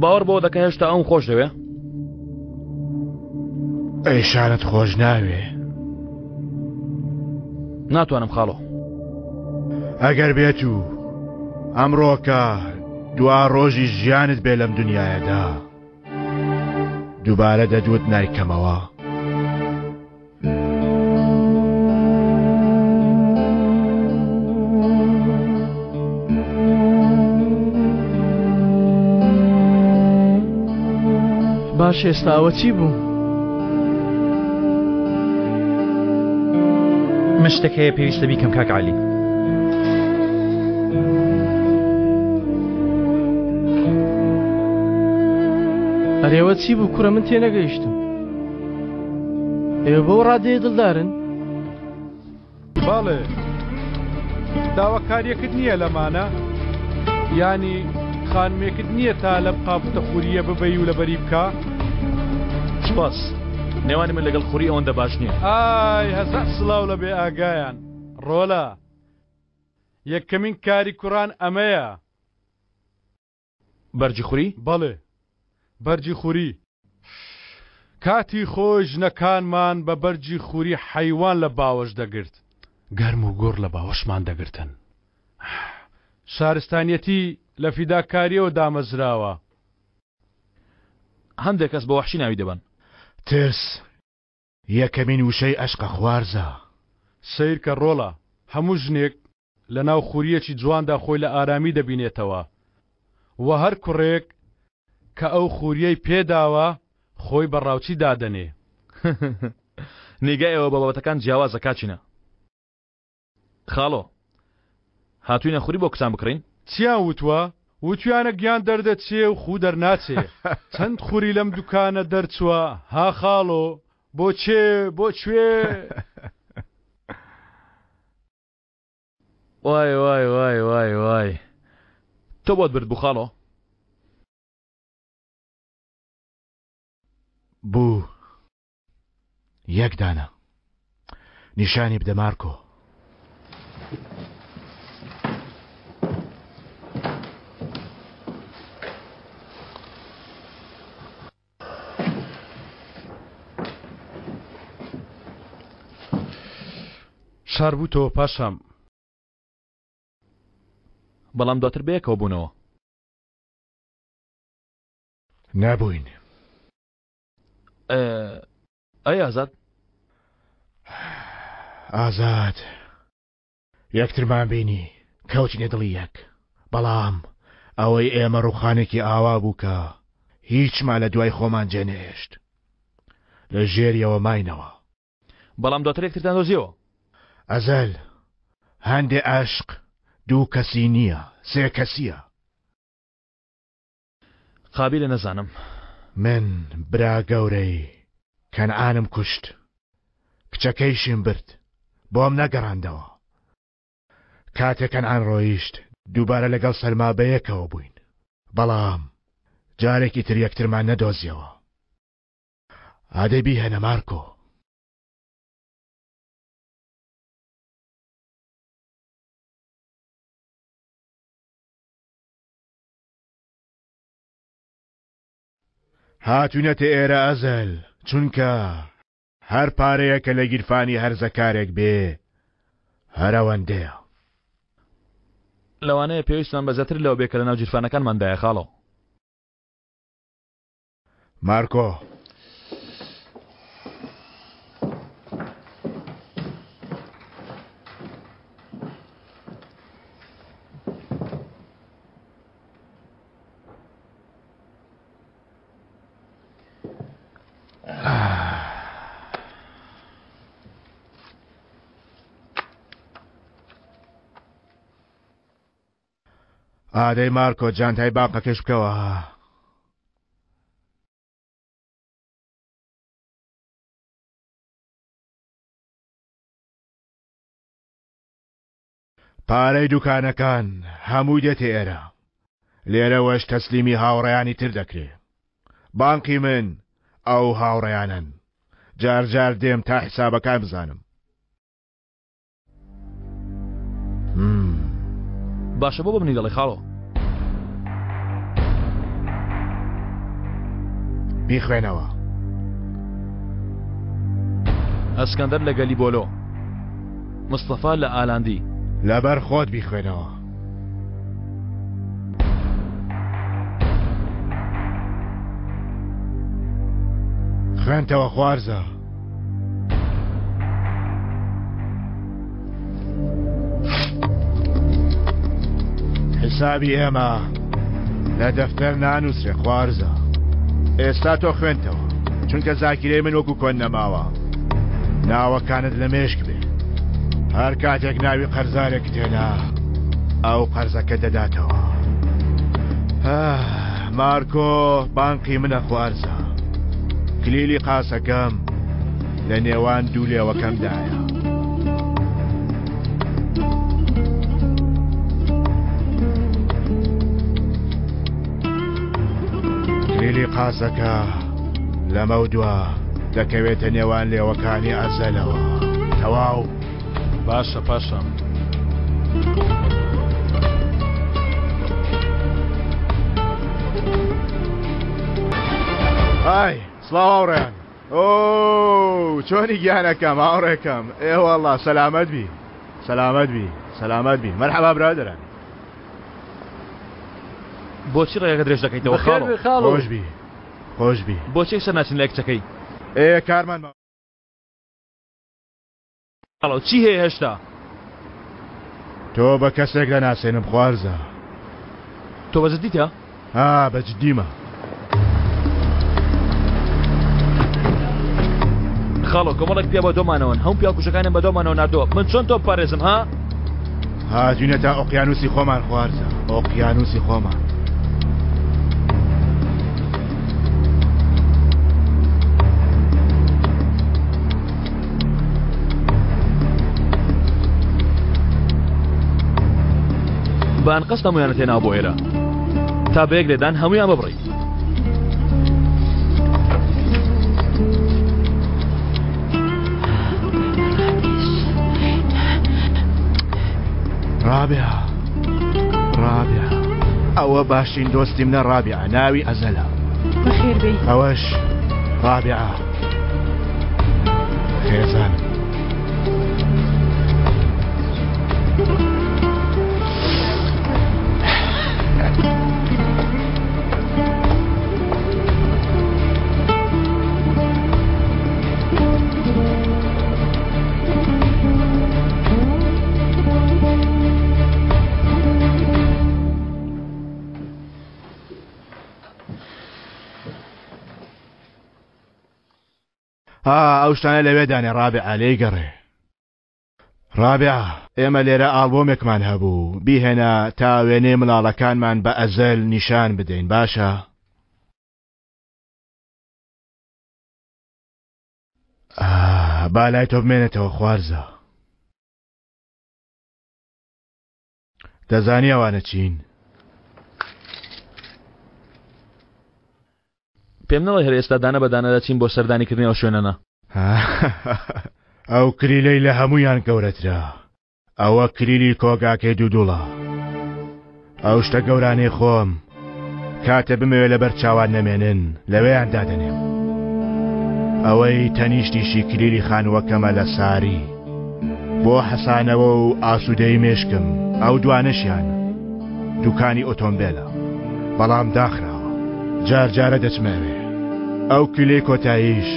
Speaker 2: باوەڕ بەوە دەکە هێشتا ئەوم خۆش دەوێ؟
Speaker 1: ئەیشانت خۆش ناوێ؟
Speaker 2: ناتوانم خاڵۆ.
Speaker 1: ئەگەر بێت و ئەمڕۆکە دوا ڕۆژی ژیانت بێ لەم دنیاەدا دووبارە دەدوت نایکەمەوە.
Speaker 5: باش ئێستا ئەوە چی بوو؟
Speaker 8: من شتێک هەیە پێویستە بیکەم کاک عەلی.
Speaker 5: ئەرێوە چی بوو کوڕە من تێنەگەیشتم. ئێوە بەو ڕادەیە دڵدارن؟
Speaker 9: بەڵێ داواکاریەکت نییە لەمانە؟ یانی خانمێکت نییە تا لەم قاپوتە خورییە ببەی و لەبەری بکا؟
Speaker 2: سوپاس، نێوانی من لەگەڵ خوری ئەوەندە باش نییە.
Speaker 9: ئای هەزار سڵاو لە بێ ئاگایان ڕۆلە یەکەمین کاری کوڕان ئەمەیە.
Speaker 2: بەرگی خوری؟
Speaker 9: بەڵێ بەرگی خوری. کاتی خۆی ژنەکانمان بە بەرگی خوری حەیوان لە باوەش دەگرت. گەرم و گوڕ لە باوەشمان دەگرتن. شارستانیەتی لە فیداکاریەوە دامەزراوە.
Speaker 2: هەندێک کەس بە وەحشی ناوی دەبەن.
Speaker 1: ترس یەکەمین وشەی ئەشقە خوارزا.
Speaker 9: سەیرکە ڕۆڵە هەموو ژنێک لە ناو خورییەکی جواندا خۆی لە ئارامی دەبینێتەوە و هەر کوڕێک کە ئەو خورییەی پێ داوە خۆی بە ڕاوچی دادەنێ.
Speaker 2: نیگای ئێوە بۆ بابەتەکان جیاوازە کاکینە. خاڵۆ هاتووینە خوری بۆ کچان بکڕین؟
Speaker 9: چیان وتوە؟ وتویانە گیان دەردەچێ و خوو دەرناچێ. چەند خوری لەم دوکانە دەرچوە ها خاڵۆ؟ بۆ چێ؟ بۆ کوێ؟
Speaker 2: وای وای وای وای وای تۆ بۆت برد بوو خاڵۆ؟
Speaker 1: بوو یەک دانە نیشانی بدە مارکۆ.
Speaker 9: شاربووتەوە پاشام.
Speaker 2: بەڵام دواتر بەیەکەوە بوونەوە.
Speaker 1: نەبووین.
Speaker 2: ئەی ئازاد؟
Speaker 1: ئازاد یەکترمان بینی کەوتینە دڵی یەک بەڵام ئەوەی ئێمە ڕوخانێکی ئاوا بوو کە هیچمان لە دوای خۆمان جێنەهێشت لە ژێریەوە ماینەوە.
Speaker 2: بەڵام دواتر یەکترتان دۆزیەوە.
Speaker 1: ئەزەل هەندێ ئەشق دوو کەسی نییە سێ کەسیە.
Speaker 2: قابیلە نەزانم.
Speaker 1: من برا گەورەی کەنعانم کوشت کچەکەیشیم برد بۆم نەگەڕاندەوە کاتێ کەنعان ڕۆیشت دووبارە لەگەڵ سەلما بەیەکەوە بووین بەڵام جارێکی تر یەکترمان نەدۆزیەوە ئادەی بیهێنە مارکۆ. هاتوینەتە ئێرە ئەزەل چونکە هەر پارەیە کە لە گیرفانی هەرزەکارێک بێ هەر ئەوەندەیە.
Speaker 2: لەوانەیە پێویستمان بە زیاتر لەوە بێ کە لەناو گیرفانەکانماندایە خاڵۆ.
Speaker 1: مارکۆ. ئادەی مارکۆ جانتای بانقەکەش بکەوە. پارەی دوکانەکان هەمووی دێتە ئێرە. لێرەوەش تەسلیمی هاوڕێیانی تر دەکرێ. بانقی من ئەو هاوڕێیانەن. جار جار دێم تا حیسابەکان بزانم.
Speaker 2: باشە بۆ بە منی دەڵێ خاڵۆ؟
Speaker 1: بیخوێنەوە.
Speaker 2: ئەسکەندەر لە گەلیبۆلۆ. مستەفا لە ئالاندی.
Speaker 1: لەبەر خۆت بیخوێنەوە. خوێنتەوە خوارزە. حسابی ئێمە لە دەفتەر نانووسرێ خوارزە. ئێستا تۆ خوێنتەوە چونکە زاکیرەی من وەکو کۆن نەماوە. ناوەکانت لە مێشک بێ. هەر کاتێک ناوی قەرزارێکت هێنا ئەو قەرزەکە دەداتەوە. مارکۆ بانقی منە خوارزە. کلیلی قاسەکەم لە نێوان دوو لێوەکەمدایە. کلیلی قاسەکە لەمەودوا دەکەوێتە نێوان لێوەکانی ئەزەلەوە. تەواو.
Speaker 9: باشە پاشا.
Speaker 1: ئای سڵاو هاوڕێیان ئۆ چۆنی گیانەکەم هاوڕێکەم ئێوەڵا سەلامەت بی سەلامەت بی سەلامەت بی مەرحەبا برادەران
Speaker 2: بۆچی ڕێگەکە درێژ دەکەیتەوە خاڵۆ؟
Speaker 1: خۆش بی خۆش بی
Speaker 2: بۆچی سەر ناچن لای کچەکەی؟
Speaker 1: ئێ کارمان
Speaker 2: خاڵۆ چی هەیە هێشتا؟
Speaker 1: تۆ بە کەسێک دەناسێنم خوارزا.
Speaker 2: تۆ بە جدیتە؟
Speaker 1: ها بە جدیمە.
Speaker 2: خاڵۆ کۆمەڵێک پیا بە دۆمانەوەن هەموو پیاوکوژەکانیان بە دۆمانەوە ناردووە من چۆن تۆ بپارێزم ها؟
Speaker 1: هاتوینە تا ئۆقیانوسی خۆمان خوارزا ئۆقیانوسی خۆمان.
Speaker 2: بە ئەنقەست هەموویانت هێناوە بۆ ئێرە تا بە یەک لێدان هەموویان ببڕی.
Speaker 1: ڕابعە ڕابعە ئەوە باشترین دۆستی منە ڕابعە ناوی ئەزەلە
Speaker 11: بەخێر بێی
Speaker 1: ئەوەش ڕابعە خێزانم. ها ئەو شتانە لەوێ دانێ ڕابعە لێی گەڕێ ڕابعە ئێمە لێرە ئاڵبۆمێکمان هەبوو بیهێنە تا وێنەی منداڵەکانمان بە ئەزەل نیشان بدەین باشە با لای تۆ بمێنێتەوە خوارزە دەزانی ئەوانە چین؟
Speaker 2: پێم نەڵێ هەر ئێستا دانە بە دانە دەچین بۆ سەردانی کردنی ئەو شوێنانە.
Speaker 1: ئەو کلیلەی لە هەموویان گەورەترە ئەوە کلیلی کۆگاکەی دوودوڵە. ئەو شتە گەورانەی خۆم کاتێ بمەوێ لەبەر چاوان نەمێنن لەوێیان دادەنێم. ئەوەی تەنیشتیشی کلیلی خانووەکەمە لە ساری. بۆ حەسانەوە و ئاسوودەیی مێشکم ئەو دوانەشیان دوکانی ئۆتۆمبێلە بەڵام داخراوە جار جارە دەچمە ئەوێ ئەو کلیلەی کۆتاییش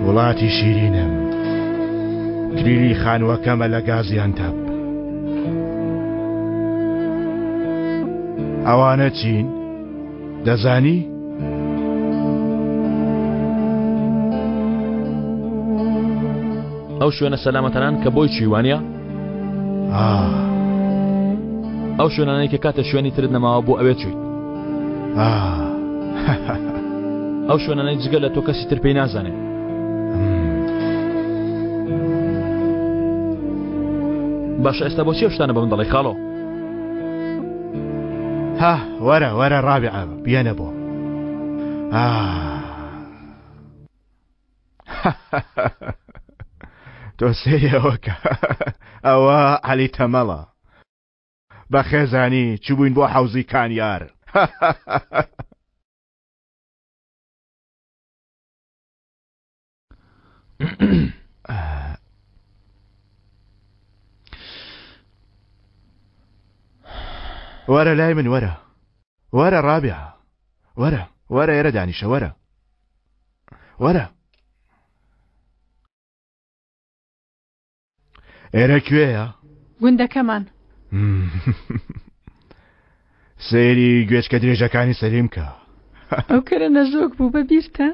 Speaker 1: وڵاتی شیرینم کلیلی خانووەکەمە لە گازیانتەپ ئەوانە چین؟ دەزانی؟
Speaker 2: ئەو شوێنە سەلامەتەنان کە بۆی چووی وانە؟ ئەو شوێنانەی کە کاتە شوێنی ترت نەماوە بۆ ئەوێ چوویت. ئەو شوێنانەی جگە لە تۆ کەسی تر پێی نازانێت. باشە ئێستا بۆچی ئەو شتانە بە من دەڵێی خاڵۆ؟
Speaker 1: ها وەرە وەرە ڕابعە بیەنە بۆ. آه. تۆ سەیری ئەوەکە ئەوە عەلی تەمەڵە بە خێزانی چووبووین بۆ حەوزی کانیار. وەرە لای من وەرە وەرە ڕابعە وەرە وەرە ئێرە دانیشە وەرە وەرە ئێرە کوێیە؟
Speaker 12: گوندەکەمان.
Speaker 1: سەیری گوێچکە درێژەکانی سەلیم کە.
Speaker 12: ئەو کەرە نەزۆک بوو بە بیرتە؟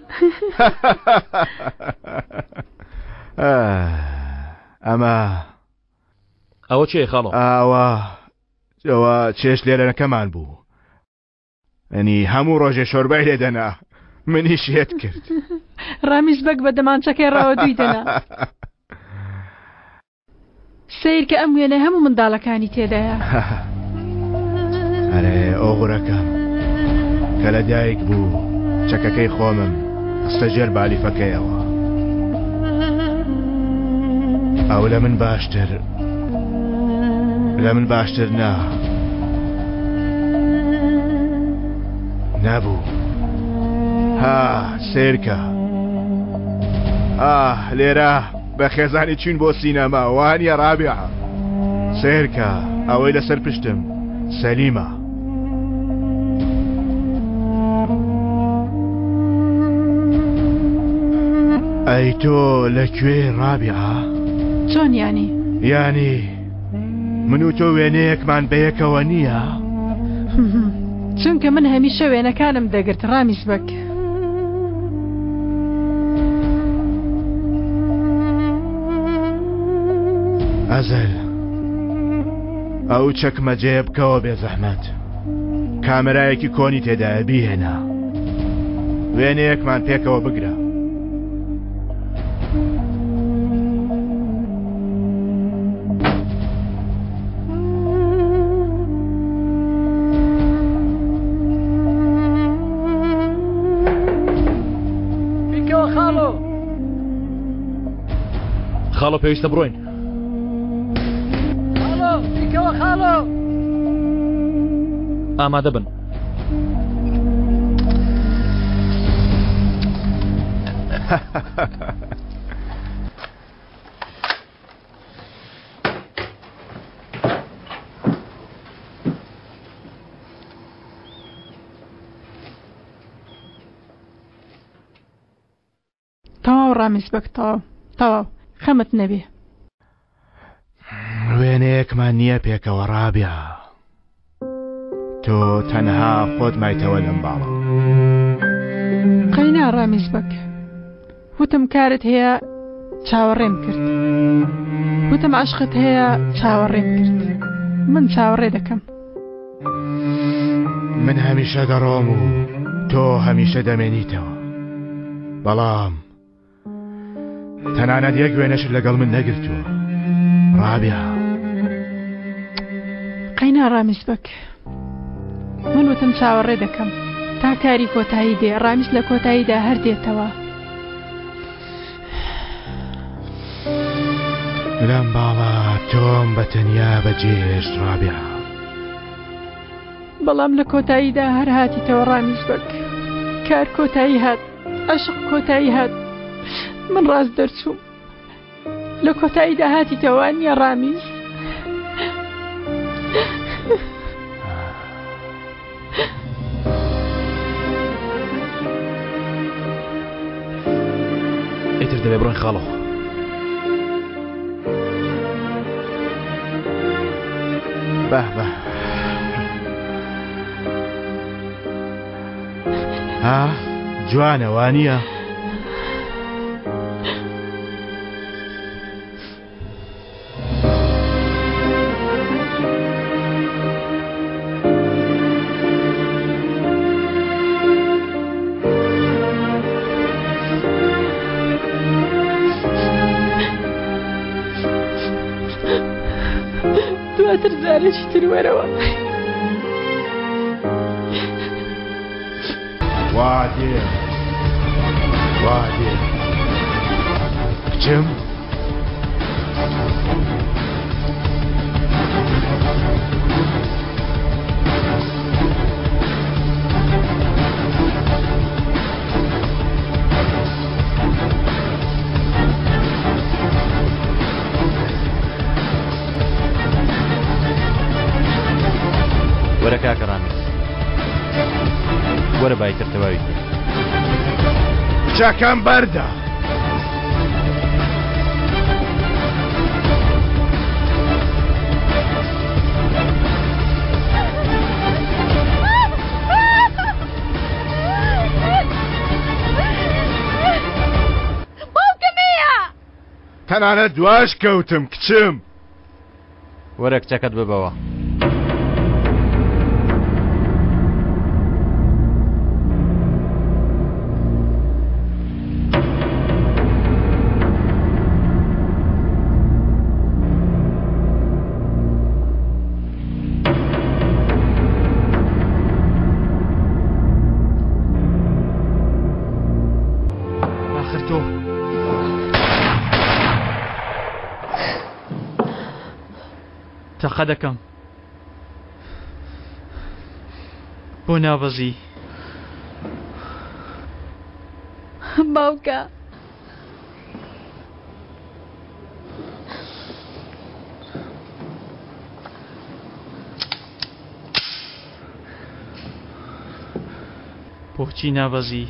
Speaker 1: ئەمە
Speaker 2: ئەوە چێ خاڵۆ؟
Speaker 1: ئەوە ئەوە چێشت لێرەکەمان بوو. ئەنی هەموو ڕۆژێ شۆربای لێ دەنا منی شێت کرد.
Speaker 12: ڕامیز بەگ بە دەمانچەکەی ڕاوەدووی دەنا. سەیر کە ئەم وێنەی هەموو منداڵەکانی تێدایە.
Speaker 1: ئەرێ ئۆغرەکەم کە لە دایک بوو چەکەکەی خۆمم خستە ژێر بالیفەکەیەوە. ئەو لە من باشتر لە من باشتر نا نەبوو ها سێرکە ئاه لێرە بە خێزانی چین بۆ سینەما وانە ڕابعە سێرکە ئەوەی لەسەر پشتم سەلیمە ئەی تۆ لە کوێ ڕابعە؟
Speaker 12: چۆن یانی؟
Speaker 1: یانی من و تۆ وێنەیەکمان بەیەکەوە نییە؟
Speaker 12: چونکە من هەمیشە وێنەکانم دەگرت ڕامیز بەگ.
Speaker 1: ئەزەل ئەو چەکمەجەیە بکەوە بێزەحمەت کامێرایەکی کۆنی تێدایە بیهێنە وێنەیەکمان پێکەوە بگرە.
Speaker 7: بیکەوە خاڵۆ.
Speaker 2: خاڵۆ پێویستە بڕۆین.
Speaker 7: خاڵۆ بیکەوە خاڵۆ.
Speaker 2: ئامادە بن.
Speaker 12: تەواو ڕامیز بەگ تەواو تەواو خەمت نەبێ.
Speaker 1: وێنەیەکمان نییە پێکەوە ڕابیا تۆ تەنها خۆت مایتەوە لەم باڵە.
Speaker 12: قەینا ڕامیز بەگ وتم کارت هەیە چاوەڕێم کرد وتم عەشقت هەیە چاوەڕێم کرد من چاوەڕێ دەکەم.
Speaker 1: من هەمیشە دەڕۆم و تۆ هەمیشە دەمێنیتەوە بەڵام تەنانەت یەک وێنەشت لەگەڵ من نەگرتووە ڕابیا.
Speaker 12: قەینا ڕامیز بەگ من وتم چاوەڕێ دەکەم تا کاری کۆتایی دێ ڕامیز لە کۆتاییدا هەر دێتەوە.
Speaker 1: لەم باڵا تۆم بە تەنیا بەجێهێشت ڕابیا.
Speaker 12: بەڵام لە کۆتاییدا هەر هاتیتەوە ڕامیز بەگ. کار کۆتایی هات، عەشق کۆتایی هات، من ڕاست دەرچووم. لە کۆتاییدا هاتیتەوە نییە ڕامیز؟
Speaker 2: ئیتر دەبێ بڕۆین خاڵۆ.
Speaker 1: بە بە ها جوانە وانە؟
Speaker 12: دواتر جارێکی تر وەرەوە.
Speaker 1: وا دێم وا دێم کچم.
Speaker 8: وەرە کاکە ڕامیز وەرە بایتر تەواوی کەین.
Speaker 1: کچەکەم بەردە.
Speaker 12: باوکم هەیە.
Speaker 1: تەنانەت دواش کەوتم کچم.
Speaker 8: وەرە کچەکەت ببەوە.
Speaker 5: ئاخر تۆ تەقە دەکەم بۆ نابەزی.
Speaker 12: باوکە.
Speaker 5: بۆچی نابەزی؟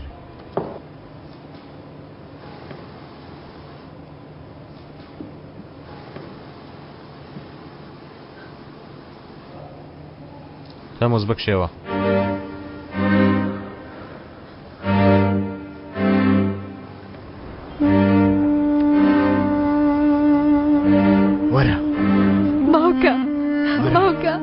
Speaker 8: تەموز بکشێوە.
Speaker 1: وەرە.
Speaker 12: باوکە باوکە.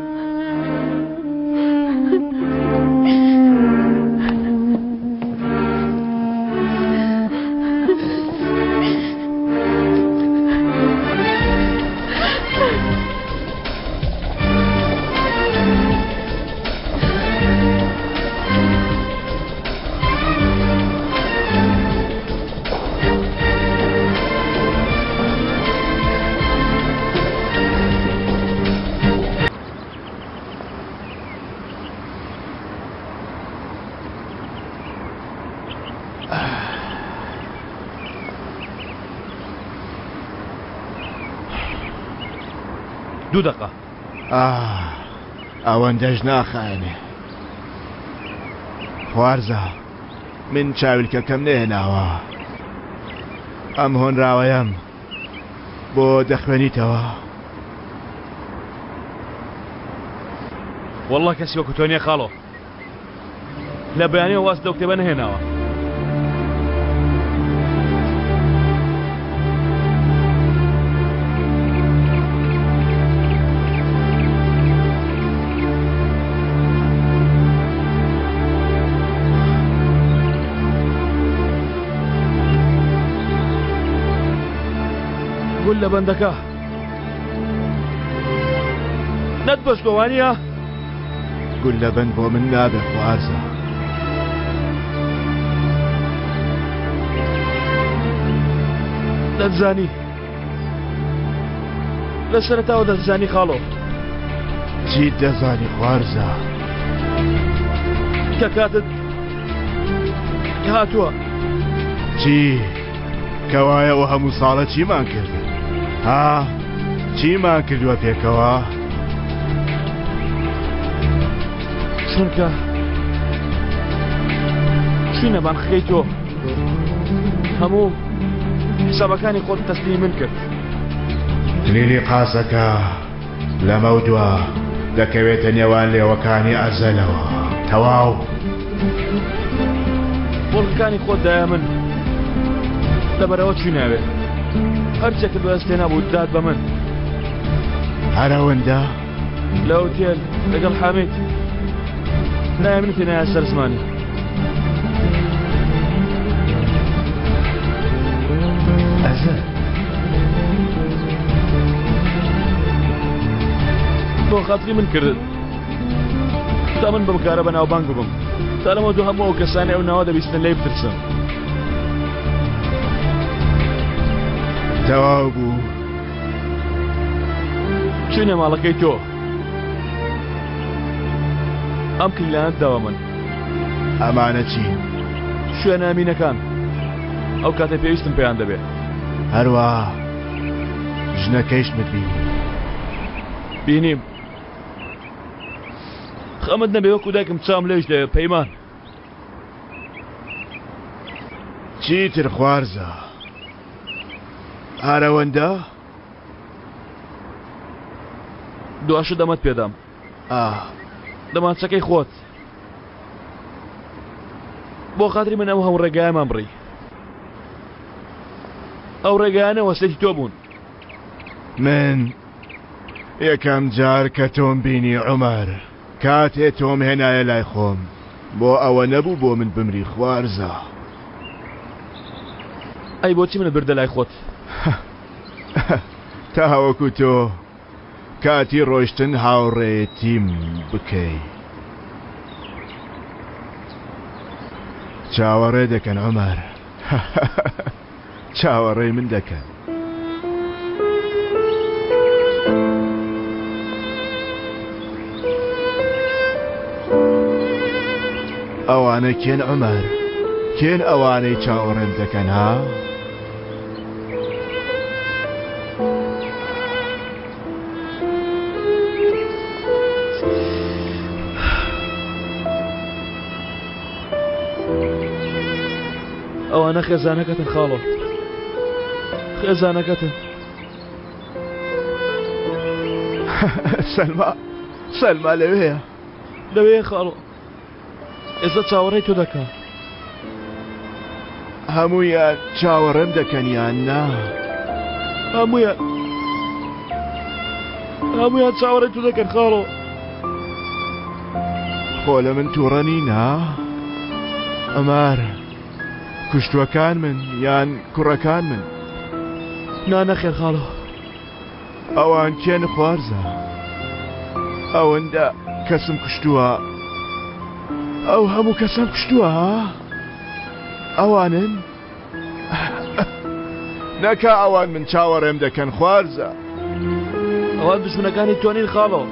Speaker 2: دوو دەقە.
Speaker 1: ئاه ئەوەندەش ناخایەنێ. خوارزا من چاویلکەکەم نەهێناوە. ئەم هۆنراوەیەم بۆ دەخوێنیتەوە؟
Speaker 2: وەڵڵا کەسی وەکو تۆ نییە خاڵۆ. لە بەیانیەوە واز لەو کتێبە نەهێناوە. گول لە بەندەکە نەتبەستوە وانییە؟
Speaker 1: گوللە بەند بۆ من نابێ خوارزا.
Speaker 2: دەتزانی لە سەرەتاوە دەتزانی خاڵۆ.
Speaker 1: چیت دەزانی خوارزا؟
Speaker 2: کە کاتت هاتووە.
Speaker 1: چی؟ کەوایە ئەو هەموو ساڵە چیمان کرد؟ ها؟ چیمان کردووە پێکەوە؟
Speaker 2: چونکە چوینە بانقەکەی تۆ هەموو حسابەکانی خۆت تەسلیمی من کرد.
Speaker 1: کلیلی قاسەکە لەمەودوا دەکەوێتە نێوان لێوەکانی ئەزەلەوە. تەواو.
Speaker 2: مڵکەکانی خۆت دایە من. لەبەرئەوە چووینە ئەوێ. هەرچێکت بەدەست هێنابوو دات بە من.
Speaker 1: هەر ئەوەندە؟
Speaker 2: لە ئوتێل لەگەڵ حامید ناوی منت هێنایە سەر زمانی.
Speaker 1: ئەزەل.
Speaker 2: بۆ خاتری من کردت تا من بەم کارە بەناوبانگ ببم تا لەمە دوو هەموو ئەو کەسانی ئەو ناوە دەبیستن لێی بترسن.
Speaker 1: تەواو بوو.
Speaker 2: چوینە ماڵەکەی تۆ ئەم کلیلانەت داوە من.
Speaker 1: ئەمانە چین؟
Speaker 2: شوێنە ئەمینەکان ئەو کاتێ پێویستم پێیان دەبێ.
Speaker 1: هەروا ژنەکەیشمت بینی.
Speaker 2: بینیم. خەمت نەبێ وەکو دایکم چاوم لێش دەوێ پەیمان.
Speaker 1: چیتر خوارزا. ئارەوەندە؟
Speaker 2: دواشە دەمەت پێدام.
Speaker 1: ئاه.
Speaker 2: دەمانچەکەی خۆت. بۆ خاتری من ئەو هەموو ڕێگایەمان بڕی. ئەو ڕێگایانە وەسێتی تۆ بوون.
Speaker 1: من یەکەم جار کە تۆم بینی عومەر کاتێ تۆم هێنایە لای خۆم بۆ ئەوە نەبوو بۆ من بمری خوارزا.
Speaker 2: ئەی بۆچی منت بردە لای خۆت؟
Speaker 1: تاوەکو تۆ کاتی ڕۆیشتن هاوڕێیەتیم بکەی. چاوەڕێ دەکەن عومەر. چاوەڕێی من دەکەن. ئەوانە کێن عومەر؟ کێن ئەوانەی چاوەڕێم دەکەن ها؟
Speaker 2: ئەوانە خێزانەکەتن خاڵۆ خێزانەکەتن
Speaker 1: سەلما سەلما لەوێیە
Speaker 2: لەوێ خاڵۆ ئێستا چاوەڕێی تۆ دەکا.
Speaker 1: هەموویان چاوەڕێم دەکەن یان نا؟
Speaker 2: هەموویان هەموویان چاوەڕێی تۆ دەکەن خاڵۆ.
Speaker 1: خۆ لە من تووڕە نین ها؟ عومەر کوشتوەکان من یان کوڕەکان من؟
Speaker 2: نا نەخێر خاڵۆ.
Speaker 1: ئەوان کێن خوارزا؟ ئەوەندە کەسم کوشتووە ئەو هەموو کەسەم کوشتووە ها؟ ئەوانن؟ نەکا ئەوان من چاوەڕێم دەکەن خوارزا.
Speaker 2: ئەوان دوژمنەکانی تۆ نین خاڵۆ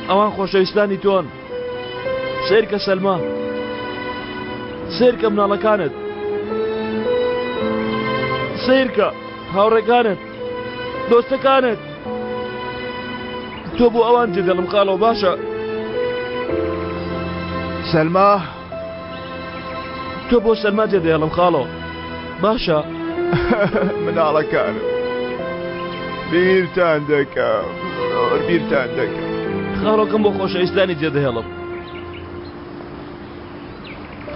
Speaker 2: ئەوان خۆشەویستانی تۆن سەیرکە سەلما سەیرکە مناڵەکانت سەیرکە هاوڕێکانت دۆستەکانت تۆ بۆ ئەوان جێدەڵم خاڵۆ باشە
Speaker 1: سەلما
Speaker 2: تۆ بۆ سەلما جێدەێڵم خاڵۆ باشە
Speaker 1: مناڵەکانم بیرتان دەکەم زۆر بیرتان دەکەم
Speaker 2: خاڵۆکەم بۆ خۆشەویستانی جێدەهێڵم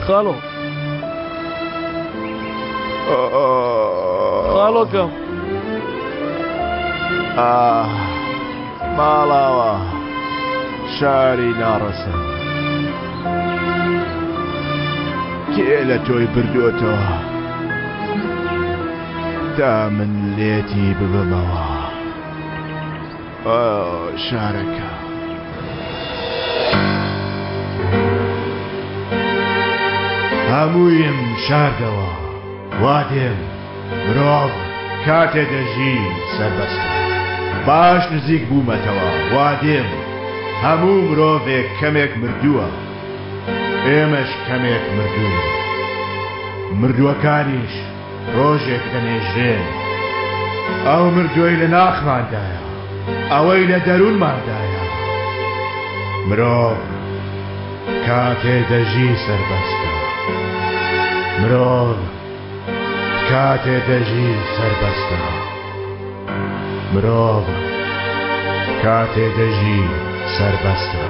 Speaker 2: خاڵۆ خاڵۆکەم
Speaker 1: ماڵاوە شاری ناڕەسە کێ لە تۆی بردووەتەوە تا من لێتی ببەمەوە شارەکە. هەموویم شاردەوە وا دێم مرۆڤ کاتێ دەژی سەربەستە باش نزیک بوومەتەوە وا دێم هەموو مرۆڤێک کەمێک مردووە ئێمەش کەمێک مردووین مردووەکانیش ڕۆژێک دەنێژرێن. ئەو مردووەی لە ناخماندایە، ئەوەی لە دەروونماندایە. مرۆڤ کاتێ دەژی سەربەستە. مرۆڤ کاتێ دەژی سەربەستە. مرۆڤ کاتێ دەژی سەربەستە.